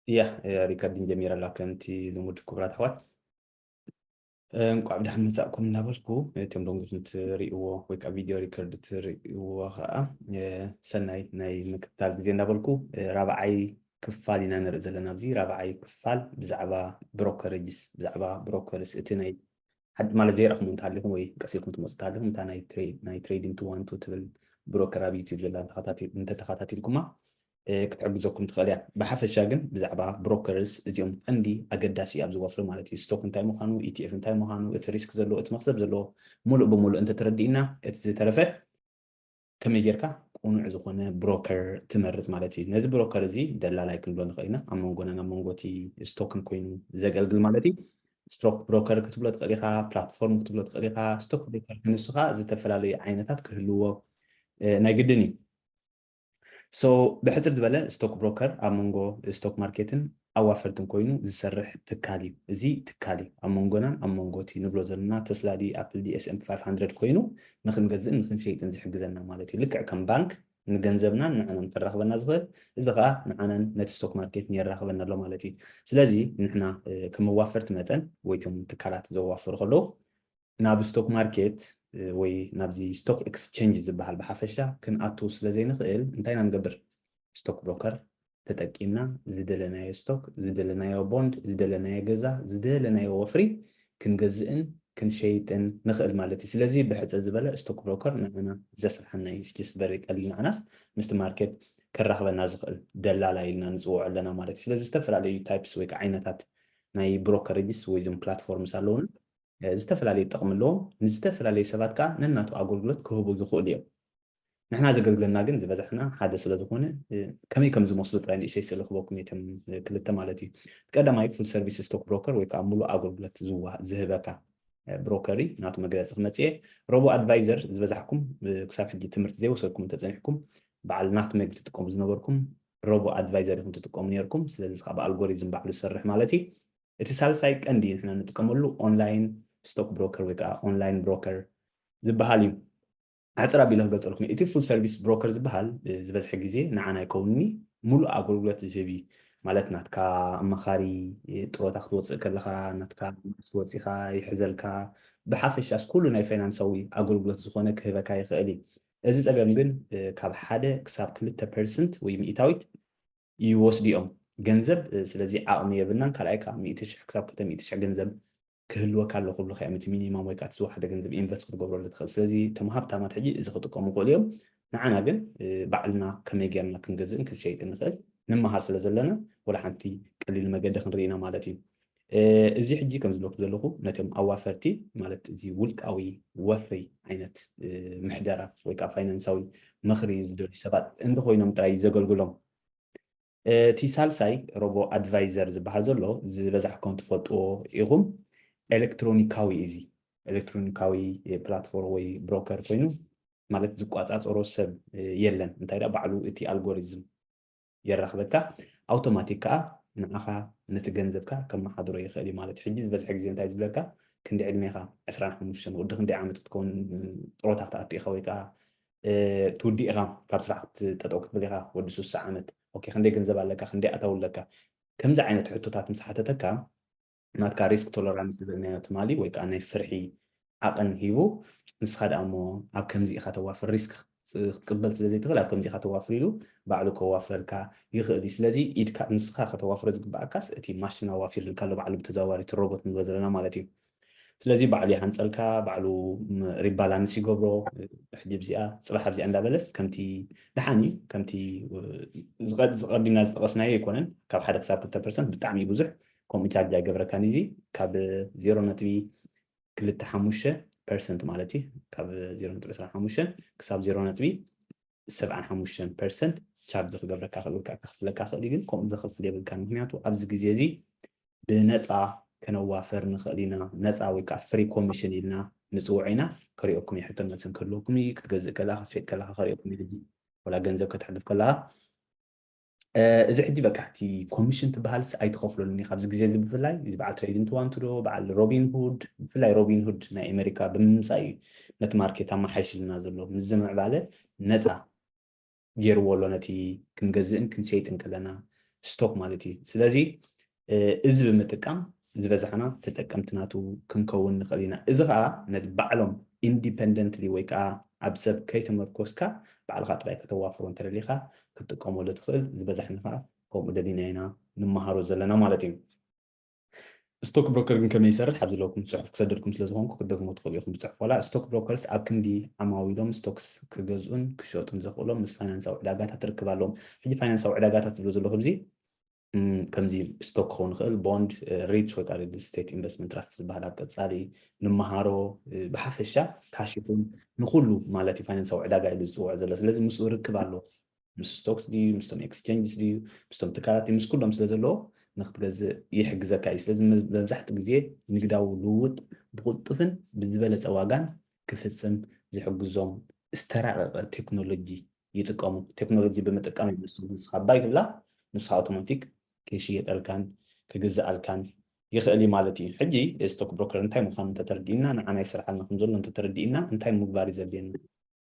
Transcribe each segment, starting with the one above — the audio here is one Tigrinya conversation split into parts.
እያ፣ ሪከርዲን ጀሚራ ኣላ። ከምቲ ልሙድ ክቡራት ኣሕዋት፣ እንቋዕ ብደሓን መጻእኩም እናበልኩ፣ እቶም ሎንግቱን ትርእይዎ ወይ ከዓ ቪድዮ ሪከርድ ትርእይዎ ከዓ ሰናይ ናይ ምክትታል ግዜ እናበልኩ፣ ራብዓይ ክፋል ኢና ንርኢ ዘለና። ኣብዚ ራብዓይ ክፋል ብዛዕባ ብሮከሬጅስ፣ ብዛዕባ ብሮከርስ፣ እቲ ናይ ማለት ዘይረኽሙ እንተሃሊኹም ወይ ቀሲልኩም ትመፁ እንተሃሊኹም፣ እታ ናይ ትሬዲንግ ቱ ዋን ቱ ትብል ብሮከር ኣብ ዩቲዩብ ዘላ እንተተኸታቲልኩማ ክትሕግዘኩም ትኽእል እያ። ብሓፈሻ ግን ብዛዕባ ብሮከርስ፣ እዚኦም ቀንዲ ኣገዳሲ ኣብዚ ወፍሪ ማለት እዩ። ስቶክ እንታይ ምዃኑ፣ ኢቲኤፍ እንታይ ምዃኑ፣ እቲ ሪስክ ዘለዎ፣ እቲ መኽሰብ ዘለዎ፣ ሙሉእ ብሙሉእ እንተተረዲእና፣ እቲ ዝተረፈ ከመይ ጌርካ ቅኑዕ ዝኾነ ብሮከር ትመርጽ ማለት እዩ። ነዚ ብሮከር እዚ ደላላይ ክንብሎ ንኽእል ኢና። ኣብ መንጎናን ኣብ መንጎ እቲ ስቶክን ኮይኑ ዘገልግል ማለት እዩ። ስቶክ ብሮከር ክትብሎ ትኽእል ኢኻ፣ ፕላትፎርም ክትብሎ ትኽእል ኢኻ። ስቶክ ብሮከር ክንስኻ ዝተፈላለዩ ዓይነታት ክህልዎ ናይ ግድን እዩ። ሶ ብሕፅር ዝበለ ስቶክ ብሮከር ኣብ መንጎ ስቶክ ማርኬትን ኣዋፈርትን ኮይኑ ዝሰርሕ ትካል እዩ። እዚ ትካል እዩ ኣብ መንጎናን ኣብ መንጎ እቲ ንብሎ ዘለና ተስላ ዲ ኣፕል ዲ ኤስኤምፒ ፋይቭ ሃንድረድ ኮይኑ ንክንገዝእን ንክንሸይጥን ዝሕግዘና ማለት እዩ። ልክዕ ከም ባንክ ንገንዘብናን ንዓናን ከራኽበና ዝኽእል፣ እዚ ከዓ ንዓናን ነቲ ስቶክ ማርኬት የራኽበና ኣሎ ማለት እዩ። ስለዚ ንሕና ከም መዋፈርቲ መጠን ወይ እቶም ትካላት ዘዋፍሩ ከለዉ ናብ ስቶክ ማርኬት ወይ ናብዚ ስቶክ ኤክስቼንጅ ዝበሃል ብሓፈሻ ክንኣቱ ስለ ዘይንኽእል እንታይ ኢና ንገብር? ስቶክ ብሮከር ተጠቂምና ዝደለናዮ ስቶክ፣ ዝደለናዮ ቦንድ፣ ዝደለናዮ ገዛ፣ ዝደለናዮ ወፍሪ ክንገዝእን ክንሸይጥን ንኽእል ማለት እዩ። ስለዚ ብሕፅር ዝበለ ስቶክ ብሮከር ንዓና ዘስርሐና እዩ። ስጅስ በሪ ቀሊል ንዓናስ ምስቲ ማርኬት ከራኽበና ዝኽእል ደላላ ኢልና ንፅውዖ ኣለና ማለት እዩ። ስለዚ ዝተፈላለዩ ታይፕስ ወይ ከዓ ዓይነታት ናይ ብሮከሬጅስ ወይ ዞም ፕላትፎርምስ ኣለውና። ዝተፈላለዩ ጥቕሚ ኣለዎም። ንዝተፈላለዩ ሰባት ከዓ ነናቱ ኣገልግሎት ክህቡ ይኽእሉ እዮም። ንሕና ዘገልግለና ግን ዝበዛሕና ሓደ ስለ ዝኾነ ከመይ ከም ዝመስሉ ጥራይ ንእሽተይ ስእሊ ክበኩም እቶም ክልተ ማለት እዩ። ቀዳማይ ፉል ሰርቪስ ስቶክ ብሮከር ወይ ከዓ ሙሉእ ኣገልግሎት ዝህበካ ብሮከር እዩ። ናቱ መግለፂ ክመፅእ እየ። ሮቦ ኣድቫይዘር ዝበዛሕኩም ክሳብ ሕጂ ትምህርቲ ዘይወሰድኩም እንተፀኒሕኩም በዓል ናትመግ ትጥቀሙ ዝነበርኩም ሮቦ ኣድቫይዘር ኢኹም ትጥቀሙ ነርኩም። ስለዚ ከዓ ብኣልጎሪዝም ባዕሉ ዝሰርሕ ማለት እዩ። እቲ ሳልሳይ ቀንዲ ንሕና ንጥቀመሉ ኦንላይን ስቶክ ብሮከር ወይ ከዓ ኦንላይን ብሮከር ዝበሃል እዩ። ኣሕፅር ኣቢለ ክገልፀልኩም እቲ ፉል ሰርቪስ ብሮከር ዝበሃል ዝበዝሐ ግዜ ንዓና ኣይከውንኒ ሙሉእ ኣገልግሎት ዝህብ እዩ። ማለት ናትካ ኣማኻሪ፣ ጥሮታ ክትወፅእ ከለካ ናትካ ክትወፂካ ይሕዘልካ፣ ብሓፈሻስ ኩሉ ናይ ፋይናንሳዊ ኣገልግሎት ዝኾነ ክህበካ ይኽእል እዩ። እዚ ፀገም ግን ካብ ሓደ ክሳብ ክልተ ፐርሰንት ወይ ሚእታዊት ይወስዱ እዮም ገንዘብ። ስለዚ ዓቕሚ የብልናን። ካልኣይ ከዓ ሚእቲ ሽሕ ክሳብ ክልተ ሚእቲ ሽሕ ገንዘብ ክህልወካ ኣሎ ክብሉ ከ እቲ ሚኒማም ወይ ከዓ እቲ ዝወሓደ ገንዘብ ኢንቨስት ክትገብረሉ ትኽእል። ስለዚ እቶም ሃብታማት ሕጂ እዚ ክጥቀሙ ይኽእሉ እዮም። ንዓና ግን ባዕልና ከመይ ጌርና ክንገዝእን ክንሸይጥን ንኽእል ንምሃር ስለ ዘለና ወላ ሓንቲ ቀሊል መገዲ ክንርኢ ኢና ማለት እዩ። እዚ ሕጂ ከም ዝብለኩ ዘለኹ ነቶም ኣዋፈርቲ ማለት እዚ ውልቃዊ ወፍሪ ዓይነት ምሕደራ ወይ ከዓ ፋይናንሳዊ ምኽሪ ዝደልዩ ሰባት እንተኮይኖም ጥራይ ዘገልግሎም። እቲ ሳልሳይ ሮቦ ኣድቫይዘር ዝበሃል ዘሎ ዝበዛሕኩም ትፈልጥዎ ኢኹም። ኤሌክትሮኒካዊ እዚ ኤሌክትሮኒካዊ ፕላትፎርም ወይ ብሮከር ኮይኑ ማለት ዝቋፃፀሮ ሰብ የለን። እንታይ ዳ ባዕሉ እቲ ኣልጎሪዝም የራኽበካ ኣውቶማቲክ ከዓ ንዓኻ ነቲ ገንዘብካ ከመሓድሮ ይኽእል እዩ ማለት። ሕጂ ዝበዝሐ ግዜ እንታይ ዝብለካ ክንዲ ዕድሜኻ ዕስራን ሓሙሽተን ወዲ ክንደይ ዓመት ክትከውን ጥሮታ ክትኣቱ ኢኻ ወይ ከዓ ትውዲ ኢኻ ካብ ስራሕ ክትጠጠው ክትብል ኢኻ ወዲ ሱሳ ዓመት ኦኬ ክንደይ ገንዘብ ኣለካ ክንደይ ኣታው ኣለካ ከምዚ ዓይነት ሕቶታት ምስ ሓተተካ ናትካ ሪስክ ቶለራንስ ዝበልናዮ ትማሊ ወይ ከዓ ናይ ፍርሒ ዓቐን ሂቡ ንስኻ ደኣ እሞ ኣብ ከምዚ ኢኻ ተዋፍር ሪስክ ክትቅበል ስለ ዘይትኽእል ኣብ ከምዚ ኢኻ ተዋፍር ኢሉ ባዕሉ ከዋፍረልካ ይኽእል እዩ። ስለዚ ኢድካ ንስኻ ከተዋፍሮ ዝግበኣካስ እቲ ማሽን ኣዋፊርልካ ኣሎ ባዕሉ ብተዘዋዋሪ እቲ ሮቦት ንብሎ ዘለና ማለት እዩ። ስለዚ ባዕሉ ይሃንፀልካ ባዕሉ ሪባላንስ ይገብሮ። ሕጂ ብዚኣ ፅባሕ ኣብዚኣ እንዳበለስ ከምቲ ደሓን እዩ ከምቲ ዝቐዲምና ዝጠቐስናዮ ኣይኮነን ካብ ሓደ ክሳብ ክልተ ፐርሰንት ብጣዕሚ ብዙሕ ከምኡ ቻርጅ ኣይገብረካን እዚ ካብ ዜሮ ነጥቢ ክልተ ሓሙሽተ ፐርሰንት ማለት እዩ ካብ ዜሮ ነጥቢ ዕስራን ሓሙሽተን ክሳብ ዜሮ ነጥቢ ሰብዓን ሓሙሽተን ፐርሰንት ቻርጅ ክገብረካ ክእል ከፍለካ ክእል ግን ከምኡ ዘኽፍል የብልካን ምክንያቱ ኣብዚ ግዜ እዚ ብነፃ ከነዋፈር ንኽእል ኢና ነፃ ወይ ከዓ ፍሪ ኮሚሽን ኢልና ንፅውዖ ኢና። ከሪኦኩም እዩ ሕቶን መልስን ክህልወኩም እዩ ክትገዝእ ከለካ ክትሸጥ ከለካ ከሪኦኩም እዩ ሕጂ ወላ ገንዘብ ከተሕልፍ ከለካ እዚ ሕጂ በቃ እቲ ኮሚሽን ትበሃልስ ኣይትኸፍለሉን ኢኻ ኣብዚ ግዜ እዚ ብፍላይ እዚ በዓል ትሬዲንግ ትዋንቱ ዶ በዓል ሮቢን ሁድ ብፍላይ ሮቢን ሁድ ናይ ኣሜሪካ ብምምፃእ እዩ ነቲ ማርኬት ኣመሓይሽልና ዘሎ ምስዚ ምዕባለ ነፃ ገይርዎ ኣሎ ነቲ ክንገዝእን ክንሸይጥን ከለና ስቶክ ማለት እዩ። ስለዚ እዚ ብምጥቃም ዝበዛሕና ተጠቀምቲ ናቱ ክንከውን ንኽእል ኢና። እዚ ከዓ ነቲ ባዕሎም ኢንዲፐንደንትሊ ወይ ከዓ ኣብ ሰብ ከይተመርኮስካ ባዕልኻ ጥራይ ከተዋፍሮ እንተደሊኻ ክትጥቀመሉ ትኽእል። ዝበዛሕና ከዓ ከምኡ ደሊና ኢና ንመሃሮ ዘለና ማለት እዩ። ስቶክ ብሮከር ግን ከመይ ይሰርሕ ኣብ ዘለኩም ፅሑፍ ክሰደድኩም ስለ ዝኾንኩ ክትደግሞ ትኽእሉ ኢኹም ብፅሑፍ። ዋላ ስቶክ ብሮከርስ ኣብ ክንዲ ዓማዊሎም ስቶክስ ክገዝኡን ክሸጡን ዘኽእሎም ምስ ፋይናንሳዊ ዕዳጋታት ርክብ ኣለዎም። ሕጂ ፋይናንሳዊ ዕዳጋታት ዝብሎ ዘለኹ ኣብዚ ከምዚ ስቶክ ክኸውን ይኽእል፣ ቦንድ፣ ሪትስ ወይ ከዓ ሪል ስቴት ኢንቨስትመንት ትራስት ዝበሃል ኣብ ቀፃሊ ንመሃሮ። ብሓፈሻ ካሽ ይኹን ንኩሉ ማለት እዩ ፋይናንሳዊ ዕዳጋ ኢሉ ዝፅውዖ ዘሎ። ስለዚ ምስኡ ርክብ ኣለዎ። ምስ ስቶክስ ድዩ፣ ምስቶም ኤክስቼንጅስ ድዩ፣ ምስቶም ትካላት ድዩ፣ ምስ ኩሎም ስለ ዘለዎ ንክትገዝእ ይሕግዘካ እዩ። ስለዚ መብዛሕትኡ ግዜ ንግዳዊ ልውውጥ ብቕልጡፍን ብዝበለፀ ዋጋን ክፍፅም ዝሕግዞም ዝተራቐቐ ቴክኖሎጂ ይጥቀሙ። ቴክኖሎጂ ብምጥቃም እዩ ንሱ፣ ንስኻ ባይ ትብላ፣ ንሱ ኣውቶማቲክ ክሽየጠልካን ክግዝኣልካን ይኽእል እዩ ማለት እዩ። ሕጂ ስቶክ ብሮከር እንታይ ምዃኑ እንተተረዲእና፣ ንዓ ናይ ስርሓልና ከም ዘሎ እንተተረዲእና፣ እንታይ ምግባር እዩ ዘድልየና?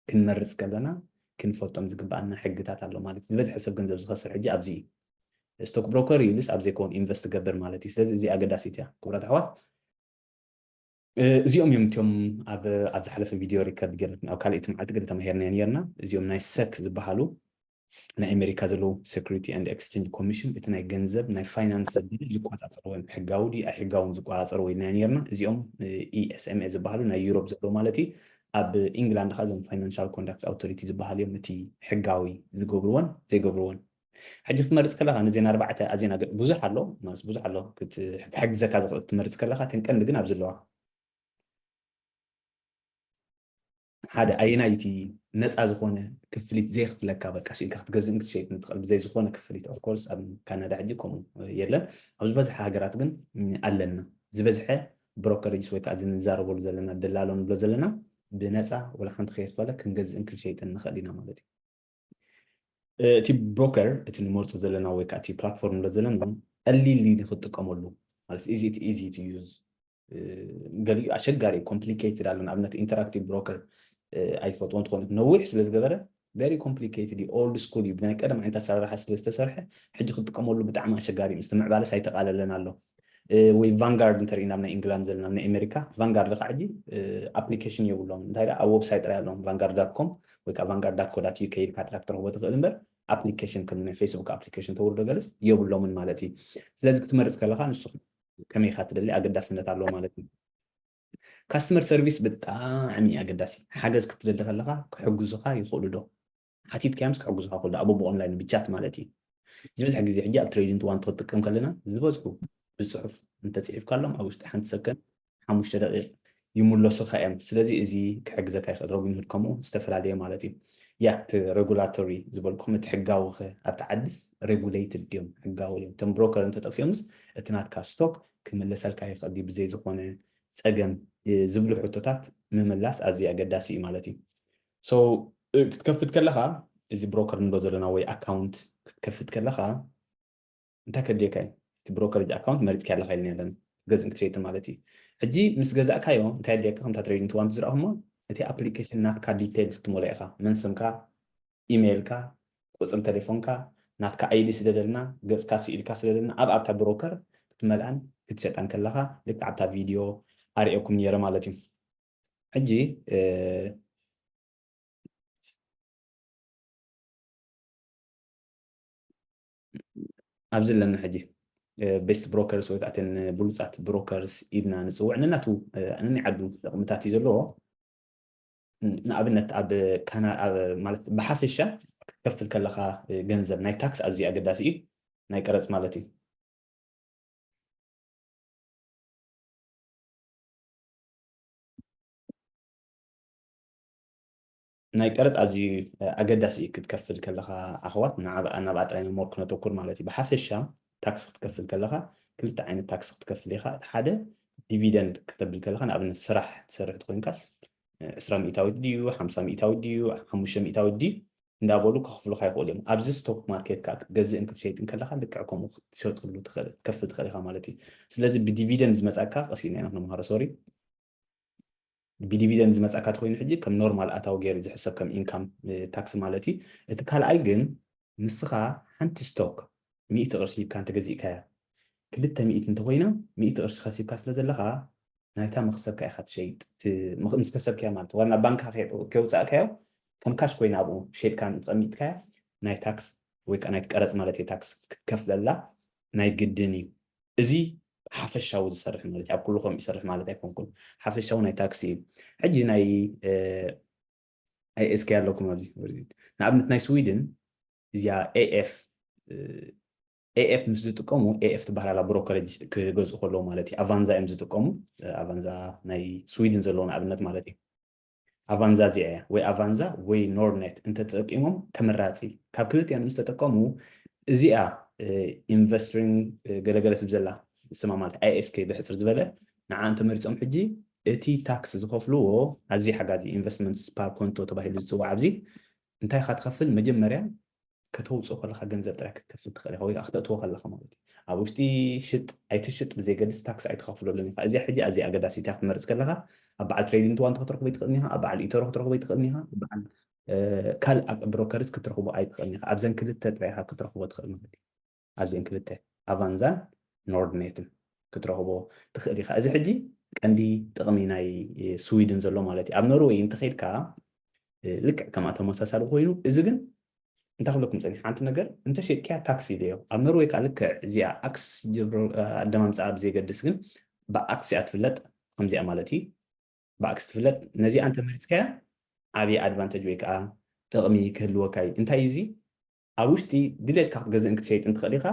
ክንመርፅ ከለና ክንፈልጦም ዝግብኣና ሕግታት ኣሎ ማለት እዩ። ዝበዝሐ ሰብ ገንዘብ ዝኸስር ሕጂ ኣብዚ እዩ። ስቶክ ብሮከር እዩ ኢሉስ ኣብ ዘይከውን ኢንቨስት ገብር ማለት እዩ። ስለዚ እዚ ኣገዳሲት እያ ክቡራት ኣሕዋት። እዚኦም እዮም እቲኦም ኣብ ኣብ ዝሓለፈ ቪድዮ ሪከርድ ገይርና ኣብ ካልኣይቲ መዓልቲ ገለ ተማሂርና ነርና። እዚኦም ናይ ሰክ ዝበሃሉ ናይ ኣሜሪካ ዘለዉ ሴኩሪቲ ኤንድ ኤክስቼንጅ ኮሚሽን እቲ ናይ ገንዘብ ናይ ፋይናንስ ዘድሊ ዝቆፃፀርዎ እዮም። ሕጋዊ ድዩ ኣይሕጋውን ዝቆፃፀርዎ ኢልና ነርና። እዚኦም ኢኤስኤምኤ ዝበሃሉ ናይ ዩሮፕ ዘለዉ ማለት እዩ። ኣብ ኢንግላንድ ከዓ እዞም ፋይናንሻል ኮንዳክት ኣውቶሪቲ ዝበሃሉ እዮም እቲ ሕጋዊ ዝገብርዎን ዘይገብርዎን። ሕጂ ክትመርፅ ከለካ ነዜን ኣርባዕተ ኣዜና ብዙሕ ኣሎ ማለት ብዙሕ ኣሎ ክትሕግዘካ ዝኽእል ክትመርፅ ከለካ እተን ቀንዲ ግን ኣብዚ ኣለዋ። ሓደ ኣየናይቲ ነፃ ዝኾነ ክፍሊት ዘይክፍለካ በቃ ስኢልካ ክትገዝእን ክትሸይጥን ትኽእል ብዘይ ዝኾነ ክፍሊት። ኦፍኮርስ ኣብ ካናዳ ሕጂ ከምኡ የለን፣ ኣብ ዝበዝሐ ሃገራት ግን ኣለና። ዝበዝሐ ብሮከሬጅስ ወይ ከዓ እዚ ንዛረበሉ ዘለና ደላሎ ንብሎ ዘለና ብነፃ ወላ ሓንቲ ከየክፈለ ክንገዝእን ክንሸይጥን ንኽእል ኢና ማለት እዩ። እቲ ብሮከር እቲ ንመርፁ ዘለና ወይ ከዓ እቲ ፕላትፎርም ንብሎ ዘለና ቀሊል ንክትጥቀመሉ ማለት ኢዚ ኢዚ ዩዝ ገሊኡ ኣሸጋሪ ኮምፕሊኬትድ ኣሎ። ንኣብነት ኢንተራክቲቭ ብሮከር ኣይትፈልጥዎ እንትኾኑ ነዊሕ ስለ ዝገበረ ቨሪ ኮምፕሊኬትድ እዩ። ኦልድ ስኩል እዩ። ብናይ ቀደም ዓይነት ኣሰራርሓ ስለ ዝተሰርሐ ሕጂ ክትጥቀመሉ ብጣዕሚ ኣሸጋሪ እዩ። ምስቲ ምዕባለስ ኣይተቓለለን ኣሎ። ወይ ቫንጋርድ እንተሪእና ኣብ ናይ ኢንግላንድ ዘለና ኣብ ናይ ኣሜሪካ ቫንጋርድ ከዓ ሕጂ ኣፕሊኬሽን የብሎም። እንታይ ደኣ ኣብ ወብሳይት ጥራይ ኣለዎም። ቫንጋርድ ዳት ኮም ወይ ከዓ ቫንጋርድ ዳት ኮ ዳት ዩኬ ኢልካ ጥራይ ክትረኽቦ ትኽእል እምበር ኣፕሊኬሽን ከም ናይ ፌስቡክ ኣፕሊኬሽን ተውርዶ ገለስ የብሎምን ማለት እዩ። ስለዚ ክትመርፅ ከለካ ንሱ ከመይ ኢኻ ትደሊ ኣገዳስነት ኣለዎ ማለት እዩ። ካስተመር ሰርቪስ ብጣዕሚ ኣገዳሲ። ሓገዝ ክትደሊ ከለካ ክሕግዙካ ይኽእሉ ዶ ሓቲትካዮምስ ክሕግዙካ ይኽእሉ ዶ? ኣብ ኦንላይን ብቻት ማለት እዩ። ዝበዝሐ ግዜ ሕጂ ኣብ ትሬዲንግ ዋን ክትጥቀም ከለና ዝበዝሑ ብፅሑፍ እንተፅሒፍካሎም ኣብ ውሽጢ ሓንቲ ሰከንድ ሓሙሽተ ደቂቕ ይምለሱኻ እዮም። ስለዚ እዚ ክሕግዘካ ይኽእል። ሮቢንሁድ ከምኡ ዝተፈላለየ ማለት እዩ። ያ እቲ ሬጉላቶሪ ዝበልኩም እቲ ሕጋዊ ከ ኣብቲ ዓድስ ሬጉሌትድ ድዮም ሕጋዊ ድዮም? እቶም ብሮከር እንተጠፊኦምስ እቲ ናትካ ስቶክ ክምለሰልካ ይኽእል ድዩ? ብዘይ ዝኾነ ፀገም ዝብሉ ሕቶታት ምምላስ ኣዝዩ ኣገዳሲ እዩ ማለት እዩ። ሶ ክትከፍት ከለኻ እዚ ብሮከር ንብሎ ዘለና ወይ ኣካውንት ክትከፍት ከለኻ እንታይ ከድልየካ እዩ? እቲ ብሮከሬጅ ኣካውንት መሪፅካ ኣለካ ኢልና ኣለና ገዝእን ክትሸይጥን ማለት እዩ። ሕጂ ምስ ገዛእካዮ እንታይ ኣድልየካ? ከምታ ትሬዲንግ ዋን ዝረእኹሞ እቲ ኣፕሊኬሽን ናትካ ዲቴይልስ ክትመልኦ ኢኻ። መን ስምካ፣ ኢሜይልካ፣ ቁፅሪ ቴሌፎንካ፣ ናትካ ኣይዲ ስደደልና፣ ገፅካ ስኢልካ ስደደልና። ኣብ ኣብታ ብሮከር ክትመልኣን ክትሸጣን ከለካ ልክዕ ኣብታ ቪድዮ ኣርእየኩም ነይረ ማለት እዩ። ሕጂ ኣብዚ ኣለና ሕጂ ቤስት ብሮከርስ ወይ ከዓ እተን ብሉፃት ብሮከርስ ኢድና ንፅውዕ ነናቱ ነናይ ዓዱ ጥቕምታት እዩ ዘለዎ። ንኣብነት ኣብ ካና ማለት ብሓፈሻ ክትከፍል ከለካ ገንዘብ ናይ ታክስ ኣዝዩ ኣገዳሲ እዩ፣ ናይ ቀረፅ ማለት እዩ። ናይ ቀረፅ ኣዝዩ ኣገዳሲ እዩ ክትከፍል ከለካ ኣሕዋት ናብ ኣጥራይ መሞር ክነተኩር ማለት እዩ። ብሓፈሻ ታክስ ክትከፍል ከለካ ክልተ ዓይነት ታክስ ክትከፍል ኢካ። እቲ ሓደ ዲቪደንድ ክተብል ከለካ ንኣብነት ስራሕ ትሰርሕ ትኮይንካስ ዕስራ ሚእታዊት ድዩ ሓምሳ ሚእታዊት ድዩ ሓሙሽተ ሚእታዊት ድዩ እንዳበሉ ክኸፍሉካ ይኽእሉ እዮም። ኣብዚ ስቶክ ማርኬት ከዓ ክትገዝእን ክትሸይጥን ከለካ ልክዕ ከምኡ ክትሸጥሉ ትኸፍል ትኽእል ኢካ ማለት እዩ። ስለዚ ብዲቪደንድ ዝመፃካ ቀሲና ኢና ክንምሃሮ ሶሪ ብዲቪደንድ ዝመፃካ ተኮይኑ ሕጂ ከም ኖርማል ኣታዊ ገይሩ ዝሕሰብ ከም ኢንካም ታክስ ማለት እዩ። እቲ ካልኣይ ግን ንስኻ ሓንቲ ስቶክ ሚእቲ ቅርሺ ሂብካ እንተገዚእካያ፣ ክልተ ሚእቲ እንተኮይና፣ ሚእቲ ቅርሺ ከሲብካ ስለ ዘለኻ፣ ናይታ መኽሰብካ ኢኻ ትሸይጥ። እቲ መኽ-፣ ምስ ከሰብካያ ማለት፣ ዋና ባንካ ከ-፣ ከውፃእካዮ፣ ከም ካሽ ኮይና ኣብኡ ሸይጥካ እንተቐሚጥካያ፣ ናይ ታክስ ወይ ከዓ ናይ ቀረፅ ማለት እዩ፣ ታክስ ክትከፍለላ ናይ ግድን እዩ። እዚ ሓፈሻዊ ዝሰርሕ ማለት እዩ፣ ኣብ ኩሉ ከምኡ ይሰርሕ ማለት ኣይኮንኩን። ሓፈሻዊ ናይ ታክሲ እዩ። ሕጂ ናይ፣ እ፣ ኣይኤስኬ ኣለኩም ኣብዚ። ንኣብነት ናይ ስዊድን እዚኣ ኤኤፍ፣ እ፣ ኤኤፍ ምስ ዝጥቀሙ፣ ኤኤፍ ትበሃል ኣላ ብሮከሬጅ ክገዝኡ ከለዉ ማለት እዩ። ኣቫንዛ እዮም ዝጥቀሙ። እ፣ ኣቫንዛ ናይ ስዊድን ዘለዎ ንኣብነት ማለት እዩ። ኣቫንዛ እዚኣ እያ፣ ወይ ኣቫንዛ ወይ ኖርኔት እንተተጠቂሞም ተመራፂ። ካብ ክልቲኣን ምስ ተጠቀሙ፣ እዚኣ፣ እ፣ ኢንቨስትሪንግ፣ እ፣ ገለገለ ትብ ዘላ ስማ ማለት ኣይኤስኬ ብሕፅር ዝበለ፣ ንዓ እንተመሪፆም ሕጂ እቲ ታክስ ዝኸፍልዎ ኣዝዩ ሓጋዚ ኢንቨስትመንት ስፓር ኮንቶ ተባሂሉ ዝፅዋዕ ኣብዚ እንታይ ኢኻ ትኸፍል? መጀመርያ ከተውፅኦ ከለኻ ገንዘብ ጥራይ ክትከፍል ትኽእል ኢኻ፣ ወይ ከዓ ክተእትዎ ከለኻ ማለት እዩ። ኣብ ውሽጢ ሽጥ ኣይትሽጥ ብዘይገድስ ታክስ ኣይትኸፍለሉን ኢኻ። እዚኣ ሕጂ ኣዝያ ኣገዳሲት እያ። ክትመርፅ ከለኻ ኣብ በዓል ትሬዲንግ ዋን ክትረኽቦ ይትኽእል ኢኻ፣ ኣብ በዓል ኢቶሮ ክትረኽቦ ይትኽእል ኢኻ፣ ኣብ በዓል፣ እ፣ ካልእ ኣብ ብሮከርስ ክትረኽቦ ኣይትኽእልን ኢኻ። ኣብዘን ክልተ ጥራይ ኢኻ ክትረኽቦ ትኽእል ማለት እዩ። ኣብዘን ክልተ፣ ኣቫንዛን ኖርድኔትን ክትረኽቦ ትኽእል ኢኻ። እዚ ሕጂ ቀንዲ ጥቕሚ ናይ፣ እ፣ ስዊድን ዘሎ ማለት እዩ። ኣብ ኖርወይ እንተኸይድካ፣ እ፣ ልክዕ ከምኣ ተመሳሳሊ ኮይኑ፣ እዚ ግን እንታይ ክብለኩም ጸኒሐ፣ ሓንቲ ነገር እንተሸጥክያ ታክስ ኢለዮ። ኣብ ኖርወይ ከኣ ልክዕ እዚኣ ኣክስ ጀብሮ-፣ እ፣ ኣደማምጻኣ ብዘየገድስ ግን ብኣክስ እያ ትፍለጥ፣ ከምዚኣ ማለት እዩ። ብኣክስ ትፍለጥ። ነዚኣ እንተመሪጽካያ ዓብዪ ኣድቫንተጅ ወይ ከኣ ጥቕሚ ክህልወካ እዩ። እንታይ እዩ እዚ? ኣብ ውሽጢ ድሌትካ ክትገዝእን ክትሸይጥን ትኽእል ኢኻ።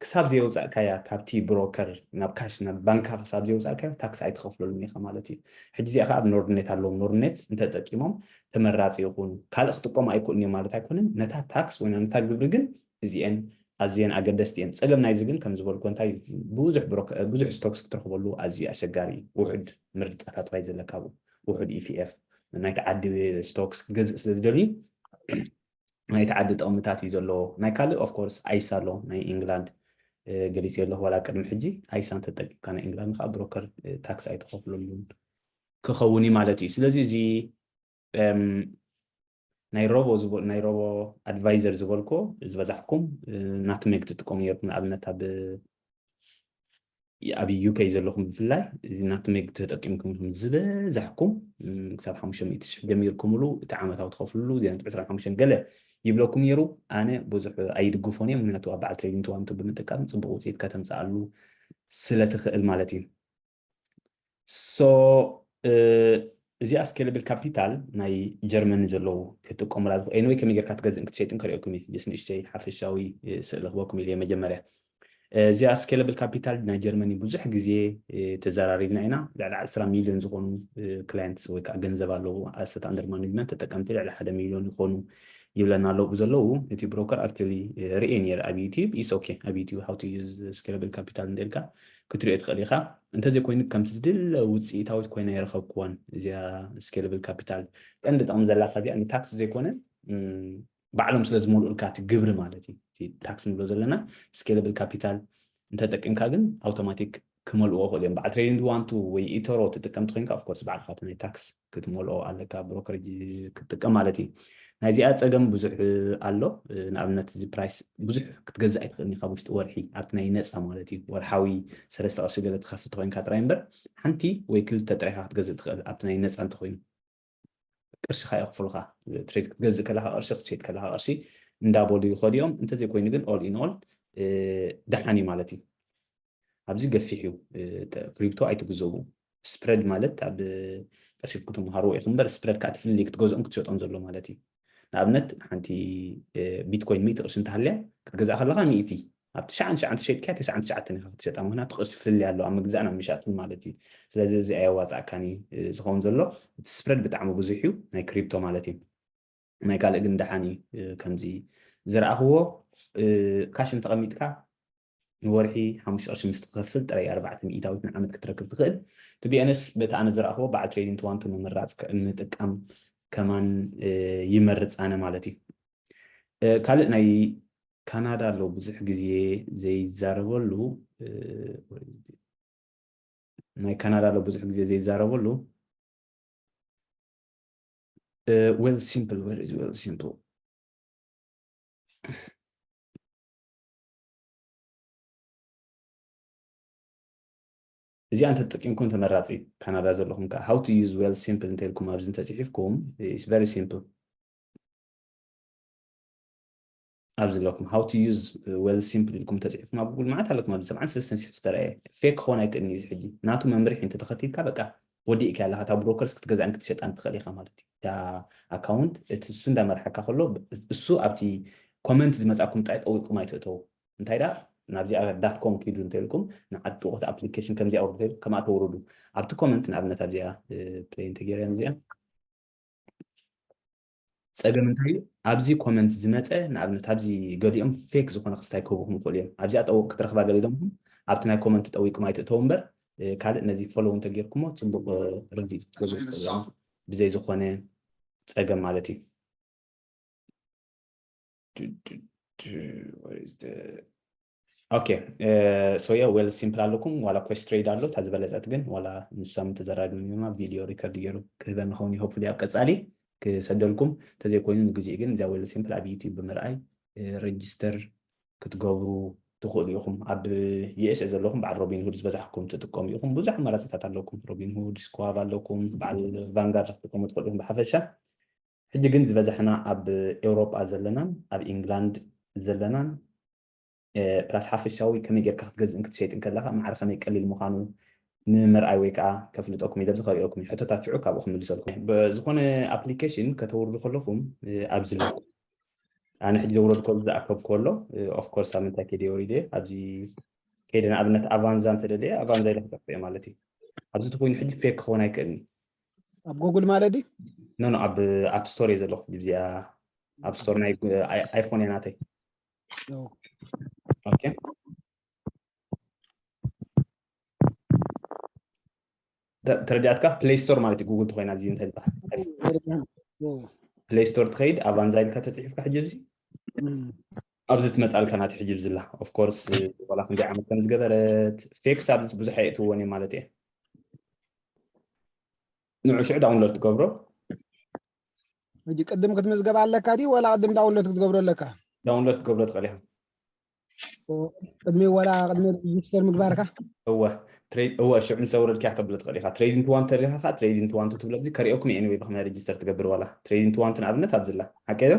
ክሳብ ዘየውጻእካያ ካብቲ ብሮከር ናብ ካሽ፣ ናብ ባንካ ክሳብ ዘየውጻእካያ ታክስ ኣይትኸፍለሉን ኢኻ ማለት እዩ። ሕጂ እዚኣ ከኣ ኣብ ኖርድኔት ኣለዎም። ኖርድኔት እንተጠቂሞም ተመራጺ ይኹኑ። ካልእ ክጥቀሙ ኣይክእሉን እዮም ማለት ኣይኮነን። ነታ ታክስ ወይ ነታ ግብሪ ግን እዚኤን ኣዝየን ኣገደስቲ እየን። ጸገም ናይዚ ግን ከም ዝበልኩ እንታይ ብዙሕ ብሮከ-፣ ብዙሕ ስቶክስ ክትረኽበሉ ኣዝዩ ኣሸጋሪ እዩ። ውሑድ ምርጫታት ጥራይ ዘለካ ኣብኡ። ውሑድ ኢቲኤፍ ናይቲ ዓዲ ስቶክስ ክትገዝእ ስለ ዝደልዩ ናይቲ ዓዲ ጥቕምታት እዩ ዘለዎ። ናይ ካልእ ኦፍ ኮርስ ኣይሳ ኣሎ፣ ናይ ኢንግላንድ፣ እ፣ ገሊጽ ኣለኹ። ዋላ ቅድሚ ሕጂ ኣይሳ እንተጠቂምካ ናይ ኢንግላንድ ከዓ ብሮከር፣ እ፣ ታክስ ኣይትኸፍለሉን ክኸውን እዩ ማለት እዩ። ስለዚ እዚ፣ እም፣ ናይ ሮቦ ዝቦ-፣ ናይ ሮቦ ኣድቫይዘር ዝበልኮ ዝበዛሕኩም፣ እ፣ ናትሜግ ትጥቀሙ ነርኩም። ንኣብነት ኣብ ኣብ ዩኬ ዘለኹም ብፍላይ እዚ ናትሜግ ተጠቂምኩም ኢኹም ዝበዛሕኩም፣ እም፣ ክሳብ ሓሙሽተ ሚእቲ ሽሕ ጀሚርኩምሉ እቲ ዓመታዊ ትኸፍልሉ ዜሮ ነጥቢ ዕስራን ሓሙሽተን ገለ ይብለኩም ነይሩ። ኣነ ብዙሕ ኣይድግፎን እየ፣ ምክንያቱ ኣብ በዓል ትሬዲንግ ዋን ቱ ብምጥቃም ጽቡቕ ውፅኢት ከተምፅኣሉ ስለ ትኽእል ማለት እዩ። ሶ፣ እ፣ እዚኣ ስኬለብል ካፒታል ናይ ጀርመን ዘለዉ ክትጥቀሙላ ትኽእሉ። ኤኒወይ ከመይ ጌርካ ትገዝእን ክትሸይጥን ከርእየኩም እየ። ጀስት ንእሽተይ ሓፈሻዊ፣ እ፣ ስእሊ ክበኩም ኢለ መጀመርያ። እ፣ እዚኣ ስኬለብል ካፒታል ናይ ጀርመኒ ብዙሕ ግዜ፣ እ፣ ተዘራሪብና ኢና። ልዕሊ ዕስራ ሚልዮን ዝኾኑ፣ እ፣ ክላየንትስ ወይ ከዓ ገንዘብ ኣለዉ፣ ኣሰት ኣንደር ማኔጅመንት ተጠቀምቲ ልዕሊ ሓደ ሚልዮን ይኾኑ ይብለና ኣለዉ ዘለዉ። እቲ ብሮከር ኣክቹሊ፣ እ፣ ርእየ ነይረ ኣብ ዩቲዩብ። ኢስ ኦኬ፣ ኣብ ዩቲዩብ how to use scalable capital እንደ ኢልካ ክትሪኦ ትኽእል ኢኻ። እንተዘይኮይኑ ከምቲ ዝድለ ውፅኢታዊት ኮይና ይረኸብክዋን። እዚኣ ስኬለብል ካፒታል ቀንዲ ጥቕሚ ዘላታ እዚኣ ንታክስ ዘይኮነ፣ እም፣ ባዕሎም ስለ ዝመልኡልካ እቲ ግብሪ ማለት እዩ። እቲ ታክስ ንብሎ ዘለና ስኬለብል ካፒታል እንተጠቂምካ ግን ኣውቶማቲክ ክመልእዎ ይኽእሉ እዮም። በዓል ትሬዲንግ ዋን ቱ ወይ ኢቶሮ ትጥቀም ተኮይንካ ኦፍኮርስ ባዕልካ እቲ ናይ ታክስ ክትመልኦ ኣለካ፣ ብሮከሬጅ ክትጥቀም ማለት እዩ። ናይዚኣ ጸገም ብዙሕ ኣሎ። ንኣብነት እዚ ፕራይስ ብዙሕ ክትገዝእ ኣይትኽእልን ኢኻ ውሽጢ ወርሒ፣ ኣብቲ ናይ ነጻ ማለት እዩ። ወርሓዊ ሰለስተ ቅርሺ ገለ ትኸፍል ተኮይንካ ጥራይ እምበር ሓንቲ ወይ ክልተ ጥራይ ኢኻ ክትገዝእ ትኽእል ኣብቲ ናይ ነጻ እንተኮይኑ። ቅርሽኻ ይኽፍሉኻ። ትሬድ ክትገዝእ ከለኻ ቅርሺ፣ ክትሸይጥ ከለኻ ቅርሺ እንዳበሉ ይኸዱ እዮም። እንተዘይኮይኑ ግን ኦል ኢን ኦል ደሓን እዩ ማለት እዩ። ኣብዚ ገፊሕ እዩ። እ፣ ተ-፣ ክሪፕቶ ኣይትግዘቡ። ስፕረድ ማለት ኣብ ቀሲልኩ ትምሃርዎ ኢኹም እምበር ስፕረድ ከዓ ትፍልልይ ክትገዝኦን ክትሸጦን ዘሎ ማለት እዩ። ንኣብነት ሓንቲ፣ እ፣ ቢትኮይን ሚእቲ ቅርሺ እንተሃልያ ክትገዝኣ ከለኻ ሚእቲ ኣብ ትሽዓን ትሽዓን ተሸይጥካ ተስዓን ትሽዓተን ኢኻ ክትሸጣ፣ ምኽንያቱ ቅርሺ ፍልልይ ኣሎ ኣብ ምግዛእን ኣብ ምሻጥን ማለት እዩ። ስለዚ እዚ ኣየዋፃእካን እዩ፣ እ፣ ዝኸውን ዘሎ። እቲ ስፕረድ ብጣዕሚ ብዙሕ እዩ ናይ ክሪፕቶ ማለት እዩ። ናይ ካልእ ግን ደሓን እዩ፣ እ፣ ከምዚ ዝረኣኽዎ፣ እ፣ ካሽ እንተቐሚጥካ ንወርሒ ሓሙሽተ ቅርሺ ምስ ትኸፍል ጥራይ ኣርባዕተ ሚእታዊት ንዓመት ክትረክብ ትኽእል። ቱ ቢ ኦነስት በቲ ኣነ ዝረኣኽዎ በዓል ትሬዲንግ ቱ ዋን ቱ ምምራፅ ክ-፣ ምጥቃም ከማን፣ እ፣ ይመርፅ ኣነ ማለት እዩ። እ፣ ካልእ ናይ ካናዳ ኣሎ ብዙሕ ግዜ ዘይዛረበሉ፣ እ፣ ናይ ካናዳ ኣሎ ብዙሕ ግዜ ዘይዛረበሉ፣ እ፣ ዌል ሲምፕል፣ where is Wealthsimple? እዚኣ እንተተጠቂምኩም ተመራፂ። ካናዳ ዘለኹም ከዓ how to use well simple እንተልኩም ኣብዚ እንተፅሒፍኩም it's very simple። ኣብዚ ኣለኩም how to use well simple ኢልኩም ተፅሒፍኩም ኣብ ጉግል መዓት ኣለኩም። ኣብዚ ሰብዓን ሰለስተን ሽሕ ዝተረኣየ ፌክ ክኾን ኣይክእልን እዩ። እዚ ሕጂ ናቱ መምርሒ እንተተኸቲልካ በቃ ወዲእካ ኣለካ። እታ ብሮከርስ ክትገዛእን ክትሸጣን ትኽእል ኢኻ ማለት እዩ። እታ ኣካውንት እቲ እሱ እንዳመርሓካ ከሎ እሱ ኣብቲ ኮመንት ዝመፃኩም ጥራይ ጠዊቅኩም ኣይትእተው። እንታይ ዳ ናብዚኣ ዳት ኮም ኪዱ እንተልኩም ንዓጥቑት ኣፕሊኬሽን ከምዚኣ ውርዱ ከምኣ ተውርዱ። ኣብቲ ኮመንት ንኣብነት ኣብዚኣ ፕሌይ እንተገይረን እዚኣ ፀገም እንታይ እዩ? ኣብዚ ኮመንት ዝመፀ ንኣብነት ኣብዚ ገሊኦም ፌክ ዝኾነ ክስታይ ክህቡኹም ይኽእሉ እዮም። ኣብዚኣ ጠውቕ ክትረኽባ ገሊሎም ኣብቲ ናይ ኮመንት ጠዊቅኩም ኣይትእተው እምበር ካልእ ነዚ ፎሎው እንተጌርኩሞ ፅቡቅ ርድኢት ክትገብሩ ትኽእሉ ኢኹም። ብዘይ ዝኾነ ፀገም ማለት እዩ። ኦኬ ሶ ያ ዌል ሲምፕል ኣለኩም ዋላ ኮስት ትሬድ ኣሎ እታ ዝበለፀት ግን ዋላ ንሳም ተዘራግም ማ ቪድዮ ሪከርድ ገይሩ ክህበ ንኸውን ሆፕፉሊ ኣብ ቀፃሊ ክሰደልኩም እንተዘይኮይኑ ንግዜኡ ግን እዚኣ ዌል ሲምፕል ኣብ ዩቲዩብ ብምርኣይ ረጅስተር ክትገብሩ ትኽእሉ ኢኹም ኣብ ዩኤስኤ ዘለኹም በዓል ሮቢንሁድ ዝበዛሕኩም ትጥቀሙ ኢኹም ብዙሕ ኣማራፅታት ኣለኩም ሮቢንሁድ ስኳብ ኣለኩም በዓል ቫንጋርድ ክትጥቀሙ ትኽእሉ ኢኹም ብሓፈሻ ሕጂ ግን ዝበዛሕና ኣብ ኤውሮጳ ዘለናን ኣብ ኢንግላንድ ዘለናን ፕላስ ሓፈሻዊ ከመይ ጌርካ ክትገዝእን ክትሸይጥን ከለካ ማዕረ ከመይ ቀሊል ምዃኑ ንምርኣይ ወይ ከዓ ከፍልጠኩም ኢለ ብዚ ከሪኦኩም ሕቶታት ሽዑ ካብኡ ክምልሰልኩም ዝኾነ ኣፕሊኬሽን ከተውርዱ ከለኹም ኣብዚ ኣለኩም ኣነ ሕጂ ዘውረድኮ ዝኣከብ ከሎ ኦፍኮርስ ኣብ ምንታይ ከይደ ወሪደ ኣብዚ ከይደ ንኣብነት ኣቫንዛ እንተደለየ ኣቫንዛ ኢለ ክጠፍእ ማለት እዩ ኣብዚ ተኮይኑ ሕጂ ፌክ ክኸውን ኣይክእልኒ ኣብ ጎግል ማለት ድዩ ኖ ኖ ኣብ ኣፕ ስቶር እየ ዘለኹ ሕጂ እዚኣ ኣፕ ስቶር ናይ ኣይፎን እያ ናተይ ኦኬ ተረዳእትካ ፕሌይ ስቶር ማለት እዩ ጉግል ተኮይና እዚ እንታይ ዝበሃል ፕሌይ ስቶር ትኸይድ ኣቫንዛ ኢልካ ተፅሒፍካ ሕጂ ኣብዚ ኣብዚ ትመፃልካ ናቲ ሕጂ ብዝላ ኦፍኮርስ ዋላ ክንደይ ዓመት ከም ዝገበረት ፌክስ ኣብዚ ብዙሕ ኣየእትዎን እዮም ማለት እየ ንዑ ሽዑ ዳውንሎድ ትገብሮ ሕጂ ቅድም ክትምዝገብ ኣለካ ድዩ ዋላ ቅድም ዳውንሎድ ክትገብሮ ኣለካ ዳውንሎድ ክትገብሮ ትኽእል ኢኻ ቅድሚ ዋላ ቅድሚ ሬጅስተር ምግባርካ እወ እወ ሽዑ ምስ ኣውረድካ ተብሎ ትኽእል ኢኻ ትሬዲንግ ዋን ተሪኻ ከዓ ትሬዲንግ ዋን ትብሎ እዚ ከሪኦኩም እየ ወይ ብኸመይ ሬጅስተር ትገብር ዋላ ትሬዲንግ ዋን ንኣብነት ኣብዝላ ሓቀ ዶ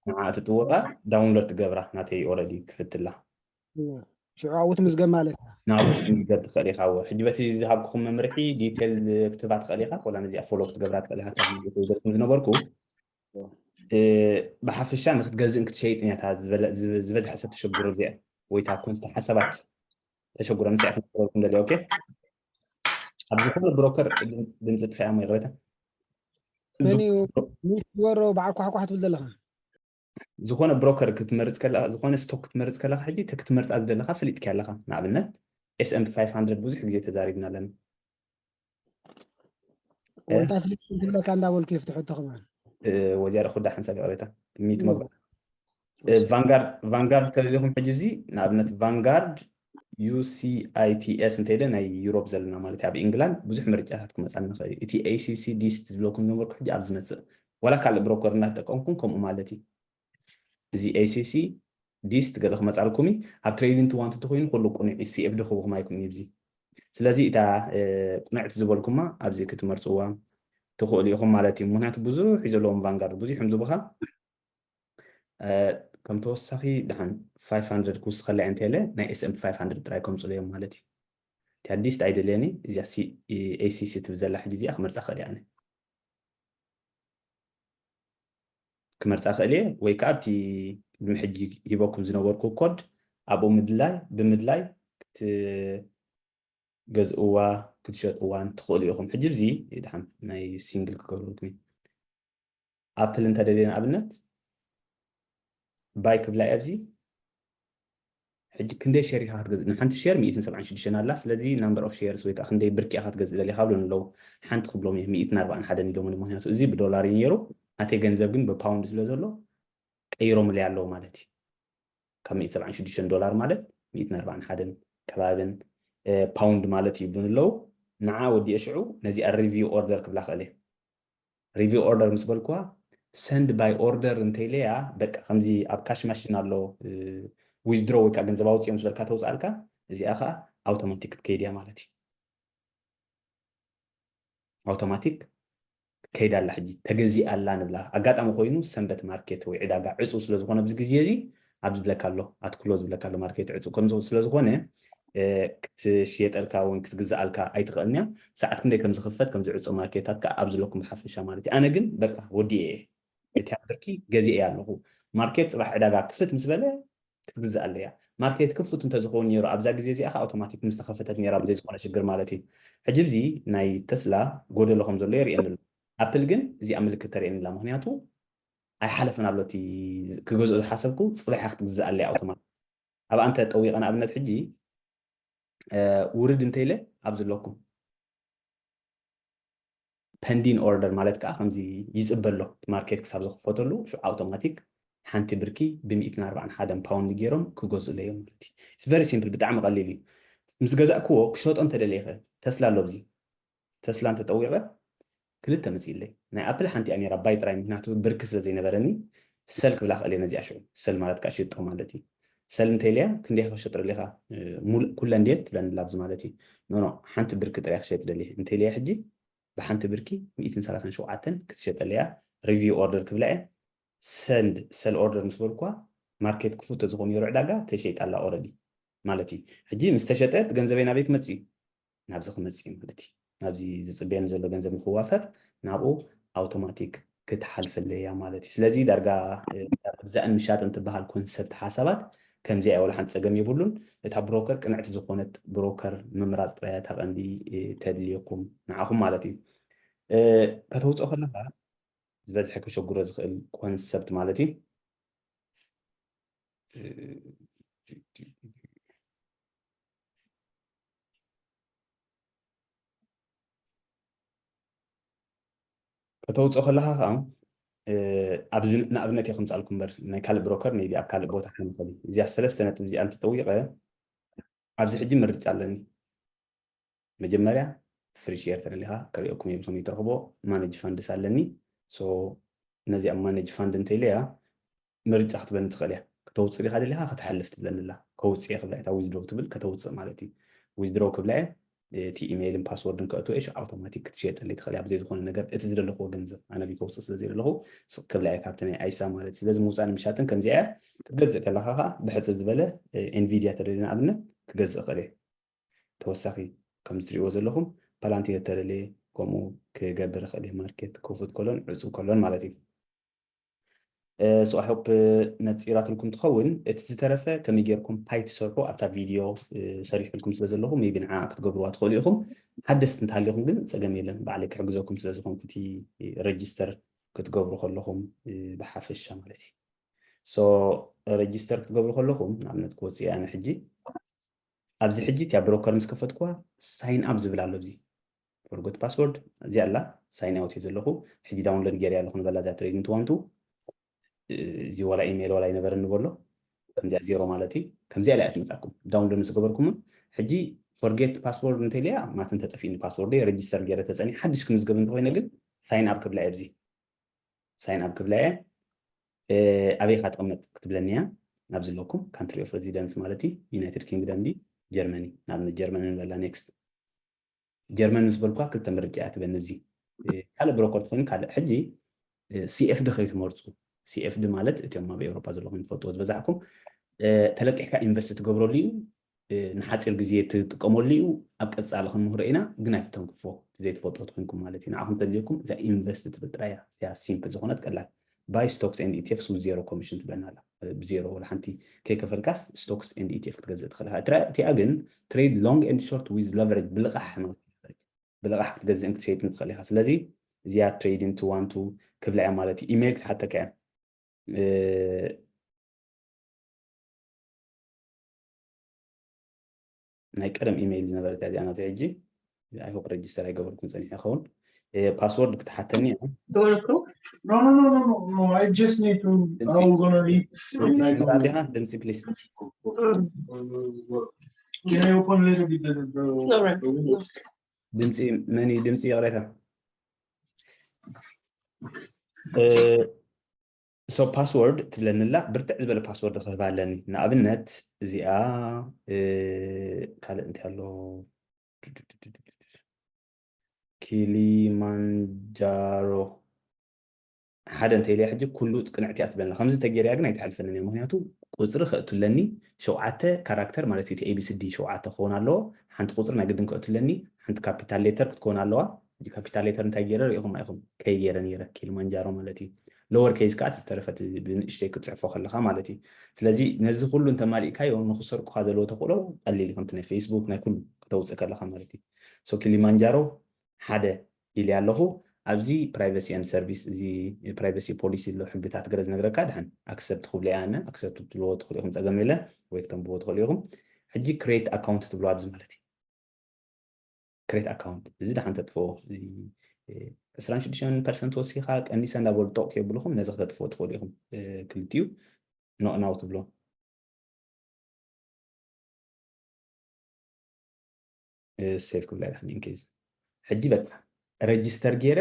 ንዓ ትጥውቓ ዳውንሎድ ትገብራ ናተይ ኦረዲ ክፍትላ ሽዑ ኣብኡ ትምዝገብ ማለት ናብኡ ትምዝገብ ትኽእል ኢኻ ሕጂ በቲ ዝሃብኩኹም መምርሒ ዲቴል ክትህባ ትኽእል ኢኻ ኮላ ነዚኣ ፎሎ ክትገብራ ትኽእል ኢኻ ዝነበርኩ ብሓፈሻ ንክትገዝእን ክትሸይጥን እያ ዝበዝሐ ሰብ ተሸግሮ እዚኣ ወይ እታ ኮንስታ ሓሳባት ተሸግሮ ንሳ ክነገረኩም ደልየ ኦኬ ኣብ ዝኾነ ብሮከር ድምፂ ጥፋያ ሞ ይቕሬታ ዝበሮ በዓል ኳሕኳሕ ትብል ዘለኻ ዝኾነ ብሮከር ክትመርፅ ከለካ ዝኾነ ስቶክ ክትመርፅ ከለካ ሕጂ ክትመርፃ ዝደለካ ፍሊጥካ ኣለካ ንኣብነት ኤስኤምፒ ፋይቭ ሃንድረድ ብዙሕ ግዜ ተዛሪብና ኣለና ወንታ ፍልጥ ትብለካ እንዳበልኩ የፍትሐቶ ከማን ወዚያዳ ኩዳ ሓንሳብ ይቕሬታ ሚት መግባ ቫንጋርድ ተደሊኹም ሕጂ እዚ ንኣብነት ቫንጋርድ ዩሲኣይቲኤስ እንተይደ ናይ ዩሮፕ ዘለና ማለት ኣብ ኢንግላንድ ብዙሕ ምርጫታት ክመፃ ንኽእል እቲ ኤሲሲ ዲስት ዝብለኩም ዝነበርኩ ሕጂ ኣብ ዝመፅእ ዋላ ካልእ ብሮከር እናተጠቀምኩም ከምኡ ማለት እዩ እዚ ኤሲሲ ዲስት ገለ ክመፃልኩም ኣብ ትሬዲንግ ትዋንቲ ተኮይኑ ኩሉ ቁኑዕ ሲኤፍ ድኽብኹም ኣይኩም እዩ ስለዚ እታ ቁንዕቲ ዝበልኩማ ኣብዚ ክትመርፅዋ ትኽእሉ ኢኹም ማለት እዩ ምክንያቱ ብዙሕ እዩ ዘለዎም ቫንጋርድ ብዙሕ እዮም ዝብኻ ከም ተወሳኺ ድሓን ፋይቭ ሃንድረድ ክውስኸላ እየ እንተለ ናይ ኤስኤምፒ ፋይቭ ሃንድረድ ጥራይ ከምፅሉ እዮም ማለት እዩ እቲ ኣዲስት ኣይደልየኒ እዚኣ ኤሲሲ ትብል ዘላ ሕጂ እዚኣ ክመርፃ ክእል ኣነ ክመርፃ ክእል እየ ወይ ከዓ ኣብቲ ቅድሚ ሕጂ ሂበኩም ዝነበርኩ ኮድ ኣብኡ ምድላይ ብምድላይ ክትገዝእዋ ክትሸጥዋን ትኽእሉ ኢኹም ሕጂ እዚ ድሓን ናይ ሲንግል ክገብረልኩም ኣፕል እንተደልየ ንኣብነት ባይ ክብላ ኣብዚ ሕጂ ክንደይ ሸር ኢኻ ክትገዝእ ንሓንቲ ሸር ሚእትን ሰብዓን ሽዱሽተን ኣላ ስለዚ number of shares ወይ ከዓ ክንደይ ብርኪ ኢኻ ክትገዝእ ደሊኻ ብሎ ኣለዉ ሓንቲ ክብሎም እየ ሚእትን ኣርባዓን ሓደን ኢሎምኒ ምክንያቱ እዚ ብዶላር እዩ ነይሩ ናተይ ገንዘብ ግን ብፓውንድ ስለ ዘሎ ቀይሮምለይ ኣለዉ ማለት እዩ ካብ ሚእትን ሰብዓን ሽዱሽተን ዶላር ማለት ሚእትን ኣርባዓን ሓደን ከባብን ፓውንድ ማለት እዩ ይብሉን ኣለዉ ንዓ ወዲኤ ሽዑ ነዚኣ review order ክብላ ክእል እየ review order ምስ በልኩዋ send by order እንተኢለያ በቃ ከምዚ ኣብ ካሽ ማሽን ኣሎ withdraw ወይ ከዓ ገንዘብ ኣውፅኦም ዝበልካ ተውፅኣልካ እዚኣ ከዓ ኣውቶማቲክ ክትከይድ እያ ማለት እዩ። ኣውቶማቲክ ከይዳ ኣላ። ሕጂ ተገዚኣ ኣላ ንብላ። ኣጋጣሚ ኮይኑ ሰንበት ማርኬት ወይ ዕዳጋ ዕፁ ስለዝኾነ ኣብዚ ግዜ እዚ ኣብ ዝብለካ ኣሎ ኣትክሎ ዝብለካ ኣሎ ማርኬት ዕፁ ከም ስለ ዝኾነ ክትሽየጠልካ እውን ክትግዝኣልካ ኣይትኽእልንያ። ሰዓት ክንደይ ከም ዝኽፈት ከም ዝዕፆ ማርኬታት ከዓ ኣብ ዝለኩም ብሓፈሻ ማለት እዩ። ኣነ ግን በቃ ወዲኤ እየ እቲ ብርኪ ገዚኤ ኣለኹ። ማርኬት ፅባሕ ዕዳጋ ክፍት ምስ በለ ክትግዛእ ኣለያ። ማርኬት ክፉት እንተዝኸውን ነይሩ ኣብዛ ግዜ እዚኣ ከዓ ኣውቶማቲክ ምስ ተኸፈተት ነይራ ብዘይ ዝኾነ ሽግር ማለት እዩ። ሕጂ ብዚ ናይ ተስላ ጎደሎ ከም ዘሎ የርእየኒ ኣሎ። ኣፕል ግን እዚኣ ምልክት ተርእየኒ ኣላ። ምክንያቱ ኣይሓለፈን ኣሎ እቲ ክገዝኦ ዝሓሰብኩ ፅባሕ ክትግዛእ ኣለያ ኣውቶማቲክ። ኣብ ኣንተ ጠዊቐ ንኣብነት ሕጂ ውርድ እንተኢለ ኣብዚ ኣለኩም ፐንዲን ኦርደር ማለት ከዓ ከምዚ ይፅበ ኣሎ ማርኬት ክሳብ ዝኽፈተሉ ሽዑ ኣውቶማቲክ ሓንቲ ብርኪ ብ ሚእትን ኣርባዓን ሓደን ፓውንድ ገይሮም ክገዝኡለዮም ማለት እዩ። ቨሪ ሲምፕል ብጣዕሚ ቀሊል እዩ። ምስ ገዛእክዎ ክሸጦ እንተደለየ ተስላ ኣሎ ብዚ ተስላ እንተጠዊቐ ክልተ መፂእለይ ናይ ኣፕል ሓንቲ እያ ነራ ባይ ጥራይ ምክንያቱ ብርኪ ስለ ዘይነበረኒ ሰል ክብላ ክእል እየ ነዚኣ ሽዑ ሰል ማለት ከዓ ሽጦ ማለት እዩ። ሰል እንተኢለያ ክንደይ ክሸጥረልካ ሙሉእ ኩለን ድየት ትብለኒ ላብዚ ማለት እዩ። ኖኖ ሓንቲ ብርኪ ጥራይ ክሸጥ ደልየ እንተኢለያ ሕጂ ብሓንቲ ብርኪ ሚእትን ሰላሳን ሸውዓተን ክትሸጠለያ ሪቪው ኦርደር ክብላ እየ። ሰንድ ሰል ኦርደር ምስ በልኳ ማርኬት ክፉት ተዝኾን ነይሩ ዕዳጋ ተሸይጣላ ኦረዲ ማለት እዩ። ሕጂ ምስ ተሸጠት ገንዘበይ ናበይ ክመፅእ እዩ? ናብዚ ክመፅእ እዩ ማለት እዩ። ናብዚ ዝፅበየኒ ዘሎ ገንዘብ ንክዋፈር ናብኡ ኣውቶማቲክ ክትሓልፈለይ እያ ማለት እዩ። ስለዚ ዳርጋ ምግዛእን ምሻጥን ትበሃል ኮንሰፕት ሓሳባት ከምዚኣ እያ፣ ወላ ሓንቲ ፀገም የብሉን። እታ ብሮከር ቅንዕቲ ዝኾነት ብሮከር ምምራፅ ጥራይ እያ እታ ቀንዲ ተድልየኩም ንዓኹም ማለት እዩ። ከተውፅኦ ከለካ ዝበዝሐ ከሸጉሮ ዝኽእል ኮንሰፕት ማለት እዩ። ከተውፅኦ ከለካ ከዓ ኣብዚ ንኣብነት እየ ከምፅኣልኩም እምበር ናይ ካልእ ብሮከር ቢ ኣብ ካልእ ቦታ ክኾን ይኽእል እዩ። እዚኣ ሰለስተ ነጥብ እዚኣ እንትጠዊቀ ኣብዚ ሕጂ ምርጫ ኣለኒ። መጀመርያ ፍሪ ሼር ተደሊኻ ክሪኦኩም እየ ብከመይ ትረኽቦ። ማነጅ ፋንድስ ኣለኒ። ነዚኣ ማነጅ ፋንድ እንተኢለያ ምርጫ ክትበኒ ትኽእል እያ። ከተውፅእ ዲኻ ደሊኻ ከተሕልፍ ትብለኒ ኣላ። ከውፅእ እየ ክብላ እታ ዊዝድሮ ትብል ከተውፅእ ማለት እዩ። ዊዝድሮ ክብላ እየ እቲ ኢሜይልን ፓስወርድን ከእትዎ እየ ኣውቶማቲክ ክትሸየጠለይ ትኽእል እያ ብዘይ ዝኾነ ነገር እቲ ዝደለኽዎ ገንዘብ ኣነ ከውፅእ ስለ ዘይደለኹ ስቕ ክብላ እየ ካብቲ ናይ ኣይሳ ማለት እዩ። ስለዚ ምውፃእን ምሻጥን ከምዚኣ እያ። ክትገዝእ ከለኻ ከዓ ብሕፅር ዝበለ ኤንቪድያ ተደልየ ንኣብነት ክገዝእ እኽእል እየ። ተወሳኺ ከም እትሪእዎ ዘለኹም ፓላንቲር ተደልየ ከምኡ ክገብር እኽእል እየ። ማርኬት ክፉት ከሎን ዕፁብ ከሎን ማለት እዩ። So I hope ነፂራትልኩም ትኸውን። እቲ ዝተረፈ ከመይ ጌርኩም ፓይ ትሰርሑ ኣብታ ቪድዮ ሰሪሕልኩም ስለ ዘለኹ maybe ንዓ ክትገብርዋ ትኽእሉ ኢኹም። ሓደስቲ እንተሃሊኹም ግን ፀገም የለን፣ ባዕለይ ክሕግዘኩም ስለ ዝኾንኩ እቲ ረጅስተር ክትገብሩ ከለኹም ብሓፈሻ ማለት እዩ። So ረጅስተር ክትገብሩ ከለኹም ንኣብነት ክወፅእ ኣነ ሕጂ ኣብዚ ሕጂ እቲያ ብሮከር ምስ ከፈትኩዋ ሳይን ኣፕ ዝብል ኣሎ ኣብዚ ፎርጎት ፓስወርድ እዚኣ ኣላ ሳይን ኣውት እየ ዘለኹ። ሕጂ ዳውንሎድ ገይረ ኣለኹ ንበላ እዚኣ ትሬዲንግ ትዋንቱ እዚ ዋላ ኢሜይል ዋላ ይነበረኒ በሎ ከምዚኣ ዜሮ ማለት እዩ። ከምዚኣ ኢላ እያ ትመፃኩም ዳውንሎድ ምስ ገበርኩም ሕጂ ፎርጌት ፓስወርድ እንተኢለያ ማትን ተጠፊእኒ ፓስወርደይ ረጅስተር ገይረ ተፀኒ ሓድሽ ክምዝገብ እንተኮይነ ግን ሳይን ኣፕ ክብላ እየ ኣብዚ ሳይን ኣፕ ክብላ እየ። ኣበይ ኢኻ ትቕመጥ ክትብለኒ እያ። ናብ ዘለኩም ካንትሪ ኦፍ ሬዚደንስ ማለት እዩ ዩናይትድ ኪንግደም ድዩ ጀርመኒ። ንኣብነት ጀርመኒ ንበላ ኔክስት። ጀርመን ምስ በልኳ ክልተ ምርጫ እያ ትበኒ። ኣብዚ ካልእ ብሮከር ትኾይኑ ካልእ። ሕጂ ሲኤፍዲ ከይትመርፁ። ሲኤፍዲ ማለት እቲኦም ኣብ ኤውሮፓ ዘለኹም ትፈልጥዎ ዝበዛሕኩም ተለቂሕካ ኢንቨስት ትገብረሉ እዩ። ንሓፂር ግዜ ትጥቀመሉ እዩ። ኣብ ቀፃሊ ክንምህሮ ኢና ግን ኣይትተንክፎ ዘይትፈልጦ ትኮንኩም ማለት እዩ። ንዓኹም ተድልየኩም እዛ ኢንቨስት ትብል ጥራይ እያ እዚኣ ሲምፕል ዝኾነት ቀላል buy stocks and ኢቲኤፍስ with zero commission ትብለና ኣላ። ብዜሮ ወላ ሓንቲ ከይከፈልካስ stocks and ኢቲኤፍ ክትገዝእ ትኽእል ኢኻ። እቲኣ ግን trade long and short with leverage ብልቓሕ ማለት ብልቓሕ ክትገዝእን ክትሸይጥን ትኽእል ኢኻ። ስለዚ እዚኣ trading to one to ክብላ እያ ማለት እዩ። ኢሜይል ክትሓተካ እያ። ናይ ቀደም ኢሜይል ዝነበረት እያ እዚኣ ናተይ ሕጂ። I hope register ኣይገበርኩን ፀኒሐ ይኸውን። ፓስወርድ ክትሓተኒ እያ። No, no, no, no, no, no. I just need to. How we gonna read? ድምፂ ፕሊስ። Can I open a little bit the, the, the window? ድምፂ መን እዩ? ድምፂ ይቕሬታ። So password ትብለኒ ኣላ። ብርትዕ ዝበለ password ክህባ ኣለኒ። ንኣብነት እዚኣ ካልእ እንታይ ኣሎ? ኪሊማንጃሮ ሓደ እንተ ኢለያ ሕጂ ኩሉ ቅንዕቲ እያ ትብለኒ። ከምዚ እንተገይረያ ግን ኣይትሓልፈንን እያ። ምክንያቱ ቁፅሪ ከእቱ ኣለኒ፣ ሸውዓተ ካራክተር ማለት እዩ። ኤቢሲዲ ሸውዓተ ክኸውን ኣለዎ። ሓንቲ ቁፅሪ ናይ ግድን ከእቱ ኣለኒ። ሓንቲ ካፒታል ሌተር ክትከውን ኣለዋ። ሕጂ ካፒታል ሌተር እንታይ ገይረ ርኢኹም ኢኹም? ከይገይረ ነይረ ኪሊማንጃሮ ማለት እዩ። ሎወር ኬዝ ከዓ ዝተረፈት ብንእሽተይ ክትፅሕፎ ከለካ ማለት እዩ። ስለዚ ነዚ ኩሉ እንተማሊእካዮ ንክሰርቁካ ዘለዎ ተኽእሎ ቀሊል እዩ። ከምቲ ናይ ፌስቡክ ናይ ኩሉ ክተውፅእ ከለካ ማለት እዩ። ሶ ኪሊማንጃሮ ሓደ ኢለ ኣለኹ። ኣብዚ ፕራይቨሲ ኤንድ ሰርቪስ፣ እዚ ፕራይቨሲ ፖሊሲ ኣሎ፣ ሕግታት ገለ ዝነግረካ። ድሓን ኣክሰፕት ክብሎ እያ። ኣነ ኣክሰፕት ክትብልዎ ትኽእሉ ኢኹም፣ ፀገም የለን፣ ወይ ክተንብቦ ትኽእሉ ኢኹም። ሕጂ ክሬት ኣካውንት ትብሎ ኣብዚ ማለት እዩ። ክሬት ኣካውንት እዚ ድሓን ተጥፍኦ። ዕስራን ሽዱሽተን ፐርሰንት ወሲኻ ቀኒሰ እንዳበሉ ጦቕ ከብልኹም ነዚ ክተጥፍኦ ትኽእሉ ኢኹም። ክልቲኡ ኖ ናው ትብሎ። ሴቭ ክብላ ኢለ ኢንኬዝ ሕጂ በቃ ረጅስተር ገይረ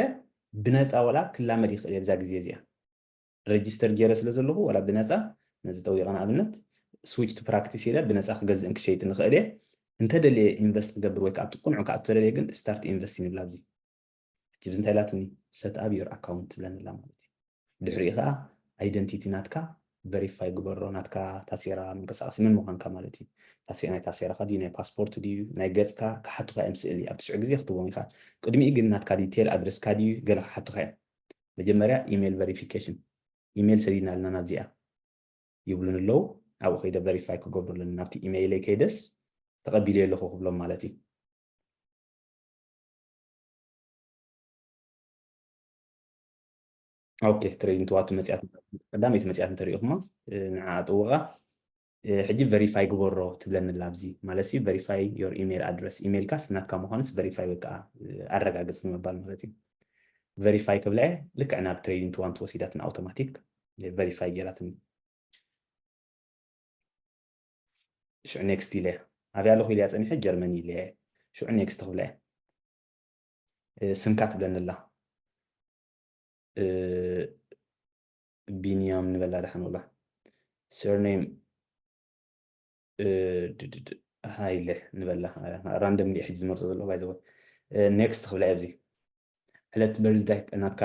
ብነፃ ወላ ክላመድ ይኽእል እየ ብዛ ግዜ እዚኣ። ረጅስተር ገይረ ስለ ዘለኹ ወላ ብነፃ ነዚ ጠዊቐ ንኣብነት ስዊች ቱ ፕራክቲስ ኢለ ብነፃ ክገዝእን ክሸይጥን ንኽእል እየ። እንተደልየ ኢንቨስት ክገብር ወይ ከዓ ኣብቲ ቁንዑ ክኣቱ ተደልየ ግን ስታርት ኢንቨስት ንብላ ኣብዚ። ሕጂ እንታይ ኢላትኒ? ሰት ኣፕ ዮር ኣካውንት ትብለኒ ኣላ ማለት እዩ። ድሕሪኡ ከዓ ኣይደንቲቲ ናትካ ቨሪፋይ ግበሮ፣ ናትካ ታሴራ መንቀሳቐሲ መን ምዃንካ ማለት እዩ። ታሴ ናይ ታሴራኻ ድዩ ናይ ፓስፖርት ድዩ ናይ ገፅካ ክሓቱኻ እዮም ስእሊ ኣብ ትሽዑ ግዜ ክትቦም ኢኻ። ቅድሚኡ ግን ናትካ ዲቴል ኣድረስካ ድዩ ገለ ክሓቱኻ እዮም። መጀመርያ ኢሜይል ቨሪፊኬሽን ኢሜይል ሰዲድና ኣለና ናብዚኣ ይብሉን ኣለዉ። ኣብኡ ከይደ ቨሪፋይ ክገብሩ ኣለኒ ናብቲ ኢሜይለይ ከይደስ ተቐቢለ ኣለኹ ክብሎም ማለት እዩ። ኦኬ ትሬዲንግ ትዋቱ መፅያት ቀዳመይቲ መፅያት እንተሪኢኹማ ንዓ ጥውቓ ሕጂ ቨሪፋይ ግበሮ ትብለኒ ኣላ ኣብዚ ማለት ሲ ቨሪፋይ ዮር ኢሜይል ኣድረስ ኢሜይልካስ ናትካ ምዃኑስ ቨሪፋይ ወይ ከዓ ኣረጋግፅ ንምባል ማለት እዩ። ቨሪፋይ ክብላ እየ ልክዕ ናብ ትሬዲንግ ትዋን ትወሲዳትን ኣውቶማቲክ ቨሪፋይ ገይራትኒ። ሽዑ ኔክስት ኢለ ኣበይ ኣለኹ ኢለያ ፀኒሐ ጀርመኒ ኢለ ሽዑ ኔክስት ክብላ እየ። ስምካ ትብለኒ ኣላ ቢንያም ንበላ ደሓን ውላ ሰርኔም ሃይለ ንበላ ራንደም ሕጂ ዝመርፆ ዘሎ ባይዘወ ኔክስት ክብላ ኣብዚ ዕለት በርዝዳይ ናትካ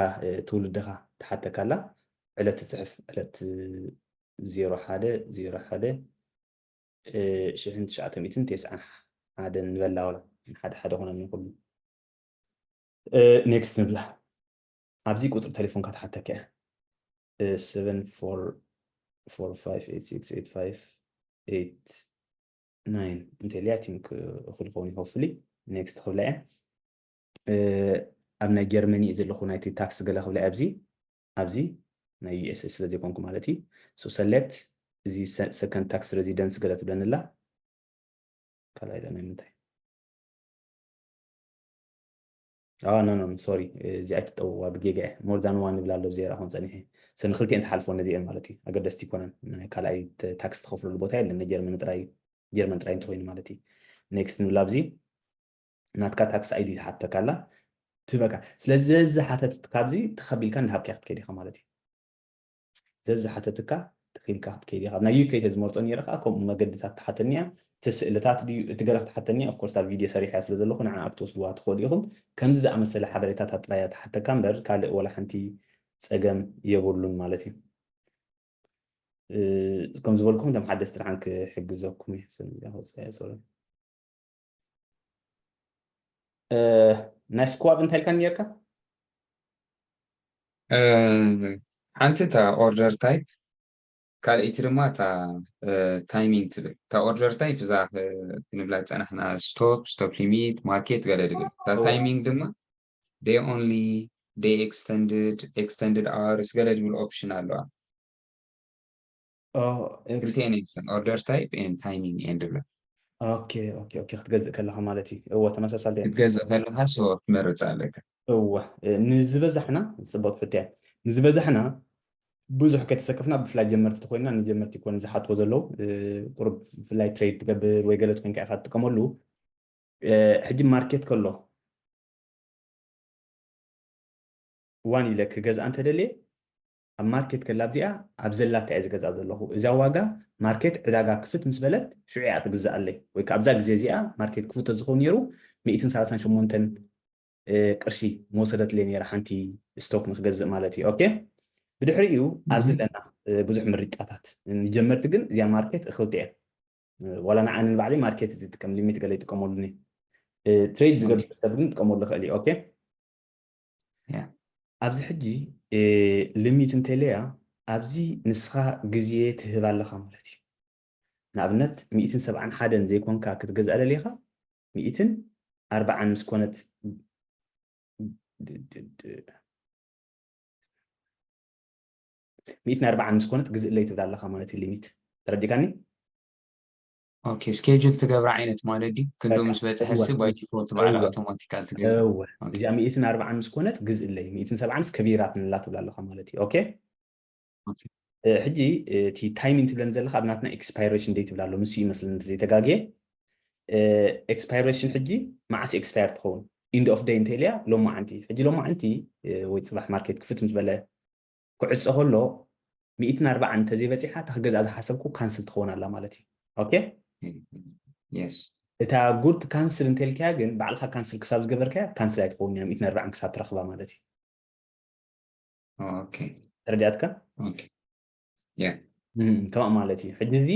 ትውልድኻ ትሓተካ ኣላ ዕለት ትፅሕፍ ዕለት ዜሮ ሓደ ዜሮ ሓደ ሽሕን ትሽዓተ ሚእትን ተስዓን ሓደን ንበላ ወላ ሓደ ሓደ ኮነ ንኩሉ ኔክስት ንብላ ኣብዚ ቁፅሪ ቴሌፎንካ ትሓተካ እያ seven four four five eight six eight five eight nine እንተ ኢልያ ቲንክ እኹል ክኸውን ይኸፍል ኔክስት ክብላ እያ ኣብ ናይ ጀርመኒ እዩ ዘለኹ ናይቲ ታክስ ገለ ክብላ ኣብዚ ኣብዚ ናይ ዩኤስ ስለ ዘይኮንኩ ማለት እዩ ሶ ሰሌክት እዚ ሰከንድ ታክስ ሬዚደንስ ገለ ትብለንላ ካልኣይ ናይ ምንታይ ኖ ኖ ሶሪ እዚ ኣይትጠውዋ ብጌጋ ሞር ዛን ዋን ንብላ ኣሎ ብዘይ ራኹን ፀኒሐ ሶ ንክልቲኤን ትሓልፎ ነዚኤን ማለት እዩ ኣገደስቲ ይኮነን ካልኣይ ታክስ ትኸፍለሉ ቦታ የለን ጀርመን ጥራይ ጀርመን ጥራይ እንተኮይኑ ማለት እዩ ኔክስት ንብላ ኣብዚ ናትካ ታክስ ኣይዲ ትሓተካ ኣላ ትበካ ስለዚ ዘዝሓተትካ ኣብዚ ተኸቢልካ እንዳሃብካ ክትከይድ ኢኻ ማለት እዩ ዘዝሓተትካ ተኺልካ ክትከይድ ኢኻ ናይ ዩኬ ተዝመርፆ ነይረ ከዓ ከምኡ መገድታት ትሓተኒ እያ እቲ ስእልታት ድዩ እቲ ገለ ክትሓተኒ እያ ኦፍኮርስ ኣብ ቪድዮ ሰሪሐያ ስለ ዘለኹ ንዓ ኣብ ትወስድዋ ትኽእሉ ኢኹም ከምዚ ዝኣመሰለ ሓበሬታታት ጥራያ ትሓተካ እምበር ካልእ ወላ ሓንቲ ፀገም የብሉን ማለት እዩ ከም ዝበልኩም እቶም ሓደስቲ ድሓን ክሕግዘኩም እየ ስም እዚኣ ከውፅኣ እየ ሶሪ ናይ ስኳብ እንታይ ኢልካ ነርካ ሓንቲ እታ ኦርደር ታይፕ ካልኣይቲ ድማ እታ ታይሚንግ ትብል እታ ኦርደር ታይፕ እዛ ክንብላ ዝፀናሕና ስቶፕ ስቶፕ ሊሚት ማርኬት ገለ ድብል እታ ታይሚንግ ድማ day only day extended extended hours ገለ ድብል ኦፕሽን ኣለዋ ክልቲኤን ኦርደር ታይፕ ታይሚንግ ኤንድ ብላ ኦኬ ኦኬ ኦኬ ክትገዝእ ከለካ ማለት እዩ እዎ ተመሳሳሊ ክትገዝእ ከለካ ሶ ክትመርፅ ኣለካ እወ ንዝበዛሕና ፅቡቅ ሕቶ እያ ንዝበዛሕና ብዙሕ ከይተሰከፍና ብፍላይ ጀመርቲ ተኮይንና ንጀመርቲ ኮን ዝሓትዎ ዘለዉ ቁሩብ ብፍላይ ትሬድ ትገብር ወይ ገለ ኮይንካ ኢካ ትጥቀመሉ ሕጂ ማርኬት ከሎ ዋን ኢለ ክገዝኣ እንተደልየ ኣብ ማርኬት ከላ ኣብዚኣ ኣብ ዘላታ እየ ዝገዛ ዘለኹ። እዛ ዋጋ ማርኬት ዕዳጋ ክፍት ምስ በለት ሽዑ እያ ትግዛኣለይ፣ ወይ ከዓ ኣብዛ ግዜ እዚኣ ማርኬት ክፉት ተዝኸውን ነይሩ ሚእትን ሰላሳን ሸሞንተን ቅርሺ መወሰደትለይ ነይራ ሓንቲ ስቶክ ንክገዝእ ማለት እዩ። ኦኬ፣ ብድሕሪኡ ኣብዚ ኣለና ብዙሕ ምርጫታት። ንጀመርቲ ግን እዚኣ ማርኬት እክልቲ እየ። ዋላ ንዓኒ ንባዕለይ ማርኬት ዝጥቀም ሊሚት ገለ ይጥቀመሉኒ። ትሬድ ዝገብር ሰብ ግን ጥቀመሉ ይኽእል እዩ። ኦኬ፣ ኣብዚ ሕጂ ሊሚት እንተለያ ኣብዚ ንስኻ ግዜ ትህብ ኣለኻ ማለት እዩ። ንኣብነት ሚእትን ሰብዓን ሓደን ዘይኮንካ ክትገዝኣ ደሊኻ ሚእትን ኣርባዓን ምስ ኮነት ሚእትን ኣርባዓን ምስ ኮነት ግዝእለይ ትብል ኣለኻ ማለት እዩ። ሊሚት ተረዲካኒ? ኦኬ፣ ስኬጁል ትገብራ ዓይነት ማለት ድዩ? ክንዱ ምስ በፅሐ ሲ ባይ ዲፎልት ባዕላ ኣውቶማቲካል ትገብራ። እዚኣ ሚእትን ኣርባዓን ምስ ኮነት ግዝእለይ፣ ሚእትን ሰብዓንስ ከቢራትንላ ትብል ኣለኻ ማለት እዩ። ኦኬ፣ ሕጂ እቲ ታይሚንግ ትብለኒ ዘለካ ኣብ ናትና ኤክስፓይሬሽን ደይ ትብል ኣሎ፣ ንሱ ይመስለኒ እንተዘይተጋግየ። ኤክስፓይሬሽን ሕጂ መዓስ ኤክስፓየር ትኸውን? ኢንድ ኦፍ ደይ እንተኢልያ ሎማዓንቲ። ሕጂ ሎማዓንቲ ወይ ፅባሕ ማርኬት ክፍት ምስ በለ ክዕፀ ከሎ ሚእትን ኣርባዓን እንተዘይበፂሓ እታ ክገዝኣ ዝሓሰብኩ ካንስል ትኸውን ኣላ ማለት እዩ። ኦኬ፣ እታ ጉድ ካንስል እንተልካያ ግን ባዕልካ ካንስል ክሳብ ዝገበርካያ ካንስል ኣይትኸውን እያ፣ ሚእትን ኣርባዓን ክሳብ ትረክባ ማለት እዩ። ኦኬ፣ ተረዲኣትካ? ኦኬ፣ ያ ከምኣ ማለት እዩ። ሕጂ እዚ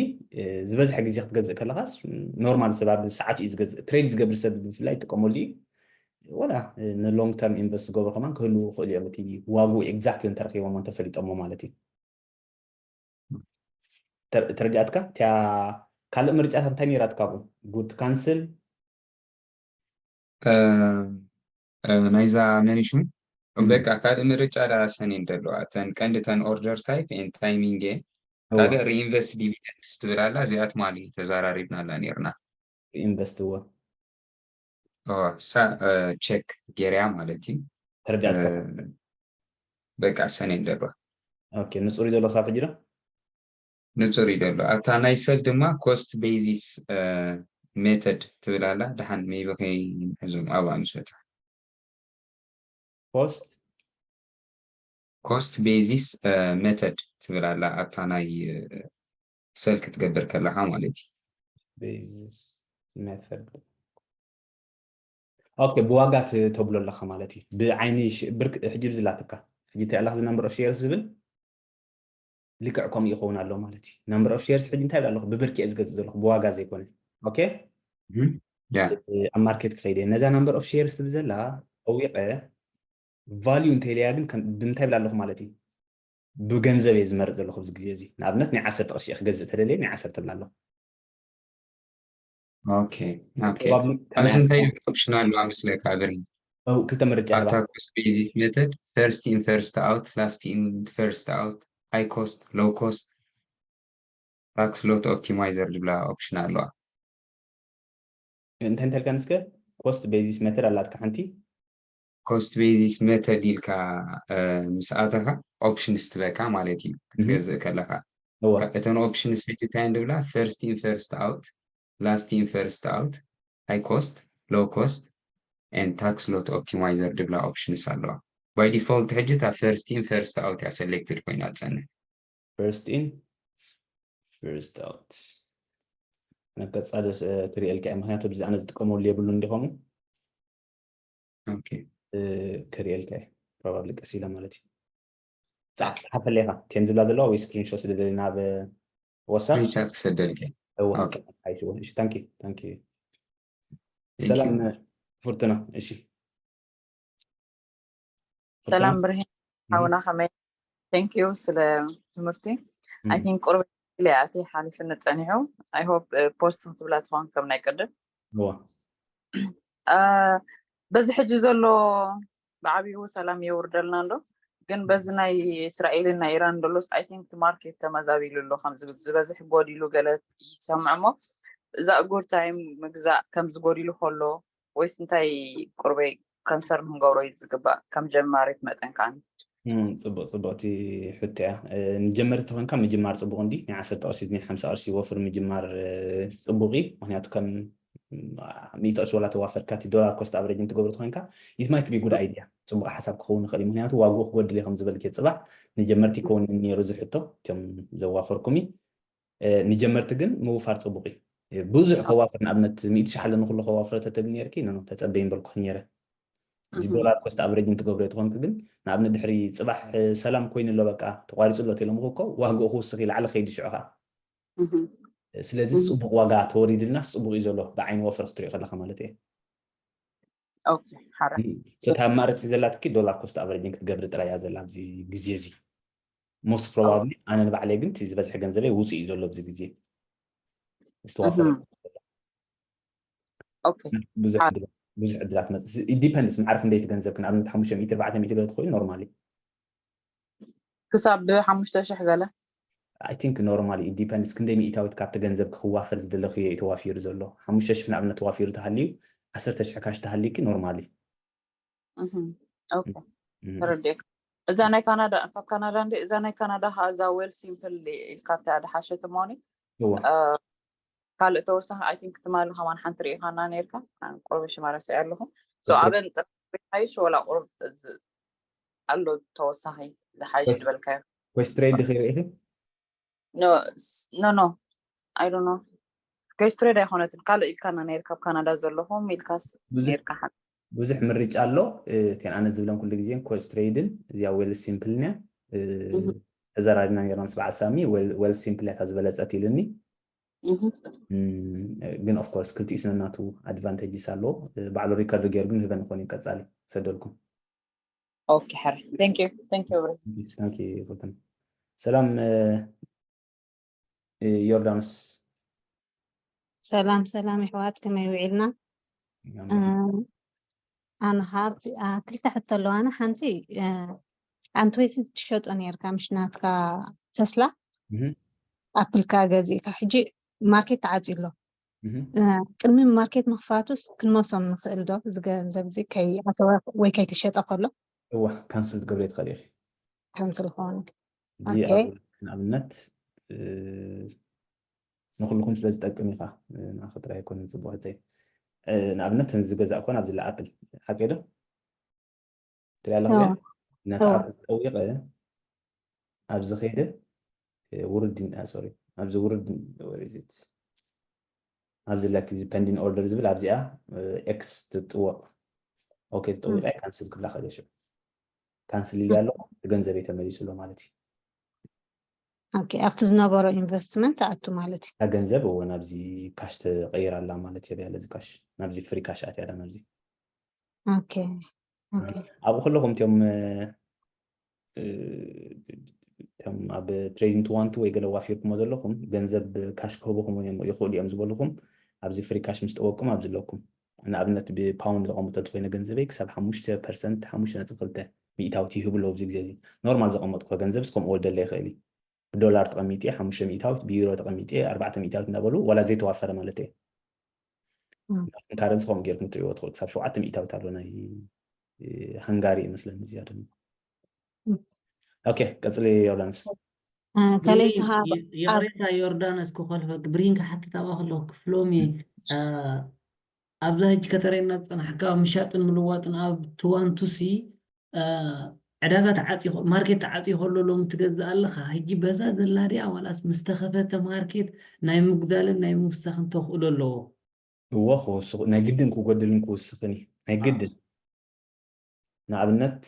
ዝበዝሐ ግዜ ክትገዝእ ከለካስ ኖርማል ሰብ ኣብ ሰዓት እዩ ዝገዝእ፣ ትሬድ ዝገብር ሰብ ብፍላይ ይጥቀመሉ እዩ። ወላ ንሎንግ ተርም ኢንቨስት ዝገብሩ ከማን ክህልዉ ይኽእሉ እዮም፣ እቲ ዋግኡ ኤግዛክትሊ እንተረኪቦሞ እንተፈሊጦሞ ማለት እዩ። ተረዲኣትካ? እቲያ ካልእ ምርጫታት እንታይ ነይራትካ? ኣብኡ ጉድ ካንስል ናይዛ መኒሽን በቃ ካልእ ምርጫ ዳ ሰኔን ደለዋ። እተን ቀንዲ እተን ኦርደር ታይፕ ኤን ታይሚንግ እየን። ካልእ ሪኢንቨስት ዲቪደንድስ ትብል ኣላ፣ እዚኣ ትማሊ ተዘራሪብናላ ነይርና። ኢንቨስት እወ ሳ ቼክ ጌርያ ማለት እዩ። ተረዲኣትካ? በቃ ሰኔን ደለዋ። ኦኬ፣ ንጹር እዩ ዘሎ ክሳብ ሕጂ ዶ? ንጹር እዩ ዘሎ። ኣብታ ናይ ሰል ድማ ኮስት ቤዚስ ሜተድ ትብል ኣላ። ደሓን ሜቢ ከይንሕዞም ኣብኣ ምስ በጻሕ። ኮስት ኮስት ቤዚስ ሜተድ ትብል ኣላ። ኣብታ ናይ ሰል ክትገብር ከለኻ ማለት እዩ። ቤዚስ ሜተድ ኦኬ፣ ብዋጋ ተብሎ ኣለኻ ማለት እዩ። ብዓይኒ ብርክ ሕጂ ብዝላትካ ሕጂ እንታይ ኣለኻ ነምበር ኦፍ ሼርስ ዝብል ልክዕ ከምኡ ይኸውን ኣሎ ማለት እዩ። ነምበር ኦፍ ሼርስ ሕጂ እንታይ ኣለኹ ብብርክ እየ ዝገዝእ ዘለኹ ብዋጋ ዘይኮነ። ኦኬ፣ ኣብ ማርኬት ክኸይድ እየ። ነዛ ነምበር ኦፍ ሼርስ ትብል ዘላ ጠዊቐ ቫልዩ እንተኢለያ ግን ብምንታይ ብል ኣለኹ ማለት እዩ። ብገንዘብ እየ ዝመርፅ ዘለኹ ኣብዚ ግዜ እዚ። ንኣብነት ናይ ዓሰርተ ቅርሺ እየ ክገዝእ ተደልየ ናይ ዓሰርተ ብል ኣለኹ። ኦኬ ኦኬ። ኣብዚ እንታይ ኦፕሽን ኣለዋ ምስለካ ብርሂን? ክልተ ምርጫ ኣብታ ኮስት ቤዚስ ሜተድ ፈርስት ኢን ፈርስት ኣውት፣ ላስት ኢን ፈርስት ኣውት፣ ሃይ ኮስት፣ ሎው ኮስት፣ ታክስ ሎት ኦፕቲማይዘር ዝብላ ኦፕሽን ኣለዋ። እንታይ እንታይ ኢልካ ንስከ ኮስት ቤዚስ ሜተድ ኣላትካ ሓንቲ ኮስት ቤዚስ ሜተድ ኢልካ ምስ ኣተኻ ኦፕሽንስ ትበካ ማለት እዩ። ክትገዝእ ከለኻ እተን ኦፕሽንስ ሕጂ እንታይ እየን ዝብላ? ፈርስት ኢን ፈርስት ኣውት፣ ላስት ኢን ፈርስት ኣውት፣ ሃይ ኮስት፣ ሎው ኮስት ኤንድ ታክስ ሎት ኦፕቲማይዘር ዝብላ ኦፕሽንስ ኣለዋ። ባይ ዲፎልት ሕጂ እታ ፈርስት ኢን ፈርስት ኣውት እያ ሰሌክትድ ኮይና ትጸንሕ። ፈርስት ኢን ፈርስት ኣውት ነቀጻሊ ክሪኤልካ እየ፣ ምክንያቱ ብዚ ኣነ ዝጥቀመሉ የብሉ እንዲኸሙ ክሪኤልካ እየ ፕሮባብሊ ቀስ ኢለ ማለት እዩ። ጸሓፍ ጸሓፈለይካ ኬን ዝብላ ዘለዋ ወይ ስክሪንሾት ስደደሊ ናብ ወሳ ሪቻርድ ክሰደልከ እሺ ታንኪ ታንኪ ሰላም ፍርቱና። እሺ ሰላም ብርሄን ሓውና ከመይ? Thank you ስለ ትምህርቲ። I think ቁርብ ኢለ ኣትየ ሓሊፍኒ ጸኒሑ። I hope ፖስት ክትብላ ትኾን ከም ናይ ቅድም። በዚ ሕጂ ዘሎ ብዓብዩ ሰላም የውርደልና እንዶ ግን በዚ ናይ እስራኤልን ናይ ኢራን ደሎስ I think ማርኬት ተመዛቢሉ ኣሎ ከም ዝበዝሕ ጎዲሉ ገለ ይሰምዕ እሞ እዛ good time ምግዛእ ከም ዝጎዲሉ ከሎ ወይስ እንታይ ቁርበይ ከንሰር ንክንገብሮ እዩ ዝግባእ ከም ጀማሪት መጠን ከዓ? ጽቡቅ ጽቡቅቲ ሕቶ እያ። ንጀመርቲ ተኮንካ ምጅማር ጽቡቅ እንዲ ናይ ዓሰርተ ቅርሺ ናይ ሓምሳ ቅርሺ ወፍር ምጅማር ጽቡቅ እዩ። ምክንያቱ ከም ሚእቲ ቅርሺ ዋላ ተዋፈርካ እቲ ዶላር ኮስት ኣቨሬጅ እንትገብሩ ተኮይንካ it might be good idea፣ ፅቡቅ ሓሳብ ክኸውን ይኽእል እዩ። ምክንያቱ ዋግኡ ክጎድል እዩ ከም ዝበልክ፣ ፅባሕ ንጀመርቲ ክኸውን ነይሩ ዝሕቶ እቶም ዘዋፈርኩም እዩ። ንጀመርቲ ግን ምውፋር ፅቡቅ እዩ። ብዙሕ ከዋፍር፣ ንኣብነት ሚእቲ ሺሕ ኣለኒ ኩሉ ከዋፍረ ተተብል ነርኪ ኖ ተፀበይ ምበልኩ ነይረ። እዚ ዶላር ኮስት ኣቨሬጅ እንትገብሮ ተኾንክ ግን፣ ንኣብነት ድሕሪ ፅባሕ ሰላም ኮይኑ ኣሎ በቃ ተቋሪፁ ኣሎ ተሎም እኮ ዋግኡ ክውስኽ እዩ ላዕሊ ከይዲ ሽዑ ከዓ። ስለዚ ፅቡቅ ዋጋ ተወሪድልና ፅቡቅ እዩ ዘሎ ብዓይኒ ወፍሪ ክትሪኦ ከለካ ማለት እየ። ኦኬ፣ ሓረ እታ ኣማራፂ ዘላትኪ ዶላር ኮስት ኣቨሬጅን ክትገብሪ ጥራይ እያ ዘላ ኣብዚ ግዜ እዚ። ሞስት ፕሮባብሊ ኣነ ንባዕለይ ግን እቲ ዝበዝሐ ገንዘበይ ውፅእ እዩ ዘሎ ኣብዚ ግዜ ዝተዋፈረ ኦኬ ብዙሕ ዕድላት መፅእ ዲፐንድስ ማዕረ ክንደይ ትገንዘብኪ ንኣብነት ሓሙሽተ ሚእቲ ኣርባዕተ ሚእቲ ገለ ትኽእል ኖርማሊ ክሳብ ሓሙሽተ ሽሕ ገለ I think normally it depends ክንደይ ሚእታዊት ካብቲ ገንዘብ ክዋፈር ዝደለኽዮ እዩ ተዋፊሩ ዘሎ። ሓሙሽተ ሽሕ ንኣብነት ተዋፊሩ ተሃልዩ ዓሰርተ ሽሕ ካሽ ተሃልዩኪ ኖርማሊ ተረዲእካ። እዛ ናይ ካናዳ ካብ ካናዳ እንደ እዛ ናይ ካናዳ ከዓ እዛ ዌል ሲምፕል ኢልካ እታ ድሓሸት እሞኒ ካልእ ተወሳኺ I think ትማሊ ከማን ሓንቲ ርኢኻና ነርካ። ቁርብ ሽማ ረሲዐ ኣለኹ። So ኣበን ጥራሕ ይሓይሽ ወላ ቁርብ ኣሎ ተወሳኺ ዝሓይሽ ዝበልካዮ ኮይስ ትሬድ ዲኺ ርኢኺ? No no no I don't know። ኮይስ ትሬድ ኣይኮነትን ካልእ ኢልካና ነርካ ኣብ ካናዳ ዘለኹም ኢልካስ ነርካ ሓ ብዙሕ ምርጫ ኣሎ። እተን ኣነ ዝብለን ኩሉ ግዜ ኮይስ ትሬድን እዚኣ ዌል ሲምፕልን እያ። ተዘራሪብና ነርና ምስ በዓል ሳሚ ዌል ሲምፕል እያ እታ ዝበለፀት ኢሉኒ። ግን of course ክልቲኡ ስነናቱ ኣድቫንቴጅስ ኣለዎ። ባዕሉ ሪከርድ ገይሩ ግን ህበን ይኾን እዩ ቀፃሊ ሰደልኩም። ኦኬ ሕረ thank you thank you ሰላም ዮርዳኖስ። ሰላም ሰላም ይሕዋት ከመይ ውዒልና? ኣነ ካብ ክልተ ሕቶ ኣለዋና ሓንቲ ኣንትወይሲ ትሸጦ ነርካ ምሽ ናትካ ተስላ ኣፕልካ ገዚእካ ሕጂ ማርኬት ተዓፅዩ ኣሎ። ቅድሚ ማርኬት ምኽፋቱስ ክንመልሶም ንኽእል ዶ እዚ ገንዘብ እዚ ከይኣተወ ወይ ከይተሸጠ ከሎ? እዋ ካንስል ትገብርዮ ትኽእል ኢኺ። ካንስል ክኸውን ንኣብነት ንኩልኩም ስለ ዝጠቅም ኢኻ ንኣኸ ጥራይ ኣይኮነን ፅቡቅ ሕተይ ንኣብነት ተን ዝገዛእ ኮን ኣብዚ ለኣፕል ሓቂ ዶ ትሪኣ ኣለኽያ ነታ ኣፕል ጠዊቐ ኣብዚ ኸይደ ውርድ ሶሪ ኣብዚ ውርድ ወሪዚት ኣብዚ ላኪ እዚ ፐንዲን ኦርደር ዝብል ኣብዚኣ ኤክስ ትጥወቕ ኦኬ ትጠዊቐ ካንስል ክብላ ከደ ሽዑ ካንስል ኢልያ ኣለኹ እቲ ገንዘበይ ተመሊሱ ኣሎ ማለት እዩ ኦኬ ኣብቲ ዝነበሮ ኢንቨስትመንት ኣቱ ማለት እዩ እታ ገንዘብ እወ ናብዚ ካሽ ተቐይራ ኣላ ማለት እየ ብያለ እዚ ካሽ ናብዚ ፍሪ ካሽ ኣትያ ኣላ ናብዚ ኦኬ ኣብኡ ከለኹም እቲኦም እቶም ኣብ ትሬዲንግ ትዋንቱ ወይ ገለ ዋፊርኩሞ ዘለኹም ገንዘብ ካሽ ክህቡኹም እውን እዮም ይኽእሉ እዮም ዝበልኹም ኣብዚ ፍሪ ካሽ ምስ ጠወቅኩም ኣብዚ ኣለኩም ንኣብነት ብፓውንድ ዘቐምጦ እንተኮይነ ገንዘበይ ክሳብ ሓሙሽተ ፐርሰንት ሓሙሽተ ነጥቢ ክልተ ሚእታዊት ይህቡ ኣለዉ ኣብዚ ግዜ እዚ ኖርማል ዘቐመጥኩ ገንዘብ እስከምኡ ወደለ ይኽእል እዩ ብዶላር ተቐሚጠ ሓሙሽተ ሚእታዊት ብዩሮ ተቐሚጠ ኣርባዕተ ሚእታዊት እናበሉ ዋላ ዘይተዋፈረ ማለት እየ ካረንሲ ከምኡ ጌርኩም ትሪእዎ ትኽእሉ ክሳብ ሸውዓተ ሚእታዊት ኣሎ ናይ ሃንጋሪ ይመስለኒ ዝያዳ ኦኬ ቀፅሊ ዮርዳኖስ ካልኣይቲ ይቕሬታ ዮርዳኖስ ክኾልፈ ግብሪን ክሓትት ኣብኣ ከለኹ ክፍሎም እየ ኣብዛ ሕጂ ከተረየና ዝፀናሕካ ምሻጥን ምልዋጥን ኣብ ትዋንቱሲ ዕዳጋ ተዓፂ ማርኬት ተዓፂ ከሎ ሎም ትገዝእ ኣለካ ሕጂ በዛ ዘላ ድያ ዋላስ ምስ ተኸፈተ ማርኬት ናይ ምጉዳልን ናይ ምውሳኽን ተኽእሎ ኣለዎ እዎ ክውስኽ ናይ ግድን ክጎድልን ክውስኽን እዩ ናይ ግድን ንኣብነት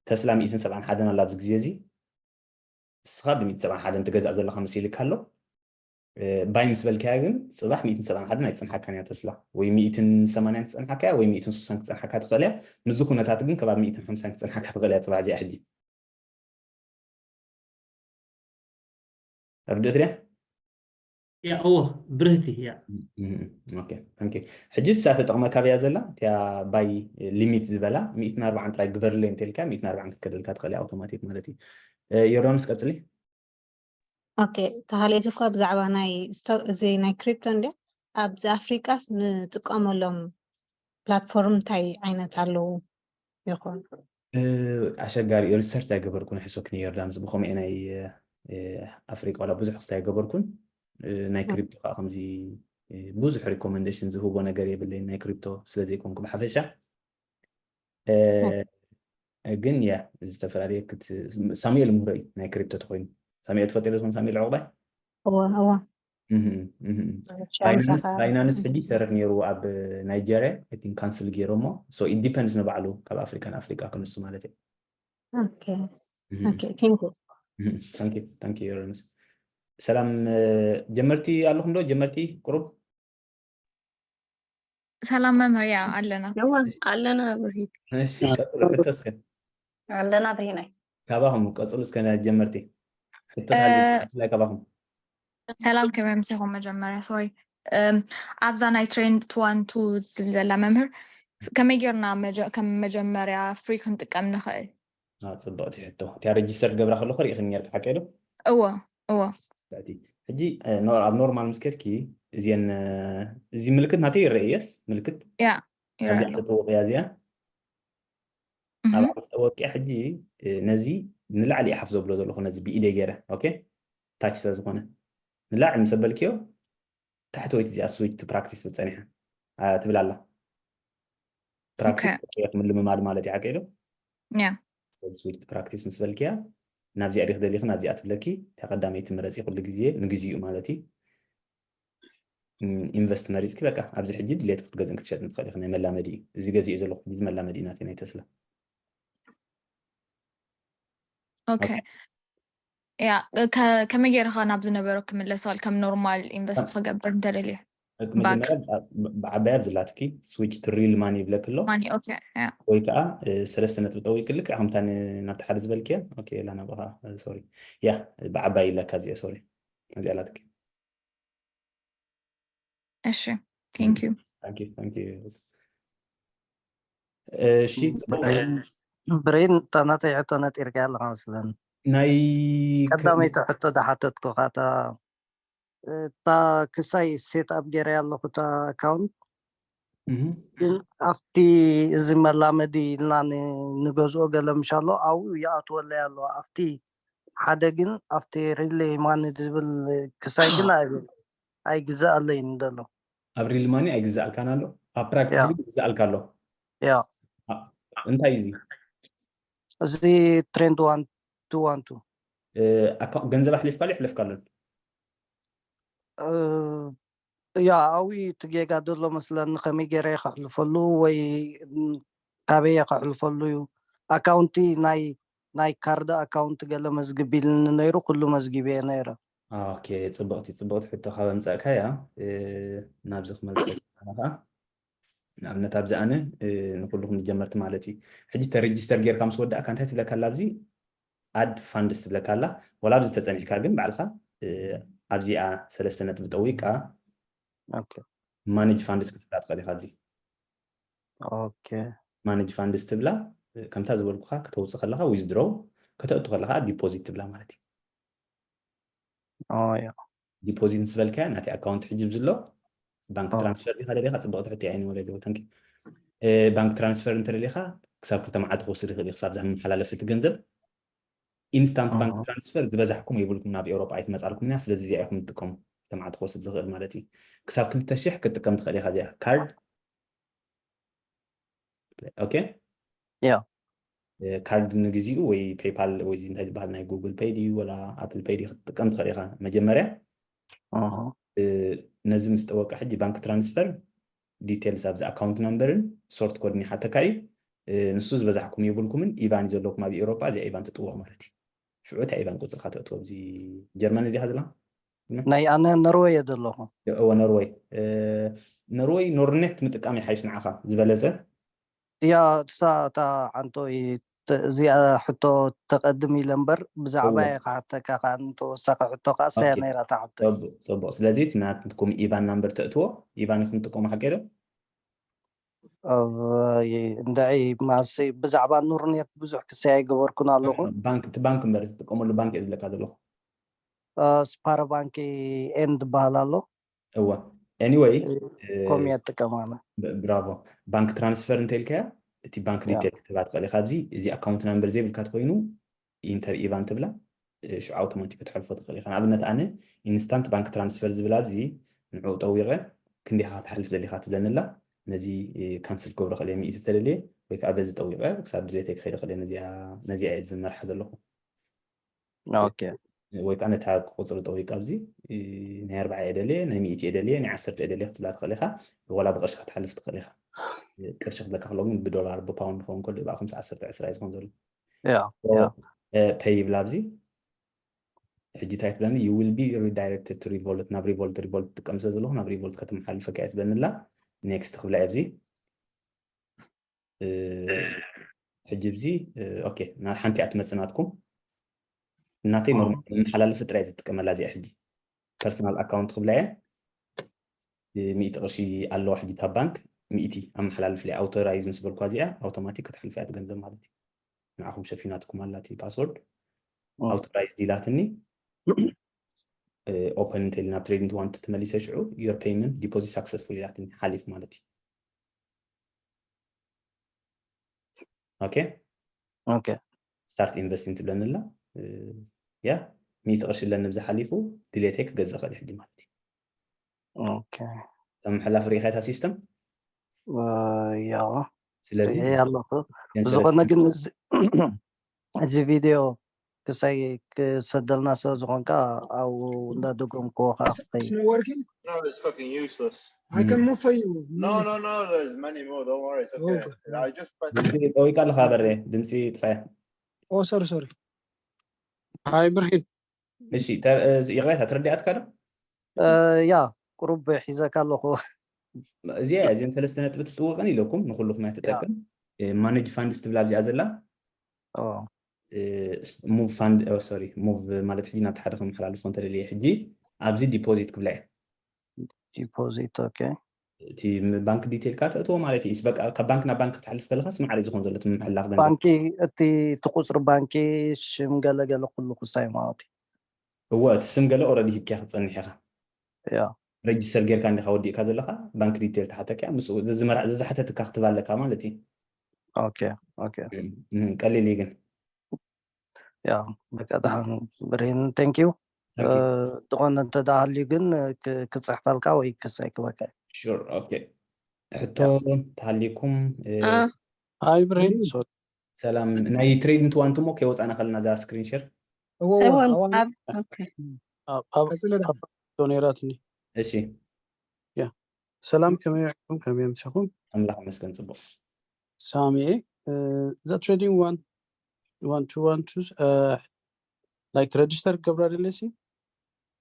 ተስላ ሚእትን ሰብዓን ሓደን ኣላ ኣብዚ ግዜ እዚ ንስኻ ብሚእቲ ሰብዓን ሓደን ትገዛእ ዘለኻ መሲልካ ኣሎ ባይ ምስ በልካያ ግን ፅባሕ ሚእትን ሰብዓን ሓደን ኣይፅንሓካን እያ ተስላ ወይ ሚእትን ሰማንያን ትፀንሓካ እያ ወይ ሚእትን ሱሳን ክትፀንሓካ ትኽእል እያ ምስዚ ኩነታት ግን ከባቢ ሚእትን ሓምሳን ክትፀንሓካ ትኽእል እያ ፅባሕ እዚኣ ሕጂ ርድእት ድያ ያ እዎ ብርህቲ ያ ሕጂ እሳ ተጠቕመካ ብያ ዘላ እቲያ ባይ ሊሚት ዝበላ ሚእትን ኣርባዓን ጥራይ ግበርለይ እንተልካ ሚእትን ኣርባዓን ክትከደልካ ትኽእል ኣውቶማቲክ ማለት እዩ ዮርዳኖስ ቀፅሊ ኦኬ ተሃሌት እኳ ብዛዕባ ናይ እዚ ናይ ክሪፕቶ እንዲ ኣብዚ ኣፍሪቃስ ንጥቀመሎም ፕላትፎርም እንታይ ዓይነት ኣለዉ ይኾን ኣሸጋሪ ሪሰርች ኣይገበርኩን ሕሶክኒ ዮርዳኖስ ብከምኡ ናይ ኣፍሪቃ ዋላ ብዙሕ ክስታይ ኣይገበርኩን ናይ ክሪፕቶ ከዓ ከምዚ ብዙሕ recommendation ዝህቦ ነገር የብለይን ናይ ክሪፕቶ ስለ ዘይኮንኩ ብሓፈሻ። ግን ያ ዝተፈላለየ ሳሙኤል ምሁሮ እዩ ናይ ክሪፕቶ ተኮይኑ። ሳሙኤል ትፈጥዮ ዝኮን ሳሙኤል ዕቁባይ? እዋ እዋ ባይናንስ ሕጂ ይሰርሕ ነይሩ ኣብ ናይጀርያ። ካንስል ገይሮሞ። So it depends ንባዕሉ ካብ ኣፍሪካ ንኣፍሪካ ክንሱ ማለት እዩ። okay okay thank you Thank you Ernest። ሰላም ጀመርቲ ኣለኹም ዶ? ጀመርቲ ቁሩብ ሰላም መምህር። ያ ኣለና ኣለና ብርሂን እሺ ቀጥሉ። ሕቶ እስከ ኣለና ብርሂናይ ካባኹም ቀፅሉ እስከ ናይ ጀመርቲ ሕቶ ላይ ካባኹም ሰላም ከመይ ምሳኹም? መጀመርያ ሶሪ ኣብዛ ናይ ትሬንድ ቱ ዋን ቱ ዝብል ዘላ መምህር ከመይ ጌርና ከም መጀመርያ ፍሪ ክንጥቀም ንኽእል? ፅብቕቲ ሕቶ። እቲያ ሬጅስተር ገብራ ከለኹ ርኢኽኒ ጌርካ ሓቀ ዶ? እዎ እዎ ሕጂ ኣብ ኖርማል ምስ ከድኪ እዚን እዚ ምልክት ናተይ ይረአ የስ ምልክት ያ ኣብዚኣ ተጠወቅያ እዚኣ ኣብኣ ምስ ጠወቅያ ሕጂ ነዚ ንላዕሊ ሓፍ ዘብሎ ዘለኹ ነዚ ብኢደ ገይረ ኦኬ ታች ስለ ዝኾነ ንላዕሊ ምስ ኣበልክዮ ታሕተወይቲ እዚኣ ስዊች ቱ ፕራክቲስ ትብል ፀኒሓ ትብል ኣላ። ፕራክቲስ ምልምማድ ማለት እዩ ሓቀ ዶ? ያ ስዊች ቱ ፕራክቲስ ምስ በልክያ ናብዚኣ ዲክ ደሊክ ናብዚኣ ትብለኪ። እታ ቀዳመይቲ ምረፂ ኩሉ ግዜ ንግዚኡ ማለት እዩ። ኢንቨስት መሪፅኪ በቃ ኣብዚ ሕጂ ድሌት ክትገዝእን ክትሸጥን ትኽእል ኢኺ። ናይ መላመዲ እዩ እዚ ገዚኡ ዘለኹ ሕጂ መላመዲ እዩ ናተይ ናይ ተስላ። ኦኬ ያ ከመይ ገይርኻ ናብ ዝነበሮ ክምለስ እል ከም ኖርማል ኢንቨስት ክገብር እንተደልየ መጀመርያ ብዓባይ ኣብዚ ላትኪ ስዊች ቱ ሪል ማኒ ይብለክ ኣሎ ማኒ ኦኬ ያ ወይ ከዓ ሰለስተ ነጥቢ ጠዊቅልክ ከምታ ናብቲ ሓደ ዝበልክያ ኦኬ ላ ናብኻ ሶሪ ያ ብዓባይ ይብለካ እዚኣ ሶሪ እዚኣ ላትኪ እሺ thank you thank you thank you እሺ ብሬን እታ ናተይ ሕቶ ነጢርካ ኣለካ መስለኒ ናይ ቀዳመይቲ ሕቶ ዝሓተትኩካ እታ እታ ክሳይ ሴት ኣፕ ገይረ ኣለኩ እታ ኣካውንት ግን ኣብቲ እዚ መላመዲ ኢልና ንገዝኦ ገለ ምሻሎ ኣብኡ ይኣትወለይ ኣለዋ ኣብቲ ሓደ ግን ኣብቲ ሪሌ ማኒ ዝብል ክሳይ ግን ኣይግዛኣለይን ዘሎ ኣብ ሪል ማኒ ኣይግዛኣልካን ኣሎ ኣብ ፕራክቲስ ግን ይግዛኣልካ ኣሎ ያ እንታይ እዩ እዚ እዚ ትሬንድ ዋን ቱ ዋን ቱ ገንዘብ ኣሕሊፍካ ዶ ይሕለፍካ ኣሎን ያ ኣብኡ እቲ ጌጋ ዘሎ መስለኒ ከመይ ገይረ ከሕልፈሉ ወይ ካበየ ከሕልፈሉ እዩ ኣካውንቲ ናይ ናይ ካርድ ኣካውንት ገለ መዝግብ ኢልኒ ነይሩ ኩሉ መዝጊበ ነይረ ኦኬ ፅብቕቲ ፅብቕቲ ሕቶ ካብ ኣምፀእካ ያ ናብዚ ክመልሰ ከዓ ንኣብነት ኣብዚ ኣነ ንኩልኩም ጀመርቲ ማለት እዩ ሕጂ ተሬጅስተር ጌርካ ምስ ወዳእካ እንታይ ትብለካ ኣላ ኣብዚ ኣድ ፋንድስ ትብለካ ኣላ ወላ ኣብዚ ተፀኒሕካ ግን ባዕልካ ኣብዚኣ ሰለስተ ነጥቢ ጠዊቃ ማኔጅ ፋንድስ ክትብላ ትኽእል ኢካ ኣብዚ ማኔጅ ፋንድስ ትብላ ከምታ ዝበልኩካ ከተውፅእ ከለካ ዊዝድሮው ከተእቱ ከለካ ዲፖዚት ትብላ ማለት እዩ ዲፖዚት ምስ በልካያ ናተይ ኣካውንት ሕጂ ዝሎ ባንክ ትራንስፈር ዲካ ደሊካ ፅብቅቲ ሕቶ እያ ወለዲ ወተንኪ ባንክ ትራንስፈር እንተደሊካ ክሳብ ክልተ መዓልቲ ክወስድ ይኽእል እዩ ክሳብ ዝመሓላለፍ እቲ ገንዘብ ኢንስታንት ባንክ ትራንስፈር ዝበዛሕኩም የብልኩም ናብ ኤውሮጳ ኣይትመፃልኩም ኢና ስለዚ እዚኣ ኢኹም ትጥቀሙ ክልተ መዓልቲ ክወስድ ዝኽእል ማለት እዩ ክሳብ ክልተ ሽሕ ክትጥቀም ትኽእል ኢካ እዚኣ ካርድ ኦኬ ያ ካርድ ንግዚኡ ወይ ፔይፓል ወይ እንታይ ዝበሃል ናይ ጉግል ፔይ ድዩ ወላ ኣፕል ፔይ ድዩ ክትጥቀም ትኽእል ኢኻ መጀመርያ ነዚ ምስ ጠወቀ ሕጂ ባንክ ትራንስፈር ዲቴልስ ኣብዚ ኣካውንት ናምበርን ሶርት ኮድን ይሓተካ እዩ ንሱ ዝበዛሕኩም የብልኩምን ኢባን ዘለኩም ኣብ ኤውሮጳ እዚኣ ኢባን ትጥወቕ ማለት እዩ ሽዑ እታ ኢባን ቁፅርካ ተእትዎ ኣብዚ ጀርመን ዲኻ ዘላ ናይ ኣነ ኖርወይ እየ ዘለኹ እወ ኖርወይ ኖርወይ ኖርኔት ምጥቃም ይሓይሽ ንዓኻ ዝበለፀ እያ እሳ እታ ሓንቶ እዚኣ ሕቶ ተቐድም ኢለ እምበር ብዛዕባ እየ ክሓተካ ከዓ ንተወሳኺ ሕቶ ከዓ እሳያ ነይራ እታ ሕቶ ፅቡቅ ስለዚ እቲ ናትኩም ኢባን ናምበር ተእትዎ ኢባን ኢኹም ትጥቀሙ ሓቂ ዶ እንድዒ ማሲ ብዛዕባ ኑርኔት ብዙሕ ክሰይ ኣይገበርኩን ኣለኹ ባንክ እቲ ባንክ እምበር ዝጥቀመሉ ባንክ እየ ዝብለካ ዘለኹ ስፓረ ባንኪ ኤንድ በሃል ኣሎ እወ ኤኒወይ ኮም እየ ትጥቀም ኣነ ብራቮ ባንክ ትራንስፈር እንተኢልካያ እቲ ባንክ ዲቴል ክትህባ ትኽእል ኢኻ ኣብዚ እዚ ኣካውንት ናምበር ዘይብልካ ተኮይኑ ኢንተር ኢባን ትብላ ሽዑ ኣውቶማቲክ ክትሐልፎ ትኽእል ኢኻ ንኣብነት ኣነ ኢንስታንት ባንክ ትራንስፈር ዝብል ኣብዚ ንዕኡ ጠዊቐ ክንዲኻ ክትሓልፍ ደሊኻ ትብለኒ ኣላ። ነዚ ካንስል ክገብሮ ክእል እየ፣ ሚእቲ ተደልየ ወይ ከዓ በዚ ጠዊቐ ክሳብ ድሌተይ ክኸይደ ክእል እየ። ነዚኣ ነዚኣ እየ ዝመርሓ ዘለኹ። ኦኬ ወይ ከዓ ነታ ቁፅሪ ጠዊቅ ኣብዚ ናይ ኣርባዓ እየ ደልየ፣ ናይ ሚእቲ እየ ደልየ፣ ናይ ዓሰርተ እየ ደልየ ክትብላ ትኽእል ኢኻ። ወላ ብቅርሺ ክትሓልፍ ትኽእል ኢኻ። ቅርሺ ክብለካ ከሎ ግን ብዶላር ብፓውንድ ክኸውን ከሎ ብኣ ከምሲ ዓሰርተ ዕስራ እዩ ዝኸውን ዘሎ። ያ ያ ፔይ ይብላ ኣብዚ። ሕጂ እንታይ ትብለኒ? You will be redirected to Revolut፣ ናብ ሪቮልት። ሪቮልት ትጥቀም ስለ ዘለኹ ናብ ሪቮልት ከተመሓልፈካ እየ ትብለኒ ኣላ። ኔክስት ክብላ እየ ኣብዚ። እ፣ ሕጂ ኣብዚ እ፣ ኦኬ፣ ና- ሓንቲ እያ ትመጽእ ናትኩም። እናተይ ኖርማል መመሓላለፊ ጥራይ ዝጥቀመላ እዚኣ። ሕጂ ፐርሰናል ኣካውንት ክብላ እየ። እ፣ ሚእቲ ቅርሺ ኣለዋ ሕጂ እታ ባንክ። ሚእቲ ኣመሓላልፍለይ፣ ኣውቶራይዝ ምስ በልኳ እዚኣ ኣውቶማቲክ ክትሓልፍ እያ እቲ ገንዘብ ማለት እዩ። ንዓኹም ሸፊናትኩም ኣላ እቲ ፓስወርድ። ኣውቶራይዝ ኢላትኒ። ኦፐን እንተኢልና ናብ ትሬዲንግ ዋን ተመሊሰ ሽዑ your payment deposit successful ኢላትኒ፣ ሓሊፍ ማለት እዩ። ኦኬ ኦኬ ስታርት ኢንቨስቲንግ ትብለኒ ኣላ። እ፣ ያ ሚእቲ ቅርሺ ኣለኒ ብዚ ሓሊፉ ድሌተይ ክገዝእ ክእል ሕጂ ማለት እዩ። ኦኬ ከም ምሕላፍ ርኢኻ እታ ሲስተም። ያ ስለዚ ሪኤ ኣለኹ። ገንዘብ ብዝኾነ ግን እዚ እዚ ቪድዮ ክሳይ ክሰደልና ስለ ዝኾንካ ኣብኡ እንዳደገምክዎ ከዓ ክኸይድ። It's not working? No, it's fucking useless. I can move for you. No, no, no, there's many more. Don't worry, it's okay. Okay. I just pressed. ድምፂ ጠዊቃ ኣለኻ በሬ፣ ድምፂ ጥፋ። Oh, sorry, sorry. ሃይ ብርሂን እሺ ተ- እዚ ይቕሬታ፣ ተረዲኣትካ ዶ? እ፣ ያ ቁሩብ ሒዘካ ኣለኹ። እዚኣ እያ፣ እዚን ሰለስተ ነጥቢ ትጥውቕን ኢለኩም ንኩልኹም እያ ትጠቅም። ማኔጅ ፋንድስ ትብላ ኣብዚኣ ዘላ። ኦ፣ ሙቭ ፋንድ፣ ሶሪ፣ ሙቭ ማለት ሕጂ ናብቲ ሓደ ከመሓላልፎ እንተደልየ ሕጂ ኣብዚ ዲፖዚት ክብላ እየ። ዲፖዚት። ኦኬ እቲ ባንክ ዲቴይልካ ተእትዎ ማለት እዩ። በቃ ካብ ባንክ ናብ ባንክ ክትሓልፍ ከለካ ስማዕሪ ዝኮን ዘሎ እቲ ምምሕላፍ ገንዘብ። ባንኪ፣ እቲ እቲ ቁፅሪ ባንኪ፣ ሽም፣ ገለገለ ኩሉ ክሳይ ማለት እዩ። እወ፣ እቲ ስም ገለ ኦረዲ ሂብኪያ ክትፀንሕ ኢካ። ያ ረጅስተር ጌርካ እንዲካ ወዲእካ ዘለካ፣ ባንክ ዲቴይል ተሓተኪያ፣ ምስኡ ዝመራ- ዝዝሓተትካ ክትባ ኣለካ ማለት እዩ። ኦኬ ኦኬ እም፣ ቀሊል እዩ ግን። ያ በቃ ደሓን ብርሂን፣ ቴንክ ዩ። ኦኬ። ዝኾነ እንተ ደኣ ሃልዩ ግን ክ- ክፅሕፈልካ ወይ ክሳይ ክበካ። ሹር፣ ኦኬ። ሕቶ ተሃልይኩም፣ እ፣ አ፣ ሃይ ብርሂን ሶሪ ሰላም። ናይ ትሬድ እንትዋንት እሞ ከይወፃና ከለና እዛ ስክሪን ሼር እዎ እዎ እውን ኣዋን ኣብ ኦኬ ኣብ ኣብ ቀጽለ ኣብ ዶ ነይራትኒ። እሺ። ሰላም ከመይ ውዒልኩም ከመይ ኣምሲኹም? ኣምላኽ ይመስገን ጽቡቕ። ሳሚ እየ። እዛ ትሬዲንግ ዋን ዋን ቱ ዋን ቱ ላይክ ረጅስተር ክገብራ ደለሲ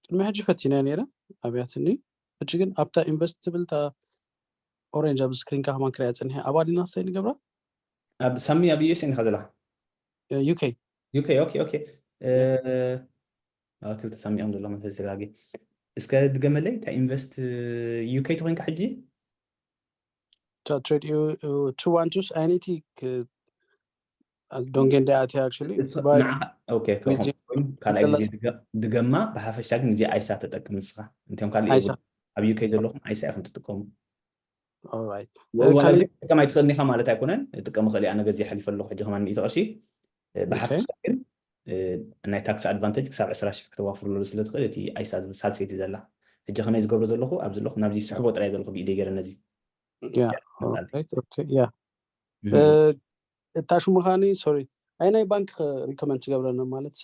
ቅድሚ ሕጂ ፈቲነ ነይረ ኣብያትኒ። ሕጂ ግን ኣብታ ኢንቨስት ትብል እታ ኦሬንጅ ኣብ ስክሪንካ ከማን ክሪያ ጽኒሐ። ኣብ ኣዲና ስታይ ንገብራ ኣብ ሳሚ ኣብ ዩ ኤስ ኤ ኢኻ ዘለኻ? ዩ ኬ ዩ ኬ ኦኬ ኦኬ። እ፣ ኣብ ክልተ ሳሚኦም ዘሎ መንፈስ ተጋጊ። እስከ ድገመለይ፣ እታ ኢንቨስት ዩ ኬ ተኮይንካ ሕጂ? ትሬድ ቱ ዋን ቱስ ኣይነቲ ዶንጌ እንዳ ኣትያ ኣክቹሊ እስ- ንዓኻ- ኦኬ፣ ኦኬ፣ ካልኣይ ግዜ ድገ- ድገማ። ብሓፈሻ ግን እዚ ኣይሳ ተጠቅም ንስኻ። እንቶም ካልእ ኣይሳ። የብሉ። ኣብ ዩ ኬ ዘለኹም ኣይሳ ኢኹም ትጥቀሙ። ኦራይት ወላ ካልእ እዚ ክትጥቀም ኣይትኽእልን ኢኻ ማለት ኣይኮነን። ጥቀም ክእል እየ፣ ኣነ ገዚእ ሓሊፈ ኣለኹ። ሕጂ ከማን ሚእቲ ቅርሺ። እ፣ ብሓፈሻ ግን እ፣ ናይ ታክስ ኣድቫንቴጅ ክሳብ ዕስራ ሽሕ ከተዋፍርሉ ስለ ትኽእል፣ እቲ ኣይሳ ዝብል ሳልሰይቲ ዘላ። ሕጂ ከመይ ዝገብሮ ዘለኹ፣ ኣብዚ ኣለኹ፣ ናብዚ ስሕቦ ጥራይ ዘለኹ ብኢደይ ገይረ ነዚ። ያ መጻል። ኦራይት ኦኬ ያ እህ፣ እ፣ እታ ሽሙ ኻኒ ሶሪ ኣይ ናይ ባንክ ሪኮመንድ ትገብረና ማለት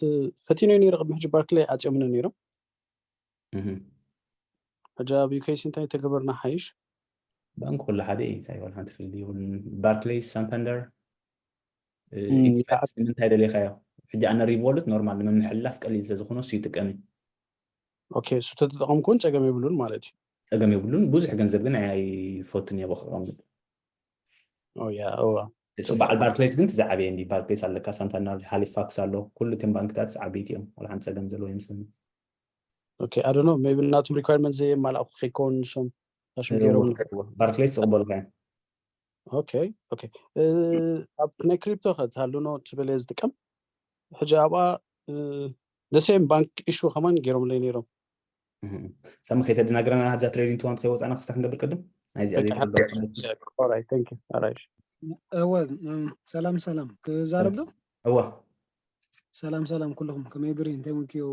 ፈቲኖ ነይረ ቅድሚ ሕጂ ባርክሌ ኣፅዮምኒ ነይሮም እህ። ሕጂ ኣብ ዩኬሲ እንታይ ተገበርና ሓይሽ ባንክ ኩሉ ሓደ እዩ፣ እንታይ ይበል ሓንቲ ፍልልይ የብሉን። ባርክሌይስ፣ ሳንታንደር፣ እ፣ እም፣ ኢንተርኔት ንምንታይ ደሊኻዮ? ሕጂ ኣነ ሪቮሉት ኖርማል ንምምሕልላፍ ቀሊል ስለ ዝኾነ እሱ ይጥቀም እዩ። ኦኬ እሱ ተተጠቐምኩ እውን ፀገም የብሉን ማለት እዩ። ጸገም የብሉን። ብዙሕ ገንዘብ ግን ኣይፈቱን እየ ከቐምጥ። ኦ ያ እዋ እሱ በዓል ባርክሌይስ ግን እቲ ዝዓበየ እንዲ። ባርክሌይስ ኣለካ፣ ሳንታንደር፣ ሃሊፋክስ ኣሎ፣ ኩሉ እቶም ባንክታት ዓበይቲ እዮም። ወላ ሓንቲ ጸገም ዘለዎ ይመስለኒ። ኦኬ ኣይ ዶንት ኖ ሜቢ ናቶም ሪኳርመንት ዘየማላእኩ ከይከውን ንሶም ታሽም ገይሮም ባርክሌይስ ዝቕበሉካ እዮም። ኦኬ ኦኬ እ፣ ኣብ ናይ ክሪፕቶ ከ ትሃሉ ኖ ትብል እየ ዝጥቀም። ሕጂ ኣብኣ ደሴም ባንክ ኢሹ ከማን ገይሮምለይ ነይሮም። እህ። ሳሚ ከይተደናግረና፣ ኣብዛ ትሬዲንግ ትዋን ከይወፃና ክስታ ክንገብር ቅድም ናይዚኣ በቃ፣ ዘይተረዳእኩ። ኦራይት ቴንክ ዩ ኦራይት እወ እም፣ ሰላም ሰላም፣ ክዛረብ ዶ? እዋ ሰላም ሰላም ኩልኹም፣ ከመይ ብሪ እንታይ ምንክዩ?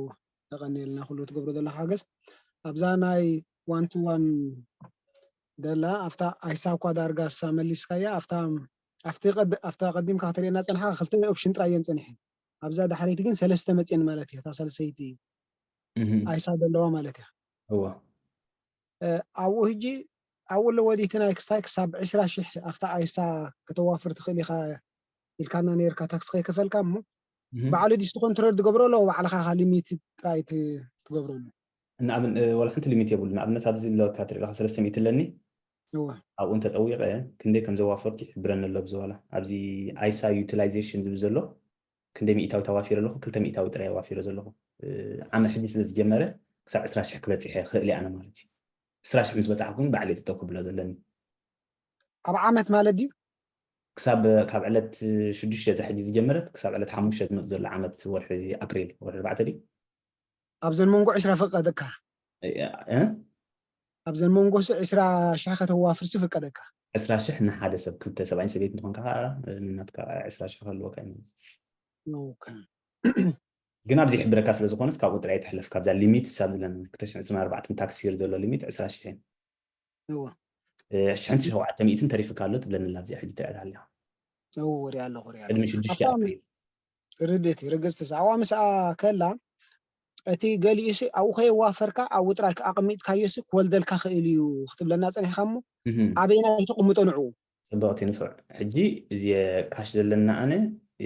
ተቐኒልና ኩሉ ትገብሮ ዘለካ ሓገዝ። ኣብዛ ናይ one to one ደላ ኣብታ ኣይሳ እኳ ዳርጋ እሳ መሊስካያ ኣብታ ኣብቲ ቀድ- ኣብታ ቀዲምካ ክትርእየና ጸንሓ ክልተ ኦፕሽን ጥራይ እየን ጸኒሐን። ኣብዛ ዳሕረይቲ ግን ሰለስተ መጽየን ማለት እያ። እታ ሳልሰይቲ እህ፣ ኣይሳ ዘለዋ ማለት እያ። እዋ እ፣ ኣብኡ ሕጂ ኣብኡ ለወዲቲ ናይ ክስታይ ክሳብ ዕስራ ሽሕ ኣብታ ኣይሳ ከተዋፍር ትኽእል ኢኻ ኢልካና ነርካ፣ ታክስ ከይከፈልካ እሞ እህ። ባዕሉ ዲስቲ ኮንትሮል ትገብሮ ኣለዎ። ባዕልኻ ኢኻ ሊሚት ጥራይ ት- ትገብረሉ። ንኣብን እ፣ ዋላ ሓንቲ ሊሚት የብሉ። ንኣብነት ኣብዚ ዘለካ ትርኢ ኣለኻ ሰለስተ ሚእቲ ኣለኒ። እወ ኣብኡ እንተጠዊቐ ክንደይ ከም ዘዋፈርኩ ይሕብረኒ ኣሎ። ብዝዋላ ኣብዚ ኣይሳ ዩቲላይዜሽን ዝብል ዘሎ ክንደይ ሚእታዊ ተዋፊረ ኣለኹ? ክልተ ሚእታዊ ጥራይ ዋፊረ ዘለኹ። እ፣ ዓመት ሕጂ ስለ ዝጀመረ ክሳብ ዕስራ ሽሕ ክበጽሕ እየ ክእል እየ ኣነ ማለት እዩ። ዕስራ ሽሕ ምስ በጻሕኩ ግን ባዕለይ ጥጠው ክብሎ ዘለኒ። ኣብ ዓመት ማለት ድዩ? ክሳብ ካብ ዕለት ሽዱሽተ እዛ ሕጂ ዝጀመረት ክሳብ ዕለት ሓሙሽተ ዝመጽእ ዘሎ ዓመት ወርሒ ኣፕሪል ወርሒ ኣርባዕተ ድዩ? ኣብዘን መንጎ ዕስራ ፈቀደካ እ? ኣብዘን መንጎ ሲ ዕስራ ሽሕ ከተዋፍርሲ ፈቀደካ። ዕስራ ሽሕ ንሓደ ሰብ ክልተ ሰብኣይን ሰበይትን ትኾንካ ከዓ ንናትካ ዕስራ ሽሕ ከልወካ እዩ። ኦኬ። ግን ኣብዚ ይሕብረካ ስለ ዝኾነስ ካብኡ ጥራይ ትሕለፍ። ካብዛ ሊሚት ሳብ ዝለን ክልተ ሽሕን ዕስራን ኣርባዕተን ታክስ ይር ዘሎ ሊሚት ዕስራ ሽሕ እዩ። እወ እ፣ ሽሕን ሸውዓተ ሚእትን ተሪፍካ ኣሎ ትብለኒ ኣላ ኣብዚኣ ሕጂ ትሪኣ ኣለኻ። እወ ሪኣ ኣለኹ ሪኣ ኣለኹ። ቅድሚ ሽዱሽተ ኣብታ ምስ- ኣፕሪል ርድእቲ ርግጽቲ ኣብኣ ምስኣ ከላ እቲ ገሊኡሲ ኣብኡ ከየዋፈርካ ኣብኡ ጥራይ ኣቐሚጥካዮሲ ክወልደልካ ክእል እዩ ክትብለና ጸኒሕካ እሞ እህም። ኣበይና ይተቕምጦ ንዕኡ? ጽብቕቲ ንፉዕ። ሕጂ የካሽ ዘለና ኣነ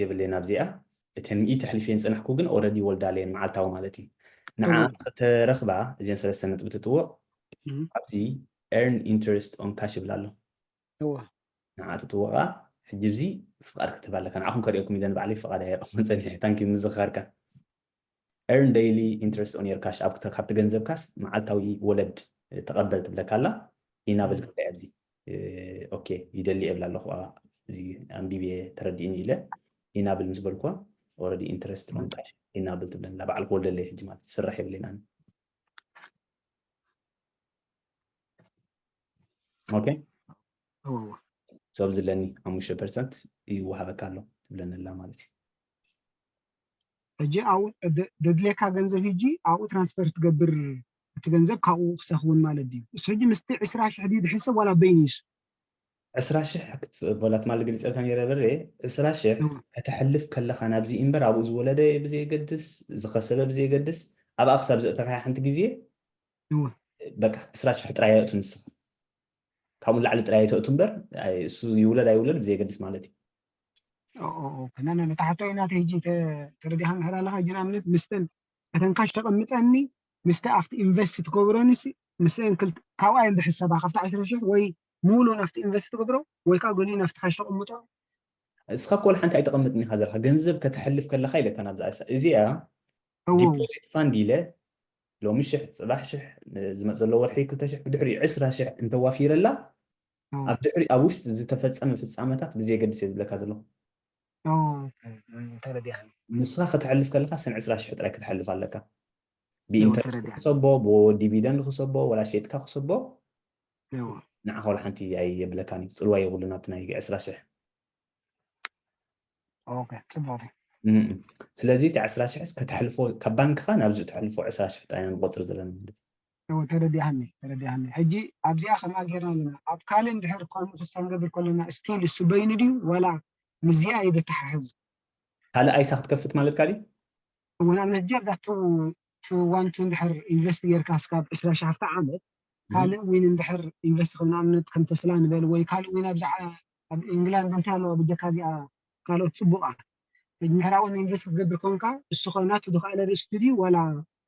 የብለይ ናብዚኣ እተን ሚእቲ ኣሕሊፈን ጸናሕኩ ግን ኦረዲ ወልዳለየን መዓልታዊ ማለት እዩ። ንዓ እወ። ከተረኽባ እዚን ሰለስተ ነጥቢ ትጥውቕ እም። ኣብዚ ኤርን ኢንትረስት ኦን ካሽ ይብል ኣሎ። እወ ንዓ ትጥውቓ ሕጂ ብዚ ፍቓድ ክትህባ ኣለካ። ንዓኹም ከርእየኩም ኢለ ንባዕለይ ፍቓድ ኣየቕርብን ጸኒሐ። ታንኪ ምዝኽኻርካ። Earn daily interest on your cash ኣብ ክተ- ካብቲ ገንዘብካስ መዓልታዊ ወለድ ተቐበል ትብለካ ኣላ። ኢናብል እም። ክብላ ኣብዚ ኦኬ ይደሊ እብላ ኣለኹ። እዚ ኣንቢቤ ተረዲእኒ ኢለ ኢናብል ምስ በልኳ ኦረዲ ኢንትረስት ኦን ካሽ ኢናብል ትብለኒ ኣላ። ባዕሉ ክወልደለይ ሕጂ ማለት ስራሕ የብለይን ኣነ። ኦኬ እወ ሶብ ዝለኒ ሓሙሽተ ፐርሰንት ይወሃበካ ኣሎ ትብለኒ ኣላ ማለት እዩ። ሕጂ ኣብኡ ደ- ደድልየካ ገንዘብ ሕጂ ኣብኡ ትራንስፈር ትገብር፣ እቲ ገንዘብ ካብኡ ክሳብ ክውን ማለት ድዩ? እሱ ሕጂ ምስቲ ዕስራ ሽሕ ድዩ ድሕሰብ ዋላ በይኑ እዩ እሱ? ዕስራ ሽሕ ክትፍ- ቦላት ማል ገሊፀልካ ነይረ በሬ። ዕስራ ሽሕ እወ ከተሕልፍ ከለኻ ናብዚ እምበር ኣብኡ ዝወለደ ብዘየገድስ ዝኸሰበ ብዘየገድስ ኣብኣ ክሳብ ዘእተኻ ሓንቲ ግዜ እወ በቃ ዕስራ ሽሕ ጥራይ ኣእቱ ንስኻ። ካብኡ ንላዕሊ ጥራይ ኣይተእቱ እምበር ኣይ- እሱ ይውለድ ኣይውለድ ብዘየገድስ ማለት እዩ። ኦኦኦ ከናና ንታሕቶ ኢና ተይጂ ተረዲኻ ምሕር ኣለኻ ሕጂ ንኣብነት ምስተን ከተን ካሽ ተቐምጠኒ ምስተ ኣብቲ ኢንቨስት ትገብረኒ ምስአን ክልተ ካብኣ እየን ዝሕሰባ ካብቲ ዕስራ ሽሕ ወይ ሙሉ ናብቲ ኢንቨስት ትገብሮ ወይ ከዓ ገሊኡ ናብቲ ካሽ ተቐምጦ። እስኻ ኮል ሓንቲ ኣይተቐምጥን ኢኻ ዘለካ ገንዘብ ከተሕልፍ ከለኻ ኢለካ ናብዛ እሳ እዚኣ እዎ ዲፖዚት ፋንድ ኢለ ሎሚ ሽሕ ጽባሕ ሽሕ ዝመጽእ ዘሎ ወርሒ ክልተ ሽሕ ብድሕሪኡ ዕስራ ሽሕ እንተዋፊረላ እዎ ኣብ ድሕሪ ኣብ ውሽጢ ዝተፈጸመ ፍጻመታት ብዘየገድስ እየ ዝብለካ ዘለኹ። እዎ ተረዲኣኒ። ንስኻ ከተሕልፍ ከለኻ ሰን ዕስራ ሽሕ ጥራይ ከተሕልፍ ኣለካ። እዎ ብኢንተረስት ተረዲኣኒ። ክሰቦ ብዲቪደንድ ክሰቦ ወላ ሸጥካ ክሰቦ እዎ ንዓኻ ወላ ሓንቲ ኣየብለካን እዩ። ጽልዋ የብሉን ኣብቲ ናይ ዕስራ ሽሕ። ኦኬ ጽቡቕ። እም። ስለዚ እቲ ዕስራ ሽሕስ ከተሕልፎ ካብ ባንክኻ ናብዚ ተሕልፎ ዕስራ ሽሕ ጥራይ ኢና ንቆጽር ዘለና ማለት እዩ። እዎ ተረዲኣኒ ተረዲኣኒ። ሕጂ ኣብዚኣ ከምኣ ጌርና ኣለና ኣብ ካልእ እንድሕር ከምኡ ክስተንገብር ከለና ስቲል እሱ በይኑ ድዩ ዋላ ምስዚኣ እዩ ዘተሓሕዝ? ካልእ ኣይሳ ክትከፍት ማለትካ ድዩ? እዎ ንኣብነት ሕጂ ኣብዛ ቱ ቱ ዋን ቱ እንድሕር ኢንቨስት ጌርካ እስካብ ዕስራ ሺሕ ኣብቲ ዓመት ካልእ ዊን እንድሕር ኢንቨስት ከም ንኣብነት ከም ተስላ ንበል ወይ ካልእ ዊን ኣብዛ ዓ- ኣብ ኢንግላንድ እንታይ ኣለዋ ብጀካ እዚኣ ካልኦት ጽቡቓት እንድሕር ኣብኦም ኢንቨስት ክትገብር ኮንካ እሱ ከ ናቱ ዝኸኣለ ርእስቱ ድዩ ዋላ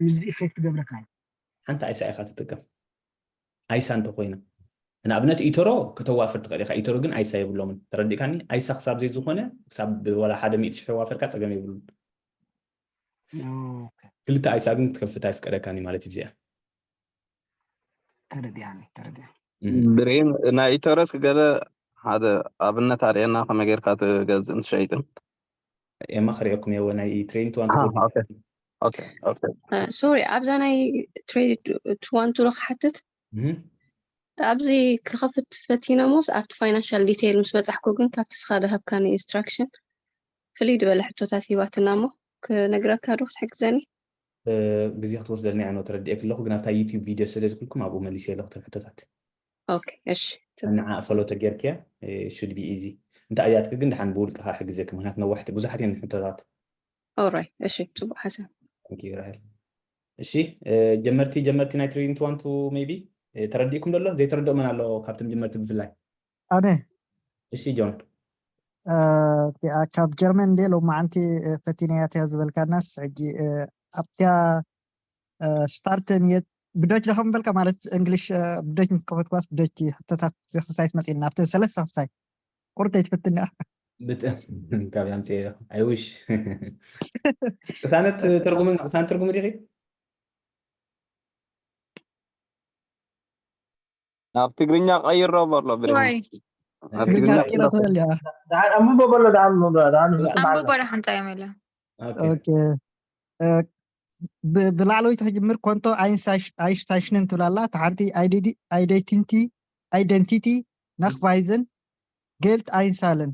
ምስዚ ኢፌክት ገብረካ እዩ? ሓንቲ ኣይሳ ኢኻ ትጥቀም። ኣይሳ እንተኮይና ንኣብነት ኢተሮ ከተዋፍር ትኽእል ኢኻ። ኢተሮ ግን ኣይሳ የብሎምን። ተረዲእካኒ? ኣይሳ ክሳብ ዘይዝኾነ ክሳብ ወላ ሓደ ሚእቲ ሽሕ ዋፈርካ ጸገም የብሉን። ኦኬ ክልተ ኣይሳ ግን ክትከፍት ኣይፍቀደካን እዩ ማለት እዩ። ብዚኣ ተረዲኣኒ ተረዲኣኒ። እህ። ብሬን ናይ ኢተረስ ገለ ሓደ ኣብነት ኣርእየና ከመይ ጌርካ ትገዝእን ትሸይጥን። ኤማ ክርእየኩም እየ ናይ ትሬን ቱ ዋን ኣሃ፣ ኦኬ። ኦኬ ኦኬ። ሶሪ ኣብዛ ናይ ትሬድ ቱ ዋን ቱ ዶ ክሓትት እህ። ኣብዚ ክኸፍት ፈቲነ ሞስ ኣብቲ ፋይናንሻል ዲቴይል ምስ በጻሕኩ ግን ካብቲ ስኻ ዝሃብካኒ ኢንስትራክሽን ፍልይ ዝበለ ሕቶታት ሂባትና እሞ ክነግረካ ዶ ክትሕግዘኒ? ግዜ ክትወስደልና እያ ነው ተረዲኤክ ኣለኹ፣ ግን ኣብታ ዩቲዩብ ቪድዮ ስለ ዝክልኩም ኣብኡ መሊሰ ኣለኹ ተን ሕቶታት። ኦኬ፣ እሺ። ንዓ ፈሎ ተጌርክያ፣ should be easy። እንታይ እያትክ ግን ደሓን ብውልቅኻ ሕግዘክ፣ ምክንያቱ ነዋሕቲ ብዙሓት እየን ሕቶታት። ኦራይ፣ እሺ፣ ጽቡቅ ሓሳብ። ራሄል። እሺ፣ ጀመርቲ ጀመርቲ ናይ ትሬዲንግ ትዋንቱ ሜቢ ተረዲእኩም ደሎ? ዘይተረድኦ መን ኣሎ ካብቶም ጀመርቲ ብፍላይ? ኣነ እሺ ጆን። ካብ ጀርመን እንዴ ሎማዓንቲ ፈቲነያ ተያ ዝበልካናስ ሕጂ ኣብትያ ስታርት ንየት ብዶች ዳኸም በልካ ማለት እንግሊሽ ብዶች ምስ ከፈትኳስ ብዶች ሕቶታት ክሳይ ትመፅና ኣብተ ሰለስተ ክሳይ ቁርተይ ትፈትና። ካብ ያምፀ ኣይውሽ ቅሳነት ትርጉምን ቅሳነት ትርጉም ዲኺ? ናብ ትግርኛ ቀይሮ በሎ ብሬ ወይ ናብ ትግርኛ ትግርኛ ቀይሮ ትበል እያ። ደሓን ኣንብቦ በሎ ደሓን ደሓን ኣንብቦ ዳሓን ፃ የመለ ኦኬ። ኦኬ። እ፣ ብ- ብላዕለወይቲ ክጅምር ኮንቶ ኣይንስታይሽንን ትብላላ። እቲ ሓንቲ ኣይደንቲቲ ናክቫይዝን ጌልት ኣይንሳልን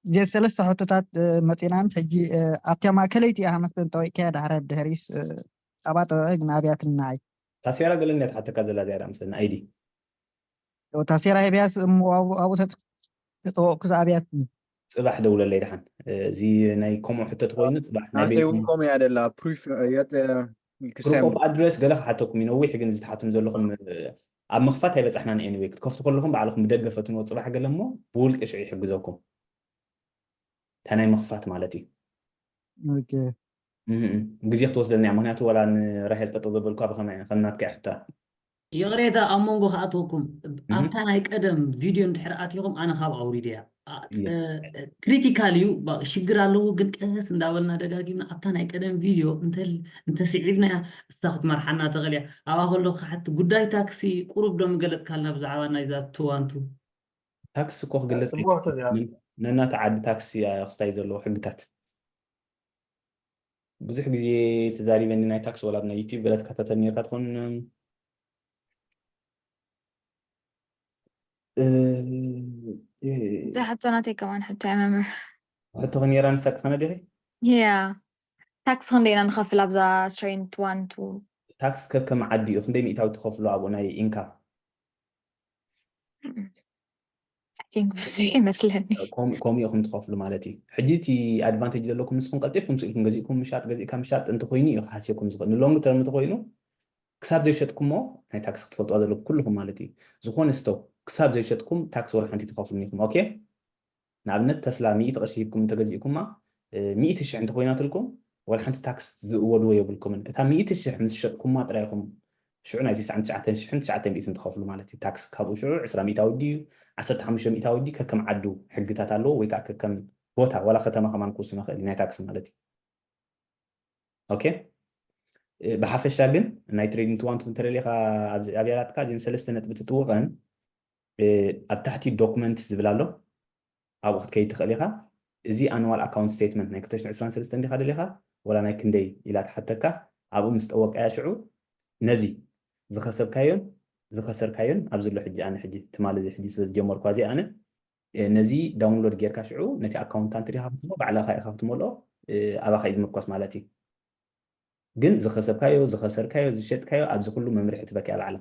እዚአን ሰለስተ ሕቶታት መፂናን ሕጂ ኣብቲያ ማእከለይቲ እያ መስተን ጠዊቅካያ ዳሕራይ ብድሕሪስ ፃባ ጠወቀ ግን ኣብያትኒ ንዓይ ታሴራ ገለ እንድያ ትሓተካ ዘላ እዚኣ ደኣ መሰለኒ ኣይዲ ታሴራ ሄብያስ ኣብኡ ተጠወቅኩ ዝኣብያትኒ ፅባሕ ደውለለይ ደሓን እዚ ናይ ከምኡ ሕቶ ተኮይኑ ፅባሕ ናይ ናተይ እውን ቤት ከምኡ እያ ደላ proof proof of address ገለ ክሓተኩም እዩ ነዊሕ ግን ዝተሓትም ዘለኹም ኣብ ምኽፋት ኣይበፃሕናን anyway ክትከፍቱ ከለኹም ባዕልኹም ብደገ ፈትንዎ ፅባሕ ገለ እሞ ብውልቂ ሽዑ ይሕግዘኩም እታ ናይ ምኽፋት ማለት እዩ ኦኬ እህ፣ ግዜ ክትወስደልና እያ ምክንያቱ ዋላ ንራሄል ጠጠው ዘበልኳ ብከመይ ከም ናትካ እያ ሕታ ይቕሬታ ኣብ መንጎ ክኣትወኩም ኣብታ ናይ ቀደም ቪድዮ እንድሕር ኣቲኹም ኣነ ካብ ኣውሪደ እያ ክሪቲካል እዩ ሽግር ኣለዎ ግን ቀስ እንዳበልና ደጋጊምና ኣብታ ናይ ቀደም ቪድዮ እንተስዒብናያ እሳ ክትመርሓና ተኽእል እያ ኣብኣ ከሎ ክሓቲ ጉዳይ ታክሲ ቁሩብ ዶ ምገለፅካልና ብዛዕባ ናይዛ ትዋንቱ ታክስ እኮ ክግለፅ ነናተ ዓዲ ታክስ ክስታይ ዘለዎ ሕግታት ብዙሕ ግዜ ተዛሪበኒ ናይ ታክስ ወላ ናይ ዩቲብ ገለ ትከታተል ነርካ ትኾን እዛ ሕቶ ናተይ ከማን ሕቶ እያ መምህር ሕቶ ከነራ ንሳ ቅሳነ ዲኺ ያ ታክስ ክንደይ ኢና ንኸፍል ኣብዛ ስትሬንት ዋን ቱ ታክስ ከከም ዓዲ እዩ ክንደይ ሚእታዊ ትኸፍሉ ኣብኡ ናይ ኢንካም I think ብዙሕ ይመስለኒ ከምኡ ኢኹም ትኸፍሉ ማለት እዩ ሕጂ እቲ ኣድቫንቴጅ ዘለኩም ንስኹም ቀልጢፍኩም ስኢልኩም ገዚእኩም ምሻጥ ገዚእካ ምሻጥ እንተኮይኑ እዩ ክሓስየኩም ዝኽእል ንሎንግ ተርም እንተኮይኑ ክሳብ ዘይሸጥኩሞ ናይ ታክስ ክትፈልጥዋ ዘለኩም ኩልኹም ማለት እዩ ዝኾነ ስቶክ ክሳብ ዘይሸጥኩም ታክስ ወላ ሓንቲ ትኸፍሉን ኢኹም ኦኬ ንኣብነት ተስላ ሚእቲ ቅርሺ ሂብኩም እንተገዚእኩማ ሚእቲ ሽሕ እንተኮይናትልኩም ወላ ሓንቲ ታክስ ዝእወድዎ የብልኩምን እታ ሚእቲ ሽሕ ምስ ሸጥኩማ ጥራይ ኢኹም ሽዑ ናይ ትስዓን ትሽዓተን ሽሕን ትሽዓተ ሚእትን ትኸፍሉ ማለት እዩ ታክስ ካብኡ ሽዑ ዕስራ ሚእታዊ ድዩ ዓሰርተ ሓሙሽተ ሚእታዊ ድዩ ከከም ዓዱ ሕግታት ኣለዎ ወይ ከዓ ከከም ቦታ ዋላ ከተማ ከማን ክውስኖ ይኽእል እዩ ናይ ታክስ ማለት እዩ ኦኬ ብሓፈሻ ግን ናይ ትሬዲንግ ትዋንቱ እንተደሊኻ ኣብያላትካ እዚን ሰለስተ ነጥቢ ትጥውቐን ኣብ ታሕቲ ዶክመንት ዝብል ኣሎ ኣብኡ ክትከይድ ትኽእል ኢኻ እዚ ኣንዋል ኣካውንት ስቴትመንት ናይ ክልተ ሽሕን ዕስራን ሰለስተን ዲኻ ደሊኻ ወላ ናይ ክንደይ ኢላ ትሓተካ ኣብኡ ምስ ጠወቃያ ሽዑ ነዚ ዝኸሰብካዮን ዝኸሰርካዮን ኣብዚ ኣሎ ሕጂ ኣነ ሕጂ ትማሊ እዚ ሕጂ ስለ ዝጀመርኳ እዚ ኣነ ነዚ ዳውንሎድ ጌርካ ሽዑ ነቲ ኣካውንታንት ዲኻ ክትሞ ባዕልኻ ኢኻ ክትመልኦ ኣባኻ እዩ ዝምርኮስ ማለት እዩ ግን ዝኸሰብካዮ ዝኸሰርካዮ ዝሸጥካዮ ኣብዚ ኩሉ መምርሒ ትበክያ ባዕላ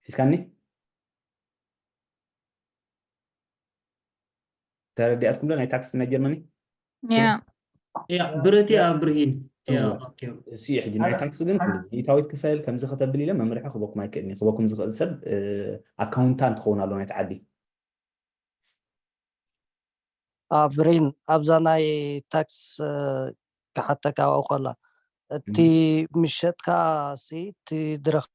ሒዝካኒ ተረዲኣትኩም ዶ ናይ ታክስ ናይ ጀርመኒ ያ ብረቲ ኣብርሂን እሱ ሕጂ ናይ ታክስ ግን ሚእታዊት ክፈል ከምዚ ከተብል ኢለ መምርሒ ክበኩም ኣይክእልኒ ክበኩም ዝኽእል ሰብ ኣካውንታንት ክኸውን ኣሎ ናይቲ ዓዲ ኣብሪን ኣብዛ ናይ ታክስ ክሓተካ ኣብኡ ከላ እቲ ምሸጥካ ሲ እቲ ዝረኸብ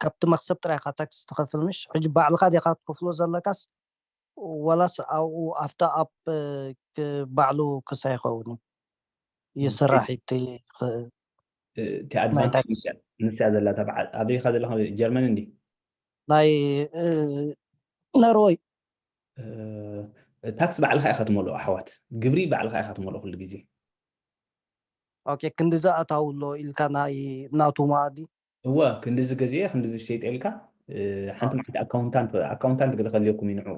ካብቲ መክሰብ ጥራይ ኢኻ ታክስ ትኸፍል ምሽ ሕጂ ባዕልካ ዲኻ ትከፍሎ ዘለካስ ወላስ ኣብኡ ኣብታ ኣፕ ባዕሉ ክሳይ ይኸውን እዩ ይስራሕ እቲ እቲ ኣድቫንቴጅ ንስያ ዘላ ኣበይካ ዘለካ ጀርመን እንዲ ናይ ነርወይ ታክስ ባዕልካ ኢካ ትመልኦ ኣሕዋት ግብሪ ባዕልካ ኢካ ትመልኦ ኩሉ ግዜ ኦኬ ክንዲ ዝኣታው ኣሎ ኢልካ ናይ ናቱ ማኣዲ እወ ክንዲ ዝገዝኤ ክንዲ ዝሸይጠ ኢልካ ሓንቲ መዓልቲ ኣካውንታንት ኣካውንታንት ገለ ከልየኩም ይንዑ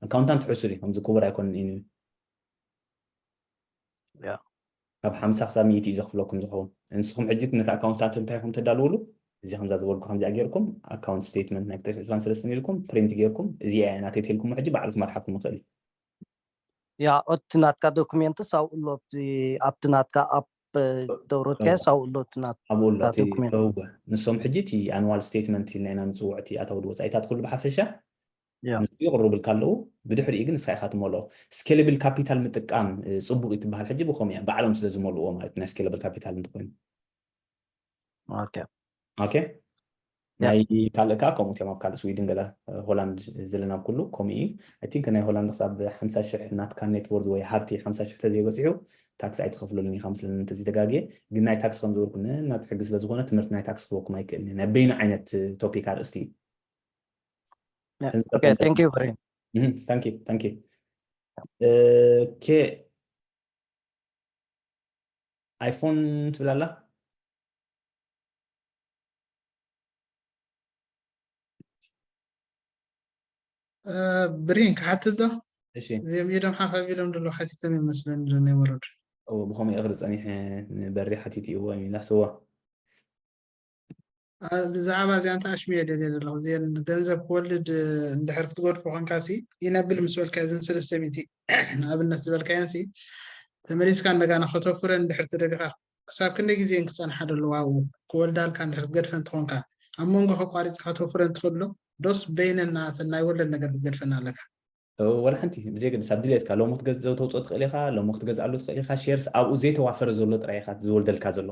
ኣካውንታንት ሕሱር እዩ ከምዚ ክቡር ኣይኮንን እዩ ካብ ሓምሳ ክሳብ ሚእቲ እዩ ዘኽፍለኩም ዝኸውን። ንስኹም ሕጂ ነቲ ኣካውንታንት እንታይ ኢኹም ተዳልውሉ? እዚ ከምዛ ዝበልኩ ከምዚኣ ጌርኩም ኣካውንት ስቴትመንት ናይ ክልተ ሺሕ ዕስራን ሰለስተን ኢልኩም ፕሪንት ጌርኩም፣ እዚኣ እያ ናተይ ተልኩሞ ሕጂ ባዕሉ ክመርሓኩም ይኽእል እዩ። ያ እቲ ናትካ ዶክሜንትስ ኣብኡ ኣሎ፣ ኣብቲ ናትካ ኣፕ ደውረድካዮስ ኣብኡ ኣሎ፣ እቲ ናትካ ኣብኡ ኣሎ እቲ ዶክሜንት። እወ፣ ንሶም ሕጂ እቲ ኣኑዋል ስቴትመንት ኢልና ኢና ንፅውዕ፣ እቲ ኣታዊ ወፃኢታት ኩሉ ብሓፈሻ ያ። ንሱ ይቕርብልካ ኣለዉ። ብድሕሪኡ ግን ንስኻ ኢኻ ትመልኦ። ስኬለብል ካፒታል ምጥቃም እ፣ ፅቡቕ እዩ ትበሃል ሕጂ ብኸምኡ እዮም ባዕሎም ስለ ዝመልእዎ ማለት ናይ ስኬለብል ካፒታል እንተኮይኑ። ኦኬ። ኦኬ። ናይ ካልእ ከዓ ከምኡ እዮም ኣብ ካልእ ስዊድን ገለ እ፣ ሆላንድ ዘለና ኩሉ ከምኡ እዩ። ኣይ ቲንክ ናይ ሆላንድ ክሳብ ሓምሳ ሽሕ ናትካ ኔትወርድ ወይ ሃብቲ ሓምሳ ሽሕ ተዘይበፂሑ ታክስ ኣይትኸፍለሉን ኢኻ መስለኒ እንተዘይተጋግየ። ግን ናይ ታክስ ከም ዝበልኩ ነናት ሕጊ ስለ ዝኾነ ትምህርቲ ናይ ታክስ ክበኩም ኣይክእልን እየ። ናይ በይኑ ዓይነት ቶፒክ ኣርእስቲ እዩ። ኦኬ፣ thank you ብሬን። ታንክ ዩ ታንክ ዩ። ኦኬ። ኣይፎን ትብል ኣላ? ብሪን ክሓትት ዶ? እሺ። እዚኦም ኢዶም ሓፍ ኣቢሎም ዘለዉ ሓቲቶም ይመስለኒ ዶ ናይ ወረዱ። እዎ፣ ብኸመይ እኽሪ ጸኒሐ ንበሪ ሓቲትዎ ኢላ ስዋ። ብዛዕባ እዚኣ እንታይ ኣሽሚየ ደልየ ዘለኹ፣ እዚአን ገንዘብ ክወልድ እንድሕር ክትገድፎ ኮንካ ሲ ኢነብል ምስ በልካ እዘን ሰለስተ ሚእቲ ንኣብነት ዝበልካየን ሲ ተመሊስካ እንደጋና ከተፉረን እንድሕር ትደሊኻ ክሳብ ክንደይ ግዜ እየን ክጸንሓ ዘለዋ ኣብኡ? ክወልዳልካ እንድሕር ክትገድፈን ትኾንካ ኣብ መንጎ ከቋሪጽካ ከተፉረን ትኽእል ዶ? ዶስ በይነን ናተን ናይ ወለድ ነገር ክትገድፈና ኣለካ? ወላ ሓንቲ ብዘየገድስ ኣብ ድሌትካ ሎሚ ክትገዝእ ተውፅኦ ትኽእል ኢኻ፣ ሎሚ ክትገዝኣሉ ትኽእል ኢኻ። ሼርስ ኣብኡ ዘይተዋፈረ ዘሎ ጥራይ ኢኻ ዝወልደልካ ዘሎ።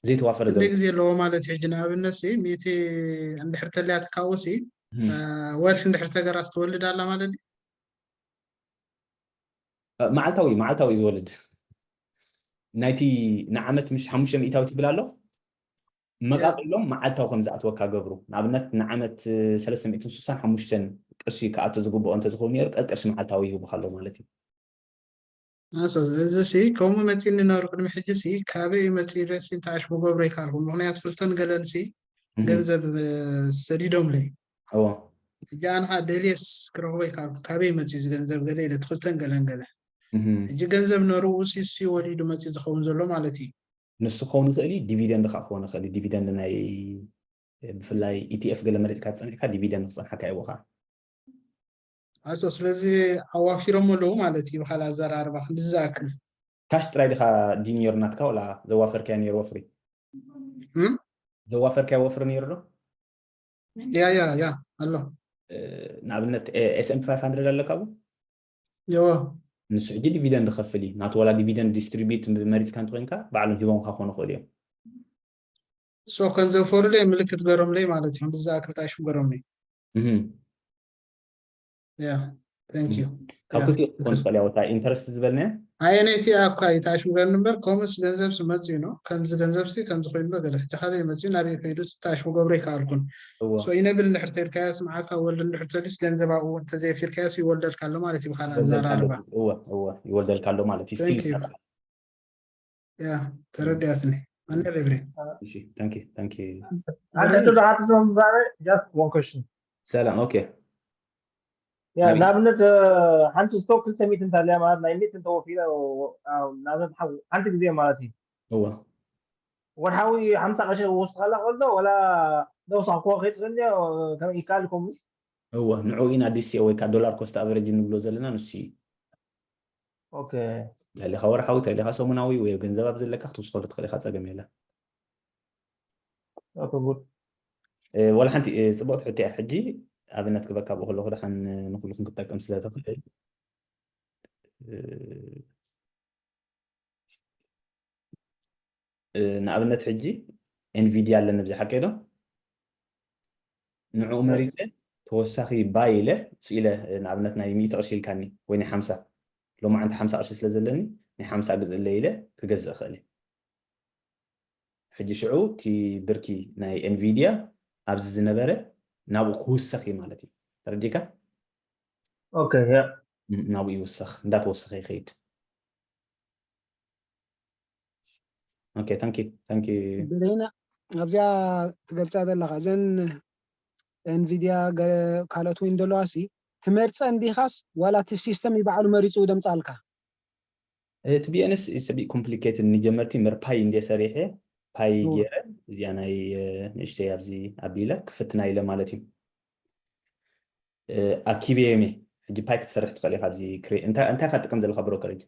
ዘይተዋፈረ ዘሎ ክንደይ ግዜ ኣለዎ ማለት እዩ? ሕጂ ንኣብነት ሲ ሚእቲ እንድሕር ተልያ ትካቦ ሲ ወርሒ እንድሕር ተገራስ ትወልድ ኣላ ማለት ድዩ? መዓልታዊ መዓልታዊ እዩ ዝወልድ። ናይቲ ንዓመት ምሽ ሓሙሽተ ሚእታዊት ይብል ኣሎ። መቓቒሎም መዓልታዊ ከም ዝኣትወካ ገብሩ። ንኣብነት ንዓመት ሰለስተ ሚእትን ስሳን ሓሙሽተን ቅርሺ ክኣቱ ዝግብኦ እንተዝኸውን ነይሩ ቀጥ ቅርሺ መዓልታዊ ይህቡኻ ኣለዉ ማለት እዩ። ኣሶ እዚ ሲ ከምኡ መፂኒ ነሩ ቅድሚ ሕጂ ሲ ካበይ እዩ መፂኡ ኢለ ሲ እንታይ ኣሽሙ ገብሮ ይካልኩ ምክንያቱ ክልተን ገለን ሲ እህ፣ ገንዘብ እ፣ ሰዲዶምለይ እዎ። ሕጂ ኣነ ከዓ ደልየስ ክረኽቦ ይካልኩ ካበይ መፂኡ እዚ ገንዘብ ገለ ኢለ ትክልተን ገለን ገለ እህ፣ ሕጂ ገንዘብ ነርኡ ሲ ሲ ወሊዱ መፂኡ ዝኸውን ዘሎ ማለት እዩ። ንሱ ክኸውን ይኽእል እዩ፣ ዲቪደንድ ከዓ ክኸውን ይኽእል እዩ። ዲቪደንድ ናይ ብፍላይ ኢቲኤፍ ገለ መሪፅካ ዝፀኒሕካ ዲቪደንድ ክፀንሓካ ይዎ ከዓ ኣሶ ስለዚ ኣዋፊሮም ኣለዉ ማለት እዩ። ብካልእ ኣዘራርባ ክንዲ ዝኣክል ካሽ ጥራይ ዲኻ ድዩ ነይሩ ናትካ ወላ ዘዋፈርካዮ ነይሩ ወፍሪ? እም? ዘዋፈርካዮ ወፍሪ ነይሩ ዶ? ያ ያ ያ ኣሎ እ፣ ንኣብነት ኤስኤምፒ ፋይቭ ሃንድረድ ኣለካ ቡ የዎ ንሱ ሕጂ ዲቪደንድ ክኸፍል እዩ። ናቱ ዋላ ዲቪደንድ ዲስትሪቢዩት መሪፅካ እንተኮይንካ ባዕሎም ሂቦምካ ክኾኑ ይኽእሉ እዮም። ሶ ከም ዘፈሩለይ ምልክት ገሮምለይ ማለት እዩ። ክንዲ ዝኣክል ጣይሹ ገሮምለይ እህም። ያ thank you ካብ ያ፣ ክልቲኡ ክትኮን ትኽእል እያ። ወታ ኢንተረስት ዝበልናያ ኣየነይቲ ኣኳ ይታሽምገን እምበር ከምኡስ ገንዘብ ሲ መፅኡ ነው ከምዚ ገንዘብ ሲ ከምዚ ኮይኑ ዶ ገለ ሕጂ ካበይ መፅኡ ናበይ ከይዱ ሲ ታሽሙ ገብሮ ይከኣልኩን እዎ ሶ ኢነብል እንድሕር ተልካዮስ መዓልታ ወልድ እንድሕር ተልዩስ ገንዘብ ኣብኡ እንተዘየፊርካዮስ ይወልደልካ ኣሎ ማለት እዩ ብካልእ ይወልደልካ ኣሎ። ኣዘራርባ እዎ እዎ ይወልደልካ ኣሎ ማለት እዩ። ስቲል Thank you። ያ ተረዲኣትኒ ኣነ ሬብሬ እሺ ታንክ ዩ ታንክ ዩ። ሓደ ሕቶ ዝሓትት ምባረ just one question ሰላም ኦኬ ያ ናበይ? ንኣብነት እ፣ ሓንቲ ስቶክ ክልተ ሚእቲ እንተልያ ማለት ናይ ሚእቲ እንተወፊረ እ፣ ንኣብነት ሓው- ሓንቲ ግዜ ማለት እዩ እዎ ወርሓዊ ሓምሳ ቅርሺ ወስኻላ ከሎ ወላ ደውሳኽኮ ከይትኽእል ከመይ ይከኣል ከምኡ እዎ ንዑ ኢና ዲሲ ወይ ከዓ ዶላር ኮስት ኣቨሬጅ እንብሎ ዘለና ንሱ እዩ። ኦኬ ተሊኻ ወርሓዊ ተሊኻ ሰሙናዊ ወይ ገንዘብ ኣብ ዘለካ ክትውስኸሉ ትኽእል ኢኻ፣ ፀገም የለን። ኦኬ ጉድ እ፣ ወላ ሓንቲ እ፣ ፅቡቕቲ ሕቶ እያ። ሕጂ ኣብነት ክበካ ብከለኹ ደሓን ንኩልኩም ክትጠቅም ስለ ትኽእል እ፣ እ፣ ንኣብነት ሕጂ ኤንቪዲያ ኣለኒ ብዚ ሓቀይ ዶ ንዕኡ መሪፀ ተወሳኺ ባይ ኢለ ስኢለ ንኣብነት ናይ ሚእቲ ቅርሺ ኢልካኒ ወይ ናይ ሓምሳ ሎማዓንቲ ሓምሳ ቅርሺ ስለ ዘለኒ ናይ ሓምሳ ግዝእለ ኢለ ክገዝእ እኽእል እየ። ሕጂ ሽዑ እቲ ብርኪ ናይ ኤንቪዲያ ኣብዚ ዝነበረ ናብኡ ክውሰኽ እዩ ማለት እዩ። ተረዲካ? ኦኬ ያ ናብኡ ይውሰኽ፣ እንዳተወሰኸ ይኸይድ። ኦኬ ታንኪ ታንኪ። ብሬና ኣብዚኣ ትገልፃ ዘለካ እዘን ኤንቪዲያ ካልኦት እውን ዘለዋ ሲ ትመርፀን ዲካስ ዋላ እቲ ሲስተም ይባዕሉ መሪፁ ደምፃልካ? እቲ ቢኤንኤስ ሰቢ ኮምፕሊኬትድ ንጀመርቲ ምር ፓይ እንደ ሰሪሐ ፓይ ገይረ እዚኣ ናይ ንእሽተይ ኣብዚ ኣቢለ ክፍትና ኢለ ማለት እዩ። ኣኪበየሜ ሕጂ ፓይ ክትሰርሕ ትኽእል ኢኻ። ኣብዚ እንታይ እንታይ ኢኻ ትጥቀም ዘለኻ ብሮከሬጅ?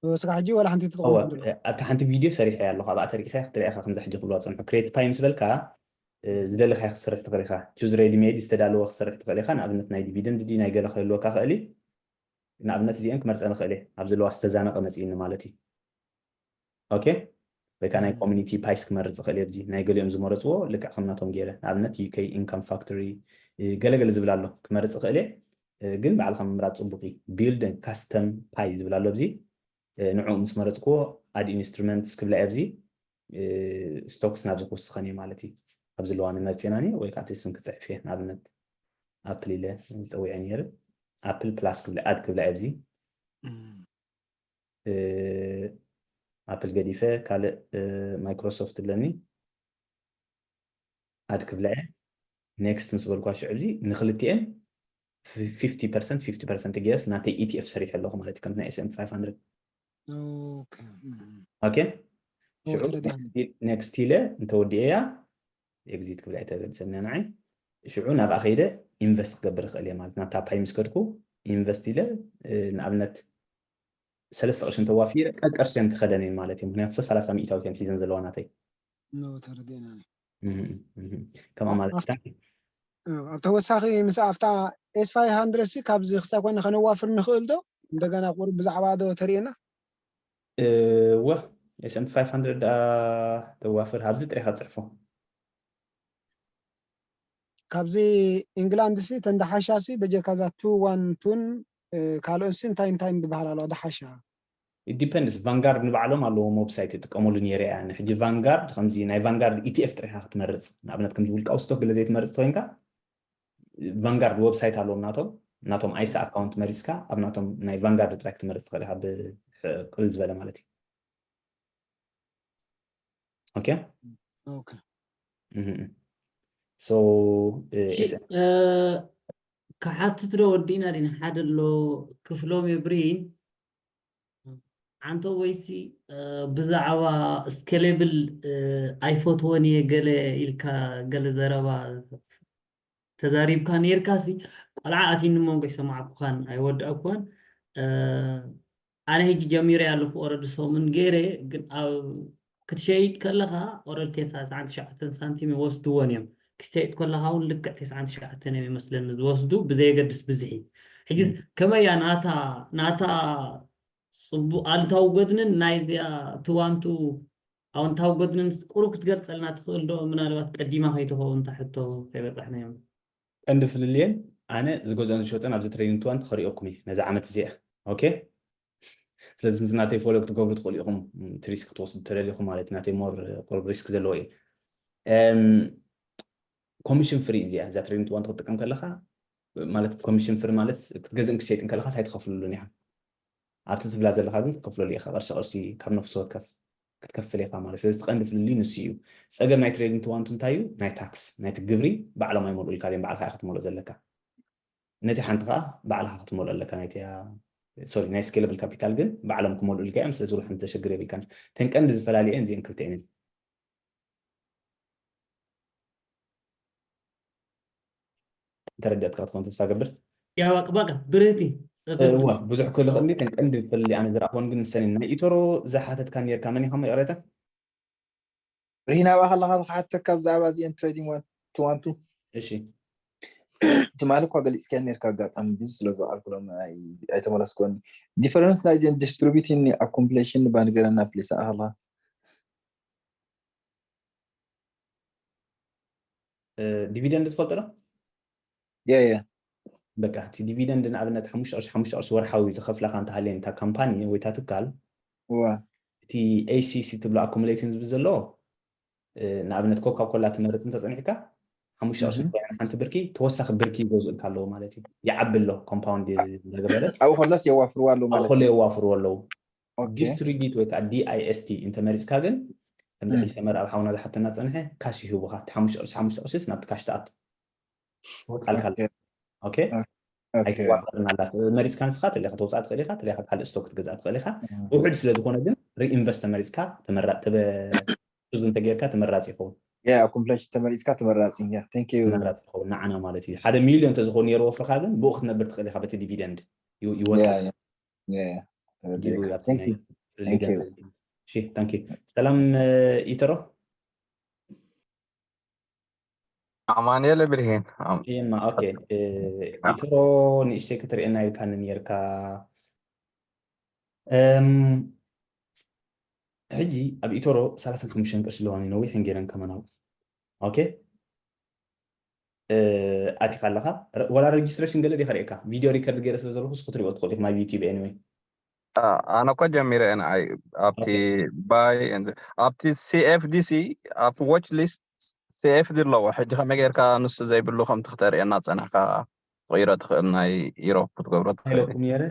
ስጋ ሕጂ ዋላ ሓንቲ ትጥቀም ኣብታ ሓንቲ ቪድዮ ሰሪሐ ኣለኹ። ኣብኣ ተሪኢኻ ክትሪኣ ኢኻ ከምዛ ሕጂ ክብልዋ ጸንሑ። ክሬት ፓይ ምስ በልካ ዝደለኻ ክትሰርሕ ትኽእል ኢኻ። ቹዝ ሬዲ ሜድ ዝተዳለወ ክትሰርሕ ትኽእል ኢኻ። ንኣብነት ናይ ዲቪደንድ ዲ ናይ ገለ ክህልወካ ክእል እዩ። ንኣብነት እዚአን ክመርፀ ንኽእል እየ ኣብ ዘለዋ ዝተዛነቐ መፅእኒ ማለት እዩ። ኦኬ ወይ ከዓ ናይ ኮሚኒቲ ፓይስ ክመርፅ እኽእል እየ። ኣብዚ ናይ ገሊኦም ዝመረፅዎ ልክዕ ከም ናቶም ገይረ ንኣብነት ዩኬ ኢንካም ፋክቶሪ ገለገለ ዝብል ኣሎ ክመርፅ እኽእል እየ። ግን ባዕልኻ ምምራፅ ፅቡቅ እዩ። ቢልድ ካስተም ፓይ ዝብል ኣሎ ኣብዚ ንዕኡ ምስ መረፅክዎ ኣድ ኢንስትሩመንትስ ክብላ እየ። ኣብዚ ስቶክስ ናብዚ ክውስኸን እየ ማለት እዩ። ኣብ ዘለዋ ንመርፅና ወይ ከዓ እቲ ስም ክፅሕፍ እየ። ንኣብነት ኣፕል ኢለ ፀዊዐ ነይረ። ኣፕል ፕላስ ክብላ ኣድ ክብላ እየ ኣብዚ ኣፕል ገዲፈ ካልእ ማይክሮሶፍት ኣለኒ ኣድ ክብላ እየ። ኔክስት ምስ በልኳ ሽዑ እዚ ንክልቲኤን ፊፍቲ ፐርሰንት ፊፍቲ ፐርሰንት ገይረስ ናተይ ኢቲኤፍ ሰሪሐ ኣለኹ ማለት እዩ። ከምቲ ናይ ኤስኤንፒ ፋይቭ ሃንድረድ ኦኬ ሽዑ ኔክስት ኢለ እንተወዲኤያ ኤግዚት ክብላ እየ ተገድሰኒ ንዓይ። ሽዑ ናብኣ ከይደ ኢንቨስት ክገብር ይኽእል እየ ማለት ናብታ ፓይ ምስ ከድኩ ኢንቨስት ኢለ ንኣብነት ሰለስተ ቅርሺ እንተዋፊረ ቀቀርሸን ክኸደን እየን ማለት እዩ። ምክንያቱ ሰ ሰላሳ ሚእታዊት እየን ሒዘን ዘለዋ ናተይ። ኖ ተረዲእና። ከማ ማለት ኣብ ተወሳኺ ምስ ኣብታ ኤስ ፋይቭ ሃንድረድ ሲ ካብዚ ክሳብ ኮነ ከነዋፍር ንኽእል ዶ? እንደገና ቁሩብ ብዛዕባ ዶ ተርእየና? ወ ኤስኤንፒ ፋይቭ ሃንድረድ ደኣ ተዋፍር ኣብዚ ጥሪኻ ጽሕፎ። ካብዚ ኢንግላንድ ሲ ተን ደሓሻ ሲ በጀካ እዛ ቱ ዋን ቱን ካልኦት ሲ እንታይ እንታይ ዝበሃል ኣለዋ ደሓሻ? ዲፐንድስ ቫንጋርድ ንባዕሎም ኣለዎም ዌብሳይት ይጥቀመሉ ነይረ እያ። ሕጂ ቫንጋርድ ከምዚ ናይ ቫንጋርድ ኢቲኤፍ ጥሪኻ ክትመርፅ ንኣብነት ከምዚ ውልቃዊ ስቶክ ግለ ዘይትመርፅ ተኮይንካ ቫንጋርድ ዌብሳይት ኣለዎም ናቶም ናቶም ኣይሳ ኣካውንት መሪፅካ ኣብ ናቶም ናይ ቫንጋርድ ጥራይ ክትመርፅ ትኽእል ኢኻ ብቅልል ዝበለ ማለት እዩ። ኦኬ ኦኬ ሶ ክሓትት ዶ ወዲእና ዲና ሓደ ኣሎ ክፍሎም የብሪን ዓንቶ ወይሲ ብዛዕባ ስኬሌብል ኣይፈትወን እየ ገለ ኢልካ ገለ ዘረባ ተዛሪብካ ነይርካ ሲ ቆልዓ ኣትኒ መንጎ ይሰማዕኩኻን ኣይወዳእኩኻን ኣነ ሕጂ ጀሚረ ኣለኹ ኦረዲ ሰሙን ገይረ ግን ኣብ ክትሸይጥ ከለኻ ኦረዲ ተስዓን ትሽዓተን ሳንቲም ይወስድዎን እዮም ክትሸይጥ ከለኻ እውን ልክዕ ተስዓን ትሽዓተን እዮም ይመስለኒ ዝወስዱ ብዘየገድስ ብዝሒ ሕጂ ከመያ ናታ ናታ ፅቡቅ ኣሉታዊ ጎድንን ናይዚኣ ትዋንቱ ኣወንታዊ ጎድንን ቁሩብ ክትገልፀልና ትኽእል ዶ? ምናልባት ቀዲማ ከይትኸውን እታ ሕቶ ከይበፃሕናዮም። ቀንዲ ፍልልየን ኣነ ዝገዝኦን ዝሸጦን ኣብዚ ትሬዲንግ ትዋን ተኸሪኦኩም እየ ነዚ ዓመት እዚኣ። ኦኬ ስለዚ ምስ ናተይ ፎሎ ክትገብሩ ትኽእሉ ኢኹም። እቲ ሪስክ ክትወስዱ ተደሊኹም ማለት ናተይ ሞር ቁሩብ ሪስክ ዘለዎ እዩ። ኮሚሽን ፍሪ እዚኣ እዛ ትሬዲንግ ትዋን ክትጥቀም ከለኻ ማለት ኮሚሽን ፍሪ ማለት ክትገዝእን ክትሸይጥን ከለኻስ ኣይትኸፍልሉን ኢኻ። ኣብቲ ትብላ ዘለኻ ግን ክትከፍለሉ ኢኻ ቅርሺ ቅርሺ ካብ ነፍሲ ወከፍ ክትከፍል ኢኻ ማለት ስለዚ ቀንዲ ፍልልዩ ንሱ እዩ። ፀገም ናይ ትሬዲንግ ትዋንቱ እንታይ እዩ? ናይ ታክስ ናይቲ ግብሪ ባዕሎም ኣይመልኡልካ ድዮም ባዕልካ ኢኻ ትመልኦ ዘለካ። ነቲ ሓንቲ ከዓ ባዕልካ ክትመልኦ ኣለካ ናይቲ ሶሪ ናይ ስኬለብል ካፒታል ግን ባዕሎም ክመልኡልካ እዮም ስለዚ ሓንቲ ዘሸግር የብልካን። ተን ቀንዲ ዝፈላልየን እዚአን ክልተኤን ተረዲእካ ትኸውን ተስፋ ገብር። ያው በቃ ብርህቲ እዋ ብዙሕ ክልኽእል እንዴ ተን ቀንዲ ፈልሊ ኣነ ዝረኣኽዎን ግን ንሰን ናይ ኢቶሮ ዝሓተትካ ነርካ መን ኢኻ ይቕሬታ? ሪሂና ብኣ ከለኻ ዝሓተካ ብዛዕባ እዚአን ትሬዲንግ ዋን ቱ ዋን ቱ እሺ ትማሊ እኳ ገሊፅካዮ ነርካ ኣጋጣሚ ቢዚ ስለ ዝወዓልኩ ሎም ኣይተመለስክወኒ ዲፈረንስ ናይዚአን ዲስትሪቢዩቲን ኣኮምፕሌሽን ባንገረና ፕሊስ ኣኸላ ዲቪደንድ ትፈልጦ ዶ? የየ በቃ እቲ ዲቪደንድ ንኣብነት ሓሙሽተ ቅርሺ ሓሙሽተ ቅርሺ ወርሓዊ ዝኸፍላካ እንተሃልየን እታ ካምፓኒ ወይ እታ ትካል እዋ እቲ ኤሲሲ ትብሎ ኣኮሙሌቲን ዝብል ዘሎ ንኣብነት ኮካ ኮላ ትመርፅ እንተፀኒሕካ ሓሙሽተ ቅርሺ ትኾይና ሓንቲ ብርኪ ተወሳኺ ብርኪ ይገዝኡልካ ኣለዉ ማለት እዩ። ይዓቢ ኣሎ ኮምፓውንድ እንዳገበረ ኣብኡ ከሎስ የዋፍርዋ ኣለዉ ኣብ ማለት ከሎ እዩ የዋፍርዎ ኣለዉ። ኦኬ ዲስትሪጊት ወይ ከዓ ዲኣይኤስቲ እንተመሪፅካ ግን ከምዚ እም። ሕጂ ሰመር ኣብ ሓውና ዝሓተና ፀንሐ ካሽ ይህቡኻ እቲ ሓሙሽተ ቅርሺ ሓሙሽተ ቅርሽስ ናብቲ ካሽ ትኣቱ ይወጣልካ ኣሎ። ኦኬ ኦኬ። ኣይትዋፈርን ኣላ። መሪፅካ ንስኻ ተለካ ተውፃእ ትኽእል ኢኻ፣ ተለካ ካልእ ስቶክ ክትገዝእ ትኽእል ኢኻ። ውሑድ ስለ ዝኾነ ግን ሪኢንቨስት ተመሪፅካ ተመራፂ ተበ ብዙ እንተጌርካ ተመራፂ ይኸውን። Yeah, accomplish ተመሪፅካ ተመራፂ። Yeah, thank you. ተመራፂ ይኸውን ንዓና ማለት እዩ። ሓደ ሚሊዮን ተዝኾን ነይሩ ወፍርካ ግን ብኡ ክትነብር ትኽእል ኢኻ በቲ ዲቪደንድ ይወስድ። Yeah, yeah, yeah. ተረዲእካ። Thank you. Thank you. እሺ፣ thank you። ሰላም ኢተሮ። ኣማኑኤል ብርሂን። ይማ ኦኬ። ኢትሮ ንእሽተይ ክትርእየና ኢልካኒ ነርካ። ሕጂ ኣብ ኢቶሮ ሰላሳን ሓሙሽተን ቅርሺ ኣለዋኒ፣ ነዊሕን ገይረን ከመናው። ኦኬ። ኣቲካ ኣለካ። ወላ ሬጅስትሬሽን ገለ ዲካ ርእካ? ቪድዮ ሪከርድ ገይረ ስለ ዘለኩ ክትሪኦ ትኽእል ኢኩም ኣብ ዩቲብ። Anyway ኣነ እኮ ጀሚረ እየ ንዓይ ኣብቲ ባይ ኣብቲ ሲኤፍዲሲ ኣብቲ ዎች ሊስት ሲኤፍዲ ኣለዎ። ሕጂ ከመይ ጌርካ ንሱ ዘይብሉ ከምቲ ክተርእየና ጸኒሕካ ትቕይሮ ትኽእል ናይ ኢሮፕ ክትገብሮ ትኽእል። ኢለኩም ነይረ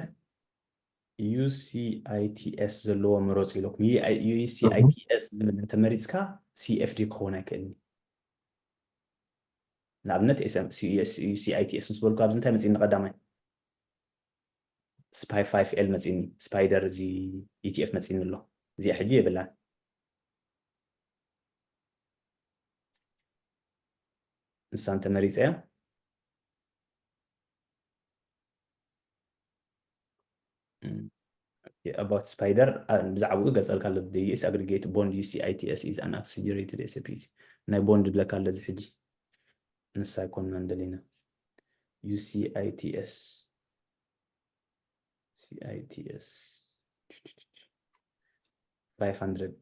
ዩሲኣይቲኤስ ዘለዎ ምረጹ ኢለኩም። ዩሲኣይቲኤስ ዝብል እንተመሪጽካ ሲኤፍዲ ክኸውን ኣይክእልን። ንኣብነት ዩሲኣይቲኤስ ምስ በልኩ ኣብዚ እንታይ መጺእኒ ቀዳማይ? ስፓይ ፋይፍ ኤል መጺኒ፣ ስፓይደር እዚ ኢቲኤፍ መጺኒ ኣሎ። እዚኣ ሕጂ የብላን። ንሳ እንተመሪጸያ about spider ብዛዕባኡ ገልጸልካ ኣሎ። The ዩኤስ aggregate bond ዩሲኣይቲኤስ is an accelerated ኤስፒሲ። ናይ ቦንድ ድለካ ኣሎ እዚ ሕጂ። ንሳ ኣይኮንና እንደሊና። ዩሲኣይቲኤስ ሲኣይቲኤስ ፋይፍ ሃንድረድ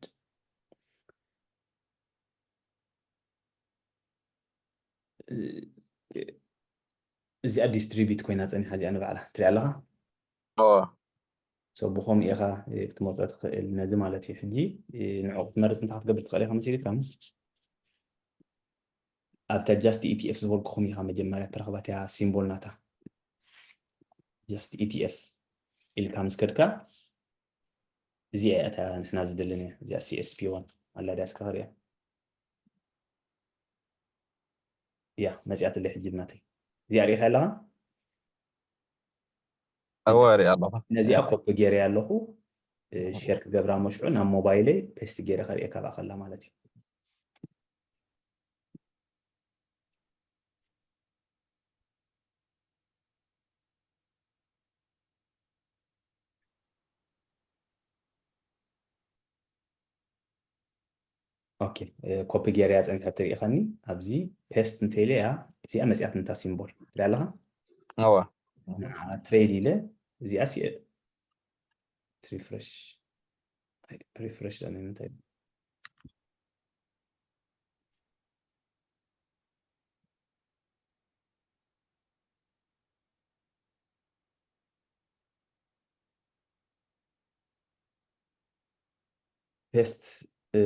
እዚኣ ዲስትሪቢዩት ኮይና ጸኒሓ እዚኣ ንባዕላ ትሪኣ ኣለኻ። እወ። So ብኸምኡ ኢኻ ክትመርጾ ትኽእል ነዚ ማለት እዩ። ሕጂ ንዕኡ ክትመርጽ እንታይ ክትገብር ትኽእል ኢኻ መሲልካ? ኣብታ ጃስት ኢቲኤፍ ዝበልኩኹም ኢኻ መጀመርያ ትረኽባ እቲኣ ሲምቦል ናታ። ጃስት ኢቲኤፍ ኢልካ ምስ ከድካ እዚኣ እያ እታ ንሕና ዝደለናያ እዚኣ ሲኤስፒ ዋን ኣላ ድያ እስከ ክሪኣ። ያ መጺኣትለይ ሕጂ ናተይ እዚኣ ሪኢኻ ኣለኻ። እወ ሪኣ ኣለኹ። ነዚኣ ኮፒ ገይረ ኣለኹ። ሼር ክገብራ መሽዑ ናብ ሞባይለይ ፔስት ገይረ ከርእየካ ብኣ ከላ ማለት እዩ። ኦኬ ኮፒ ገይረያ ጸኒሐ ትርኢኻኒ ኣብዚ ፔስት እንተኢለያ እዚኣ መጽያት እንታ ሲምቦል ትሪኣ ኣለኻ። እወ ንዓ ትሬድ ኢለ እዚኣ ሲ ሪፍሬሽ ሪፍሬሽ ዳኒ እንታይ ፔስት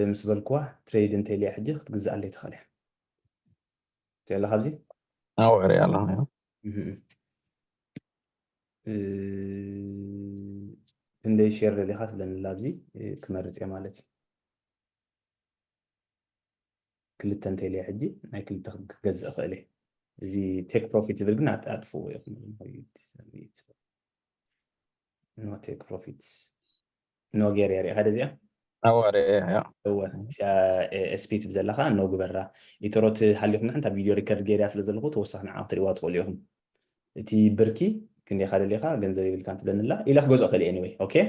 ምስ በልኩዋ ትሬድ እንተልያ ሕጂ ክትግዝኣለይ ትኽእል እያ። ትሪኦ ኣለኻ ኣብዚ ኣውዕሪ ኣለኹ። ክንደይ ሼር ደሊኻ ትብለኒ ኣብዚ ክመርፅ እየ ማለት እዩ። ክልተ እንተልየ ሕጂ ናይ ክልተ ክገዝእ እኽእል እየ። እዚ ቴክ ፕሮፊት ዝብል ግን ኣጥፍዎ ኢኹም። ኖ ቴክ ፕሮፊት ኖ ገይር እያ ሪኢኻ ደዚኣ ኣዋሪ ያ እወ ኤስፒ ትብል ዘለኻ ኖ ግበራ። ኢተሮት ሃሊኹም ንሕንታ ቪድዮ ሪከርድ ገይርያ ስለ ዘለኹ ተወሳኺ ንዓ ክትሪእዋ ትኽእሉ ኢኹም። እቲ ብርኪ ክንደይ ኢኻ ደሊኻ ገንዘብ የብልካን ትብለኒ ኣላ ኢለ ክገዝኦ ክእል እየ። Anyway okay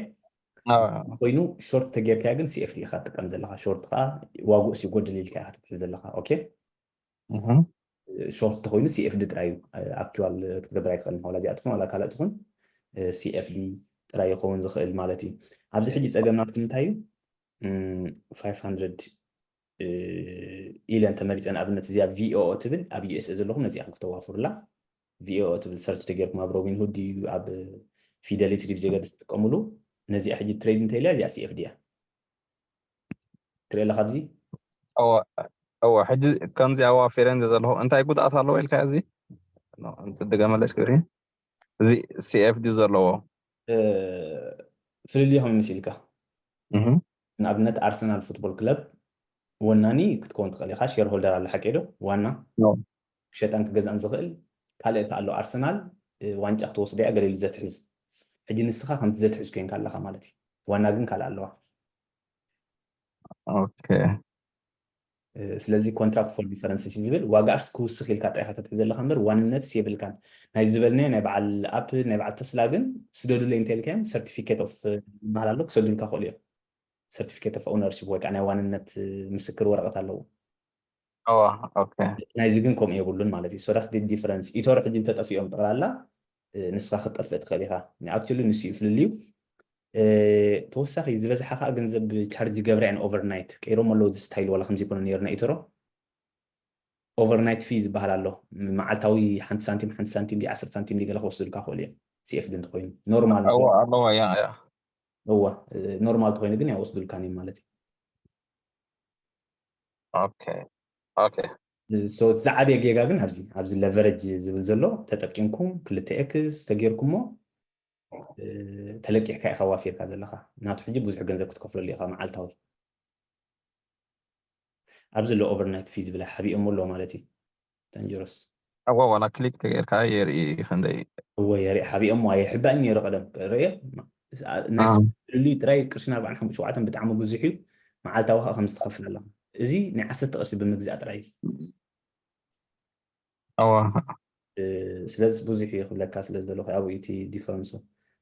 ኮይኑ ሾርት ተጌርካያ ግን ሲኤፍዲ ኢኻ ትጥቀም ዘለኻ። ሾርት ከዓ ዋግኡ ሲጎድል ኢልካ ኢኻ ትትሕዝ ዘለኻ። Okay ሾርት ተኮይኑ ሲኤፍዲ ጥራይ እዩ። ኣክቹዋል ክትገብር ኣይትኽእልን ዋላ እዚኣ ትኹን ዋላ ካልእ ትኹን ሲኤፍዲ ጥራይ ይኸውን ዝኽእል ማለት እዩ። ኣብዚ ሕጂ ፀገም ናትኩም እንታይ እዩ? ፋይፍ ሃንድረድ ኢለን ተመሪፀን ኣብነት እዚኣ ቪኦኦ ትብል ኣብ ዩኤስኤ ዘለኹም ነዚኣ ክተዋፍሩላ ቪኦኦ ትብል ሰርች ተጌርኩም ኣብ ሮቢን ሁድ ድዩ ኣብ ፊደሊቲ ድዩ ብዘገድስ ትጥቀምሉ። ነዚኣ ሕጂ ትሬድ እንተኢልያ እዚኣ ሲኤፍዲ እያ። ትሪኦ ኣለኻ ኣብዚ እወ ሕጂ ከምዚ ኣዋፊረ እንደ ዘለኹ እንታይ ጉድኣት ኣለዎ ኢልካ እዚ ድገመለስ ክብሪ እዚ ሲኤፍዲ ዘለዎ ፍልልይ ከመይ መሲልካ ንኣብነት ኣርሰናል ፉትቦል ክለብ ወናኒ ክትከውን ትኽእል ኢኻ። ሼር ሆልደር ኣሎ ሓቂ ዶ ዋና ክሸጣን ክገዛእን ዝኽእል ካልእ ከ ኣሎ ኣርሰናል ዋንጫ ክትወስድ እያ ገለ ኢሉ ዘትሕዝ። ሕጂ ንስኻ ከምቲ ዘትሕዝ ኮይንካ ኣለኻ ማለት እዩ። ዋና ግን ካልእ ኣለዋ። ኦኬ ስለዚ contract for difference እዩ ዝብል ዋጋኣስ ክውስኽ ኢልካ ጥራይ ኢኻ ተትሕዘ ኣለኻ እምበር ዋንነትስ የብልካን። ናይ ዝበልናዮ ናይ በዓል ኣፕል ናይ በዓል ተስላ ግን ስደዱለይ እንተልካዮም certificate of ይበሃል ኣሎ ክሰዱልካ ክእሉ እዮም። Certificate of ownership ወይ ከዓ ናይ ዋንነት ምስክር ወረቐት ኣለዎ። እዋ ኦኬ ናይዚ ግን ከምኡ የብሉን ማለት እዩ። So that's the difference። ኢቶሮ ሕጂ እንተጠፊኦም ጠቕላላ ንስኻ ክትጠፍእ ትኽእል ኢኻ። Actually ንሱ እዩ ፍልልዩ። ተወሳኺ ዝበዝሓ ከዓ ገንዘብ charge ይገብራ እየን overnight ቀይሮም ኣለዉ። እዚ style ዋላ ከምዚ ይኮነ ነይሩ ናይ ኢቶሮ overnight fee ዝበሃል ኣሎ። መዓልታዊ ሓንቲ ሳንቲም ሓንቲ ሳንቲም ዲ ዓሰርተ ሳንቲም ዲ ገለ ክወስዱልካ ክእሉ እዮም። CFD እንተኮይኑ ኖርማል እዋ ኣለዋ ያ ያ እዋ ኖርማል ተኮይኑ ግን ኣይወስዱልካን እዮም ማለት እዩ። ኦኬ ኦኬ So እቲ ዝዓበየ ጌጋ ግን ኣብዚ ኣብዚ leverage ዝብል ዘሎ ተጠቂምኩም ክልተ ኤክስ ተጌርኩሞ ተለቂሕካ ኢኻ ዋፊርካ ዘለኻ። ናቱ ሕጂ ብዙሕ ገንዘብ ክትከፍለሉ ኢኻ መዓልታዊ። ኣብዚ ዘሎ overnight fee ዝብላ ሓቢኦሞ ኣለዎ ማለት እዩ። Dangerous እዋ ዋላ ክሊክ ተጌርካ የርኢ ክንደይ እወ የርኢ ሓቢኦሞ ኣይሕባእን ነይሩ ቀደም ርእየ ናይ ፍልልዩ ጥራይ ቅርሽን ኣርባዕን ሓሙሽተ ሸውዓተን ብጣዕሚ ብዙሕ እዩ። መዓልታዊ ከዓ ከም ዝትኸፍል ኣለካ። እዚ ናይ ዓሰርተ ቅርሺ ብምግዛእ ጥራይ እዩ። እዋ ስለዚ ብዙሕ እዩ ክብለካ ስለ ዝደለኹ ኣብኡ እቲ difference ኡ።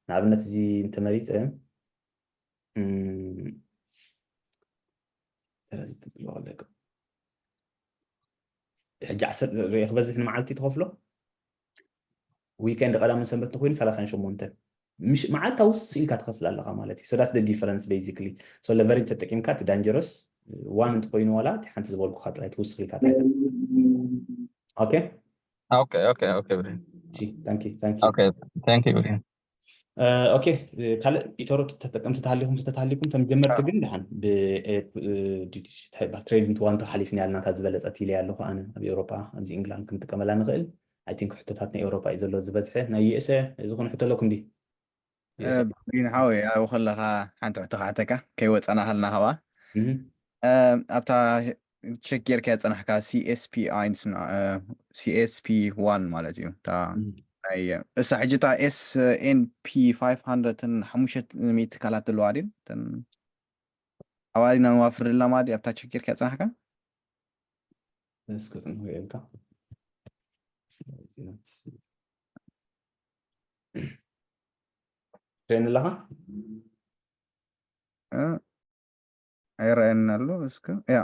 ንኣብነት እዚ እንተመሪፀ ሕጂ ዓሰርተ ርእ ክበዝሕ ንመዓልቲ ትኸፍሎ weekend ቀዳምን ሰንበት እንተኮይኑ ሰላሳን ሸሞንተን ምሽ መዓልታዊ ስኢልካ ትኸፍል ኣለካ ማለት እዩ። So that's the difference basically። So leverage ተጠቂምካ እቲ dangerous one እንተኮይኑ ዋላ እቲ ሓንቲ ዝበልኩካ ጥራይ ትውስኽ ኢልካ ጥራይ okay okay okay okay ብሬን thank you thank you okay thank you ብሬን okay ካልእ ኢቶሮ ተጠቀምቲ ተሃሊኩም ተተሃሊኩም ተምጀመርቲ ግን ደሓን trading to one ተሓሊፍና ያልና እታ ዝበለፀት ኢለ ኣለኹ ኣነ ኣብ ኤውሮጳ ኣብዚ ኢንግላንድ ክንጥቀመላ ንኽእል I think ሕቶታት ናይ ኤውሮጳ እዩ ዘሎ ዝበዝሐ ናይ USA ዝኾነ ሕቶ ኣለኩም ዲ ቢን ሓወይ ኣብኡ ከለኻ ሓንቲ ሕቶ ክሓተካ ከይወፃና ከልና ካብኣ ኣብታ ቸክ ጌርካ ያፀናሕካ CSP ን CSP one ማለት እዩ እሳ ሕጂ እታ SNP ሓሙሽተ ሚእቲ ትካላት ዘለዋ ድን ኣብኣ ዲና ንዋፍር ዘለና ማለት ኣብታ ቸክ ጌርካ ያፀናሕካ እስከ ፅንሑ የልካ ትሬን ኣለኻ ኣይረኣየኒ ኣሎ እስከ ያ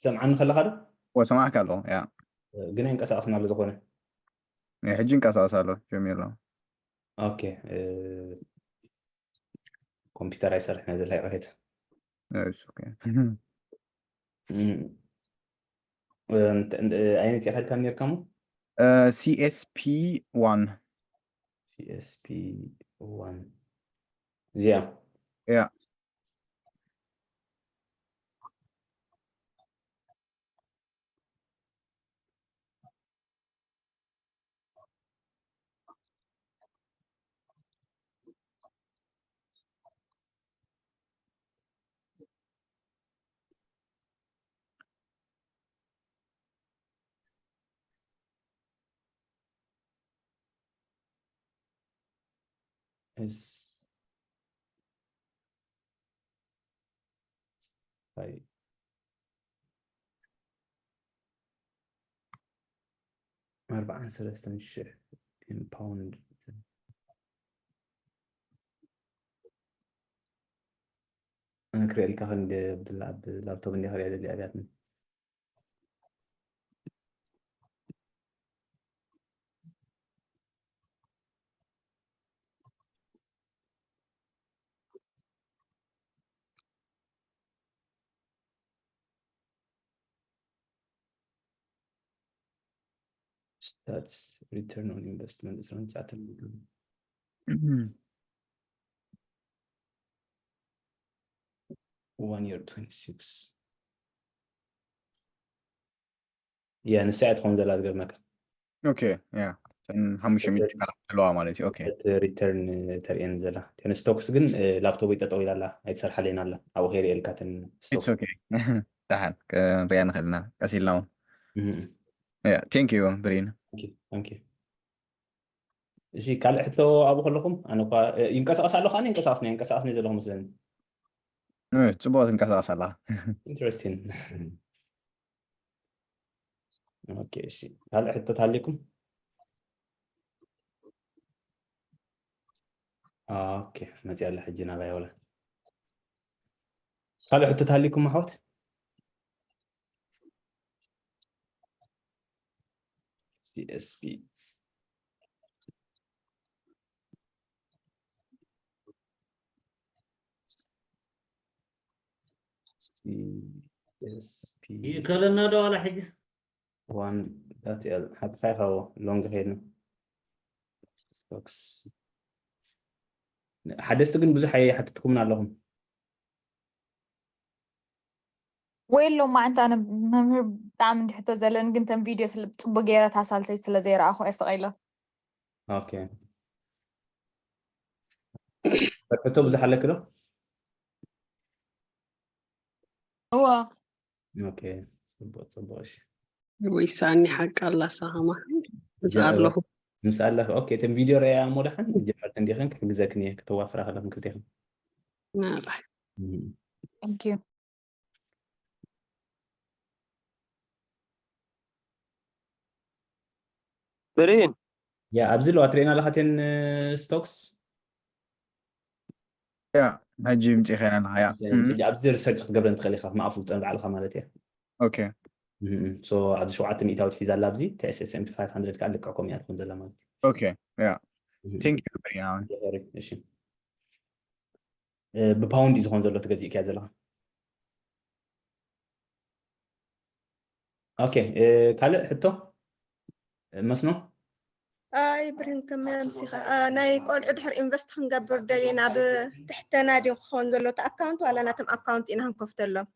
ሰምዓኒ ከለኻ ዶ ሰማዕካ ኣለኹ ያ ግን ኣይንቀሳቀስና ኣሎ ዝኾነ ሕጂ እንቀሳቀስ ኣሎ ጀሚር ኣሎ ኦኬ ኮምፒውተር ኣይሰርሕ ናይ ዘላ ይቅሬታ ኣይነት ኢኻ ኢልካ ነርካ ሞ CSP one CSP one እዚኣ ያ is like ኣርባዓን ሰለስተን ሽሕ ፓውንድ ክርእየልካ ክንዲ ብድላ ኣብ ላፕቶፕ እንዲ ክርእየ ደሊ ኣብያትኒ stats return on investment ዕስራን ትሽዓተን one year twenty-six ያ ንሳ እያ ትኸውን ዘላ ዝገርመካ ኦኬ ያ ሓሙሽተ ሚእቲ ትካላት ኣለዋ ማለት እዩ ኦኬ ሪተርን ተርእየን ዘላ ቴን ስቶክስ ግን ላፕቶፕ ይጠጠው ኢላ ኣላ ኣይትሰርሓለይን ኣላ ኣብኡ ከይርእየልካ ተን it's okay ደሓን ክንሪኣ ንኽእል ኢና ቀስ ኢልና እውን thank you ብሪን thank you እሺ፣ ካልእ ሕቶ ኣብኡ ከለኹም? ኣነ እኳ፣ እ፣ ይንቀሳቐስ ኣለኹ፣ ኣነ ይንቀሳቐስ ነይ፣ ይንቀሳቐስ ነይ ዘለኹ መስለኒ። እ፣ ጽቡቕ ትንቀሳቐስ ኣላ። ኢንተረስቲንግ። ኦኬ፣ እሺ። ካልእ ሕቶ ተሃልዩኩም? ኦኬ፣ መጽያ ኣላ ሕጂ ናባይ ወላ። ካልእ ሕቶ ተሃልዩኩም ኣሕዋት? ሲ ኤስ ፒ። ሲ ኤስ ፒ። ይእከለና ዶ ዋላ ሕጂ? ዋን ዳት ኤል ሓቅኻ ኢኻ፣ ሎንግ ሄድ ነው። ስቶክስ። ሓደስቲ ግን ብዙሕ ኣይሓተትኩምን ኣለኹም። ወይ ኣሎ ማዓንታ፣ ኣነ መምህር ብጣዕሚ እንድሕቶ ዘለን፣ ግን ተን ቪድዮ ስለ ጽቡቅ ገይረ እታ ሳልሰይቲ ስለ ዘይረኣኹ እየ ስቕ ኢለ። ኦኬ። ሕቶ ብዙሕ ኣለኪ ዶ? እዎ። ኦኬ፣ ጽቡቅ፣ ጽቡቅ፣ እሺ። ወይ ሳኒ ሓቂ ኣላ ሳኸማ። እዚ ጀ-፣ ኣለኹ። ምስ ኣለኺ፣ ኦኬ፣ እተን ቪድዮ ረኣያ እሞ ደሓን ጀመርቲ እንዲኽን ክሕግዘክን እየ፣ ክተዋፍራ ከለኽን ክልቴኽን። ናራይ። እም። Thank you። ብሬን ያ፣ ኣብዚ ኣለዋ ትርእየን ኣለኻ እተን፣ እ፣ ስቶክስ? ያ፣ ሕጂ ምጽእ ኸይና ኣለኻ፣ ያ። እም። ሕጂ ኣብዚ ሪሰርች ክትገብረን ትኽእል ኢኻ፣ ከም ኣፍልጦን ባዕልኻ ማለት እየ። ኦኬ። እም፣ እም። ሶ፣ ኣብዚ ሸውዓተ ሚእታዊት ሒዛ ኣላ፣ ኣብዚ እቲ ኤስ ኤስ ኤም ፒ ፋይቭ ሃንድረድ ከኣ ልክዕ ከምኡ እያ ትኾን ዘላ ማለት እዩ። ኦኬ፣ ያ። እም። Thank you፣ ብሬን፣ ኣሁን። ሶሪ፣ እሺ። እ፣ ብፓውንድ እዩ ዝኾን ዘሎ፣ ትገዚእካያ ዘለኻ። ኦኬ፣ እ፣ ካልእ ሕቶ? እ፣ መስኖ? ኣይ ብሬን፣ ከም ምምሲኻ፣ እ፣ ናይ ቆልዑ ድሕር ኢንቨስት ክንገብር ደሊና፣ ኣብ ትሕተና ድዩ ክኸውን ዘሎ እቲ ኣካውንት ዋላ ናቶም ኣካውንት ኢና ክንከፍተሎም?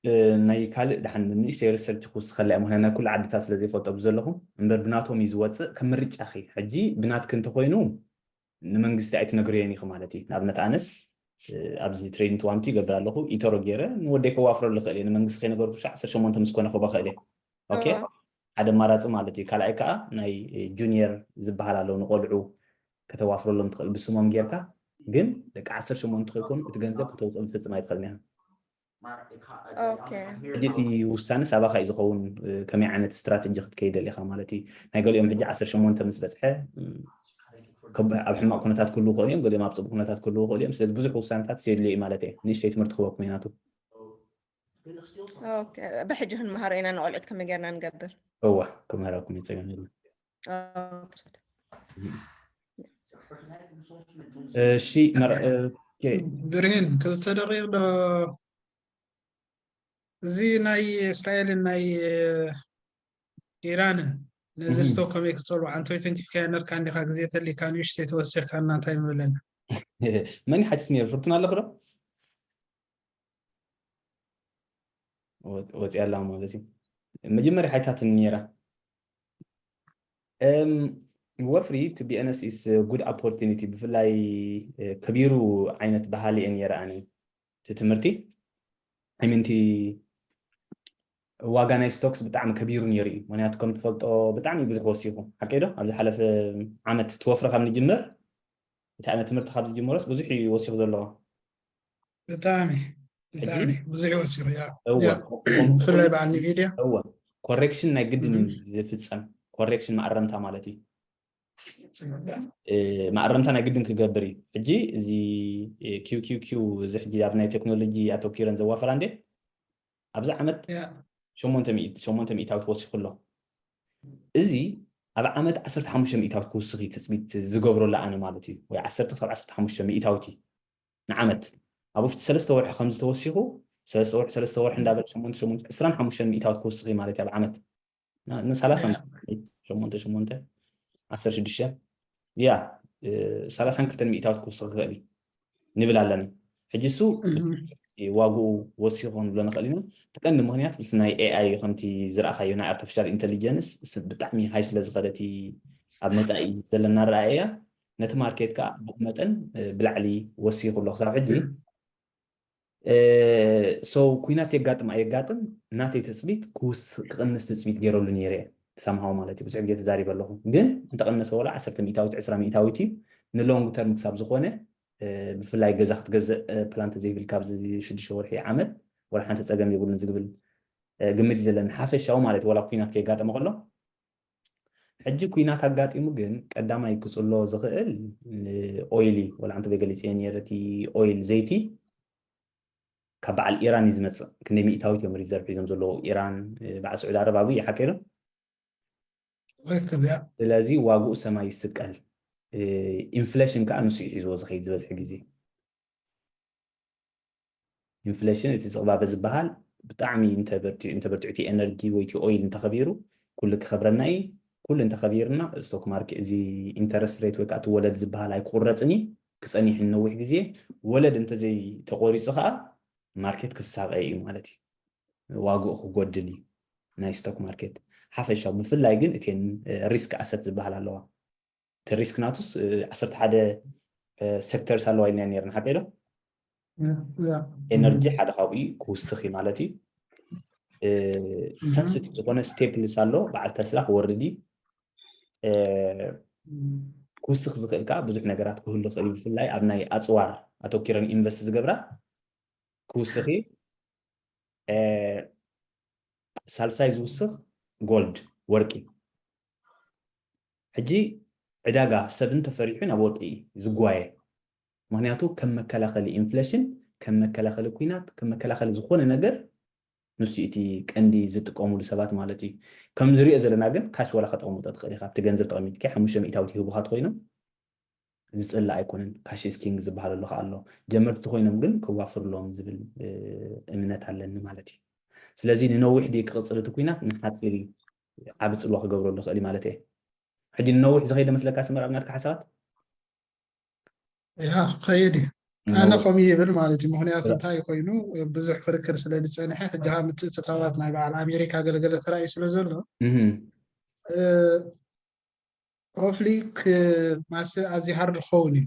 እ፣ ናይ ካልእ ደሓን ንእሽተይ ሪሰርች ክውስኸላ እየ፣ ምኽንያቱ ናይ ኩሉ ዓድታት ስለ ዘይፈልጦ ብዘለኹ፣ እምበር ብናቶም እዩ ዝወጽእ። ከም ምርጫኺ፣ ሕጂ ብናትኪ እንተኾይኑ፣ ንመንግስቲ ኣይትነግርዮን ኢኺ ማለት እዩ። ንኣብነት ኣነስ፣ እ፣ ኣብዚ ትሬዲንግ ትዋንቲ ይገብር ኣለኹ፣ ኢቶሮ ገይረ ንወደይ ከዋፍረሉ እኽእል እየ። ንመንግስቲ ከይነገርኩ ሻዕ ዓሰርተ ሸሞንተ ምስ ኮነ ክህቦ እኽእል እየ። ኦኬ? እዋ። ሓደ ኣማራጺ ማለት እዩ። ካልኣይ ከኣ ናይ፣ እ፣ ጁኒየር ዝበሃል ኣለዉ፣ ንቆልዑ ከተዋፍረሎም ትኽእል ብስሞም ጌርካ፣ ግን ደቂ ዓሰርተ ሸሞንተ ከይኮኑ እቲ ገንዘብ ከተውፅኦም ፍጽም ኣይትኽእልን ኢኻ። ኦኬ። ሕጂ እቲ ውሳነ ሳባኻ እዩ ዝኸውን፣ እ፣ ከመይ ዓይነት ስትራተጂ ክትከይድ ደሊኻ ማለት እዩ። ናይ ገሊኦም ሕጂ ዓሰርተ ሸሞንተ ምስ በጽሐ፣ እ፣ ከብ-፣ ኣብ ሕማቕ ኩነታት ክህልዉ ይኽእሉ እዮም፣ ገሊኦም ኣብ ጽቡቕ ኩነታት ክህልዉ ይኽእሉ እዮም። ስለዚ ብዙሕ ውሳነታት የድልዮ እዩ ማለት እየ። ንእሽተይ ትምህርቲ ክህበኩም እዩ ናቱ። ኦኬ። ብሕጂ ክንመሃሮ ኢና ንቆልዑት ከመይ ጌርና ንገብር። እዋ፣ ክምህረኩም እዩ፣ ጸገም የለን። ኦኬ። እሺ፣ መር-፣ ኦኬ። ብሬን፣ ክልተ ደቂቕ ዶ? እዚ ናይ እስራኤልን ናይ ኢራንን ነዚ እህ። ስቶክ ከመይ ክጸልዎ? ኣንቶይ ተንኪፍካዮ ነርካ እንዲኻ፣ ግዜ ተሊካ ንእሽተይ ተወሲኽካና እንታይ ምብለና? መን ይሓትት ነይሩ? ፍርቱና ኣለኹ ዶ? ወ-፣ ወፂኣ ኣላ ማለት እዩ። መጀመርያ ሓይታትን ነይራ። እም፣ ወፍሪ፣ to be honest, is a good opportunity። ብፍላይ፣ እ፣ ከቢሩ ዓይነት ባህሊ እየ ነይረ ኣነ። እቲ ትምህርቲ፣ I mean፣ እቲ ዋጋ ናይ ስቶክስ ብጣዕሚ ከቢሩ ነይሩ እዩ። ምክንያቱ ከም ትፈልጦ ብጣዕሚ ብዙሕ ወሲኹ። ሓቀይ ዶ? ኣብዚ ሓለፈ ዓመት እቲ ወፍሪ ካብ ንጅምር፣ እቲ ዓመት ትምህርቲ ካብ ዝጅምሮስ ብዙሕ እዩ ወሲኹ ዘለዎ። ብጣዕሚ፣ ሕጂ? ብጣዕሚ ብዙሕ እዩ ወሲኹ፣ ያ። እወ። ያ። ብፍላይ በዓል ኒቪድያ። እወ። ኮሬክሽን ናይ ግድን እዩ እህ። ዝፍጸም። ኮሬክሽን ማእረምታ ማለት እዩ። እ፣ ማእረምታ ናይ ግድን ክገብር እዩ። ሕጂ እዚ፣ እ፣ ኪው ኪው ኪው እዚ ሕጂ ኣብ ናይ ቴክኖሎጂ ኣተኪረን ዘዋፈራ እንዴ? ኣብዚ ዓመት ያ። ሸሞንተ ሚእቲ፣ ሸሞንተ ሚእታዊት ወሲኹ ኣሎ። እዚ ኣብ ዓመት ዓሰርተ ሓሙሽተ ሚእታዊት ክውስኽ እዩ ትጽቢት ዝገብሮ ኣነ ማለት እዩ። ወይ ዓሰርተ ክሳብ ዓሰርተ ሓሙሽተ ሚእታዊት እዩ ንዓመት። ኣብ ውሽጢ ሰለስተ ወርሒ ከም ዝተወሲኹ፣ ሰለስተ ወርሒ፣ ሰለስተ ወርሒ እንዳበለ ሸሞንተ፣ ሸሞንተ፣ ዕስራን ሓሙሽተን ሚእታዊት ክውስኽ እዩ ማለት እዩ ኣብ ዓመት። ን-፣ ንሰላሳ ያ። ሸሞንተ፣ ሸሞንተ፣ ዓሰርተ ሽዱሽተ፣ ያ፣ እ፣ ሰላሳን ክልተን ሚእታዊት ክውስኽ ይኽእል እዩ ንብል ኣለና። ሕጂ እሱ እህ። ዋግኡ ወሲኹ ክንብሎ ንኽእል ኢና። እቲ ቀንዲ ምኽንያት ምስ ናይ ኤ ኣይ ከምቲ ዝረኣኻዮ ናይ ኣርቲፊሻል ኢንተሊጀንስ ስ-፣ ብጣዕሚ ሃይ ስለ ዝኸደ እቲ ኣብ መጻኢ ዘለና ኣረኣእያ ነቲ ማርኬት ከኣ ብኡ መጠን፣ እ፣ ብላዕሊ ወሲኹ ኣሎ ክሳብ ሕጂ። እ፣ ሶ ኩናት የጋጥም ኣየጋጥም ናተይ ትጽቢት ክውስ-፣ ክቕንስ ትጽቢት ገይረሉ ነይረ እየ። ሰምሃው ማለት እዩ። ብዙሕ ግዜ ተዛሪበ ኣለኹ። ግን እንተቐነሰ ወላ ዓሰርተ ሚእታዊት፣ ዕስራ ሚእታዊት እዩ። ንሎንግ ተርም ክሳብ ዝኾነ ብፍላይ ገዛ ክትገዝእ ፕላን ተዘይብልካ ኣብዚ ሽዱሽተ ወርሒ ዓመት ወላ ሓንቲ ፀገም የብሉን ዝግብል ግምት እዩ ዘለኒ፣ ሓፈሻዊ ማለት እዩ። ወላ ኩናት ከየጋጠመ ከሎ ሕጂ ኩናት ኣጋጢሙ ግን ቀዳማይ ክፅሎ ዝኽእል ኦይል እዩ። ወላ ሓንቲ ገሊፀ ነይረ እቲ ኦይል ዘይቲ ካብ በዓል ኢራን እዩ ዝመፅእ። ክንደይ ሚእታዊት እዮም ሪዘርቭ ሒዞም ዘለዉ ኢራን፣ በዓል ስዑድ ዓረብ ኣብኡ ይሓቀ ኢሎም። ስለዚ ዋግኡ ሰማይ ይስቀል። ኢንፍሌሽን ከዓ ንሱ እዩ ሒዝዎ ዝኸይድ ዝበዝሕ ግዜ። ኢንፍሌሽን እቲ ዝቕባበ ዝበሃል ብጣዕሚ እንተበርቲዑ እቲ ኤነርጂ ወይ እቲ ኦይል እንተኸቢሩ ኩሉ ክኸብረና እዩ። ኩሉ እንተኸቢርና ስቶክ ማርኬት እዚ ኢንተረስት ሬት ወይ ከዓ እቲ ወለድ ዝበሃል ኣይክቁረፅን እዩ ክፀኒሕ ንነዊሕ ግዜ። ወለድ እንተዘይ ተቆሪፁ ከዓ ማርኬት ክሳቐ እዩ ማለት እዩ። ዋግኡ ክጎድል እዩ ናይ ስቶክ ማርኬት ሓፈሻዊ። ብፍላይ ግን እተን ሪስክ ኣሰት ዝበሃል ኣለዋ። እቲ ሪስክ ናቱስ ዓሰርተ ሓደ ሴክተርስ ኣለዋ ኢልና ነርና ሓቀ ዶ? ኤነርጂ ሓደ ካብኡ ክውስኽ እዩ ማለት እዩ። ሰንስቲቭ ዝኾነ ስቴፕልስ ኣሎ፣ በዓል ተስላ ክወርድ እዩ። ክውስኽ ዝኽእል ከዓ ብዙሕ ነገራት ክህሉ ይኽእል እዩ። ብፍላይ ኣብ ናይ ኣፅዋር ኣተኪረን ኢንቨስት ዝገብራ ክውስኽ እዩ። ሳልሳይ ዝውስኽ ጎልድ፣ ወርቂ። ሕጂ ዕዳጋ ሰብ እንተፈሪሑ ናብ ወርቂ እዩ ዝጓየ። ምክንያቱ ከም መከላኸሊ ኢንፍሌሽን፣ ከም መከላኸሊ ኩናት፣ ከም መከላኸሊ ዝኾነ ነገር ንሱ እቲ ቀንዲ ዝጥቀሙሉ ሰባት ማለት እዩ። ከም ዝሪኦ ዘለና ግን ካሽ ዋላ ከተቐምጦ ትኽእል ኢኻ። ኣብቲ ገንዘብ ተቐሚጥካ ሓሙሽተ ሚእታዊት ይህቡኻ ተኮይኖም ዝፅላእ ኣይኮነን። ካሽ ኢዝ ኪንግ ዝበሃል ኣሎ ከዓ ኣሎ። ጀመርቲ ተኮይኖም ግን ከዋፍርሎም ዝብል እምነት ኣለኒ ማለት እዩ። ስለዚ ንነዊሕ ድዩ ክቕፅል እቲ ኩናት ንሓፂር እዩ ዓቢ ፅልዋ ክገብረሉ ይኽእል እዩ ማለት እየ። ሕጂ ንነዊሕ ዝኸይደ መስለካ ስመር ኣብ ናትካ ሓሳባት? ያ ኸይድ እዩ። ኣነ ከምኡ ይብል ማለት እዩ። ምክንያቱ እንታይ ኮይኑ ብዙሕ ክርክር ስለ ዝፀንሐ ሕጂ ምትእትታዋት ናይ በዓል ኣሜሪካ ገለገለ ተራእዩ ስለ ዘሎ ሆፍሊ ማስ ኣዚ ሃርድ ክኸውን እዩ።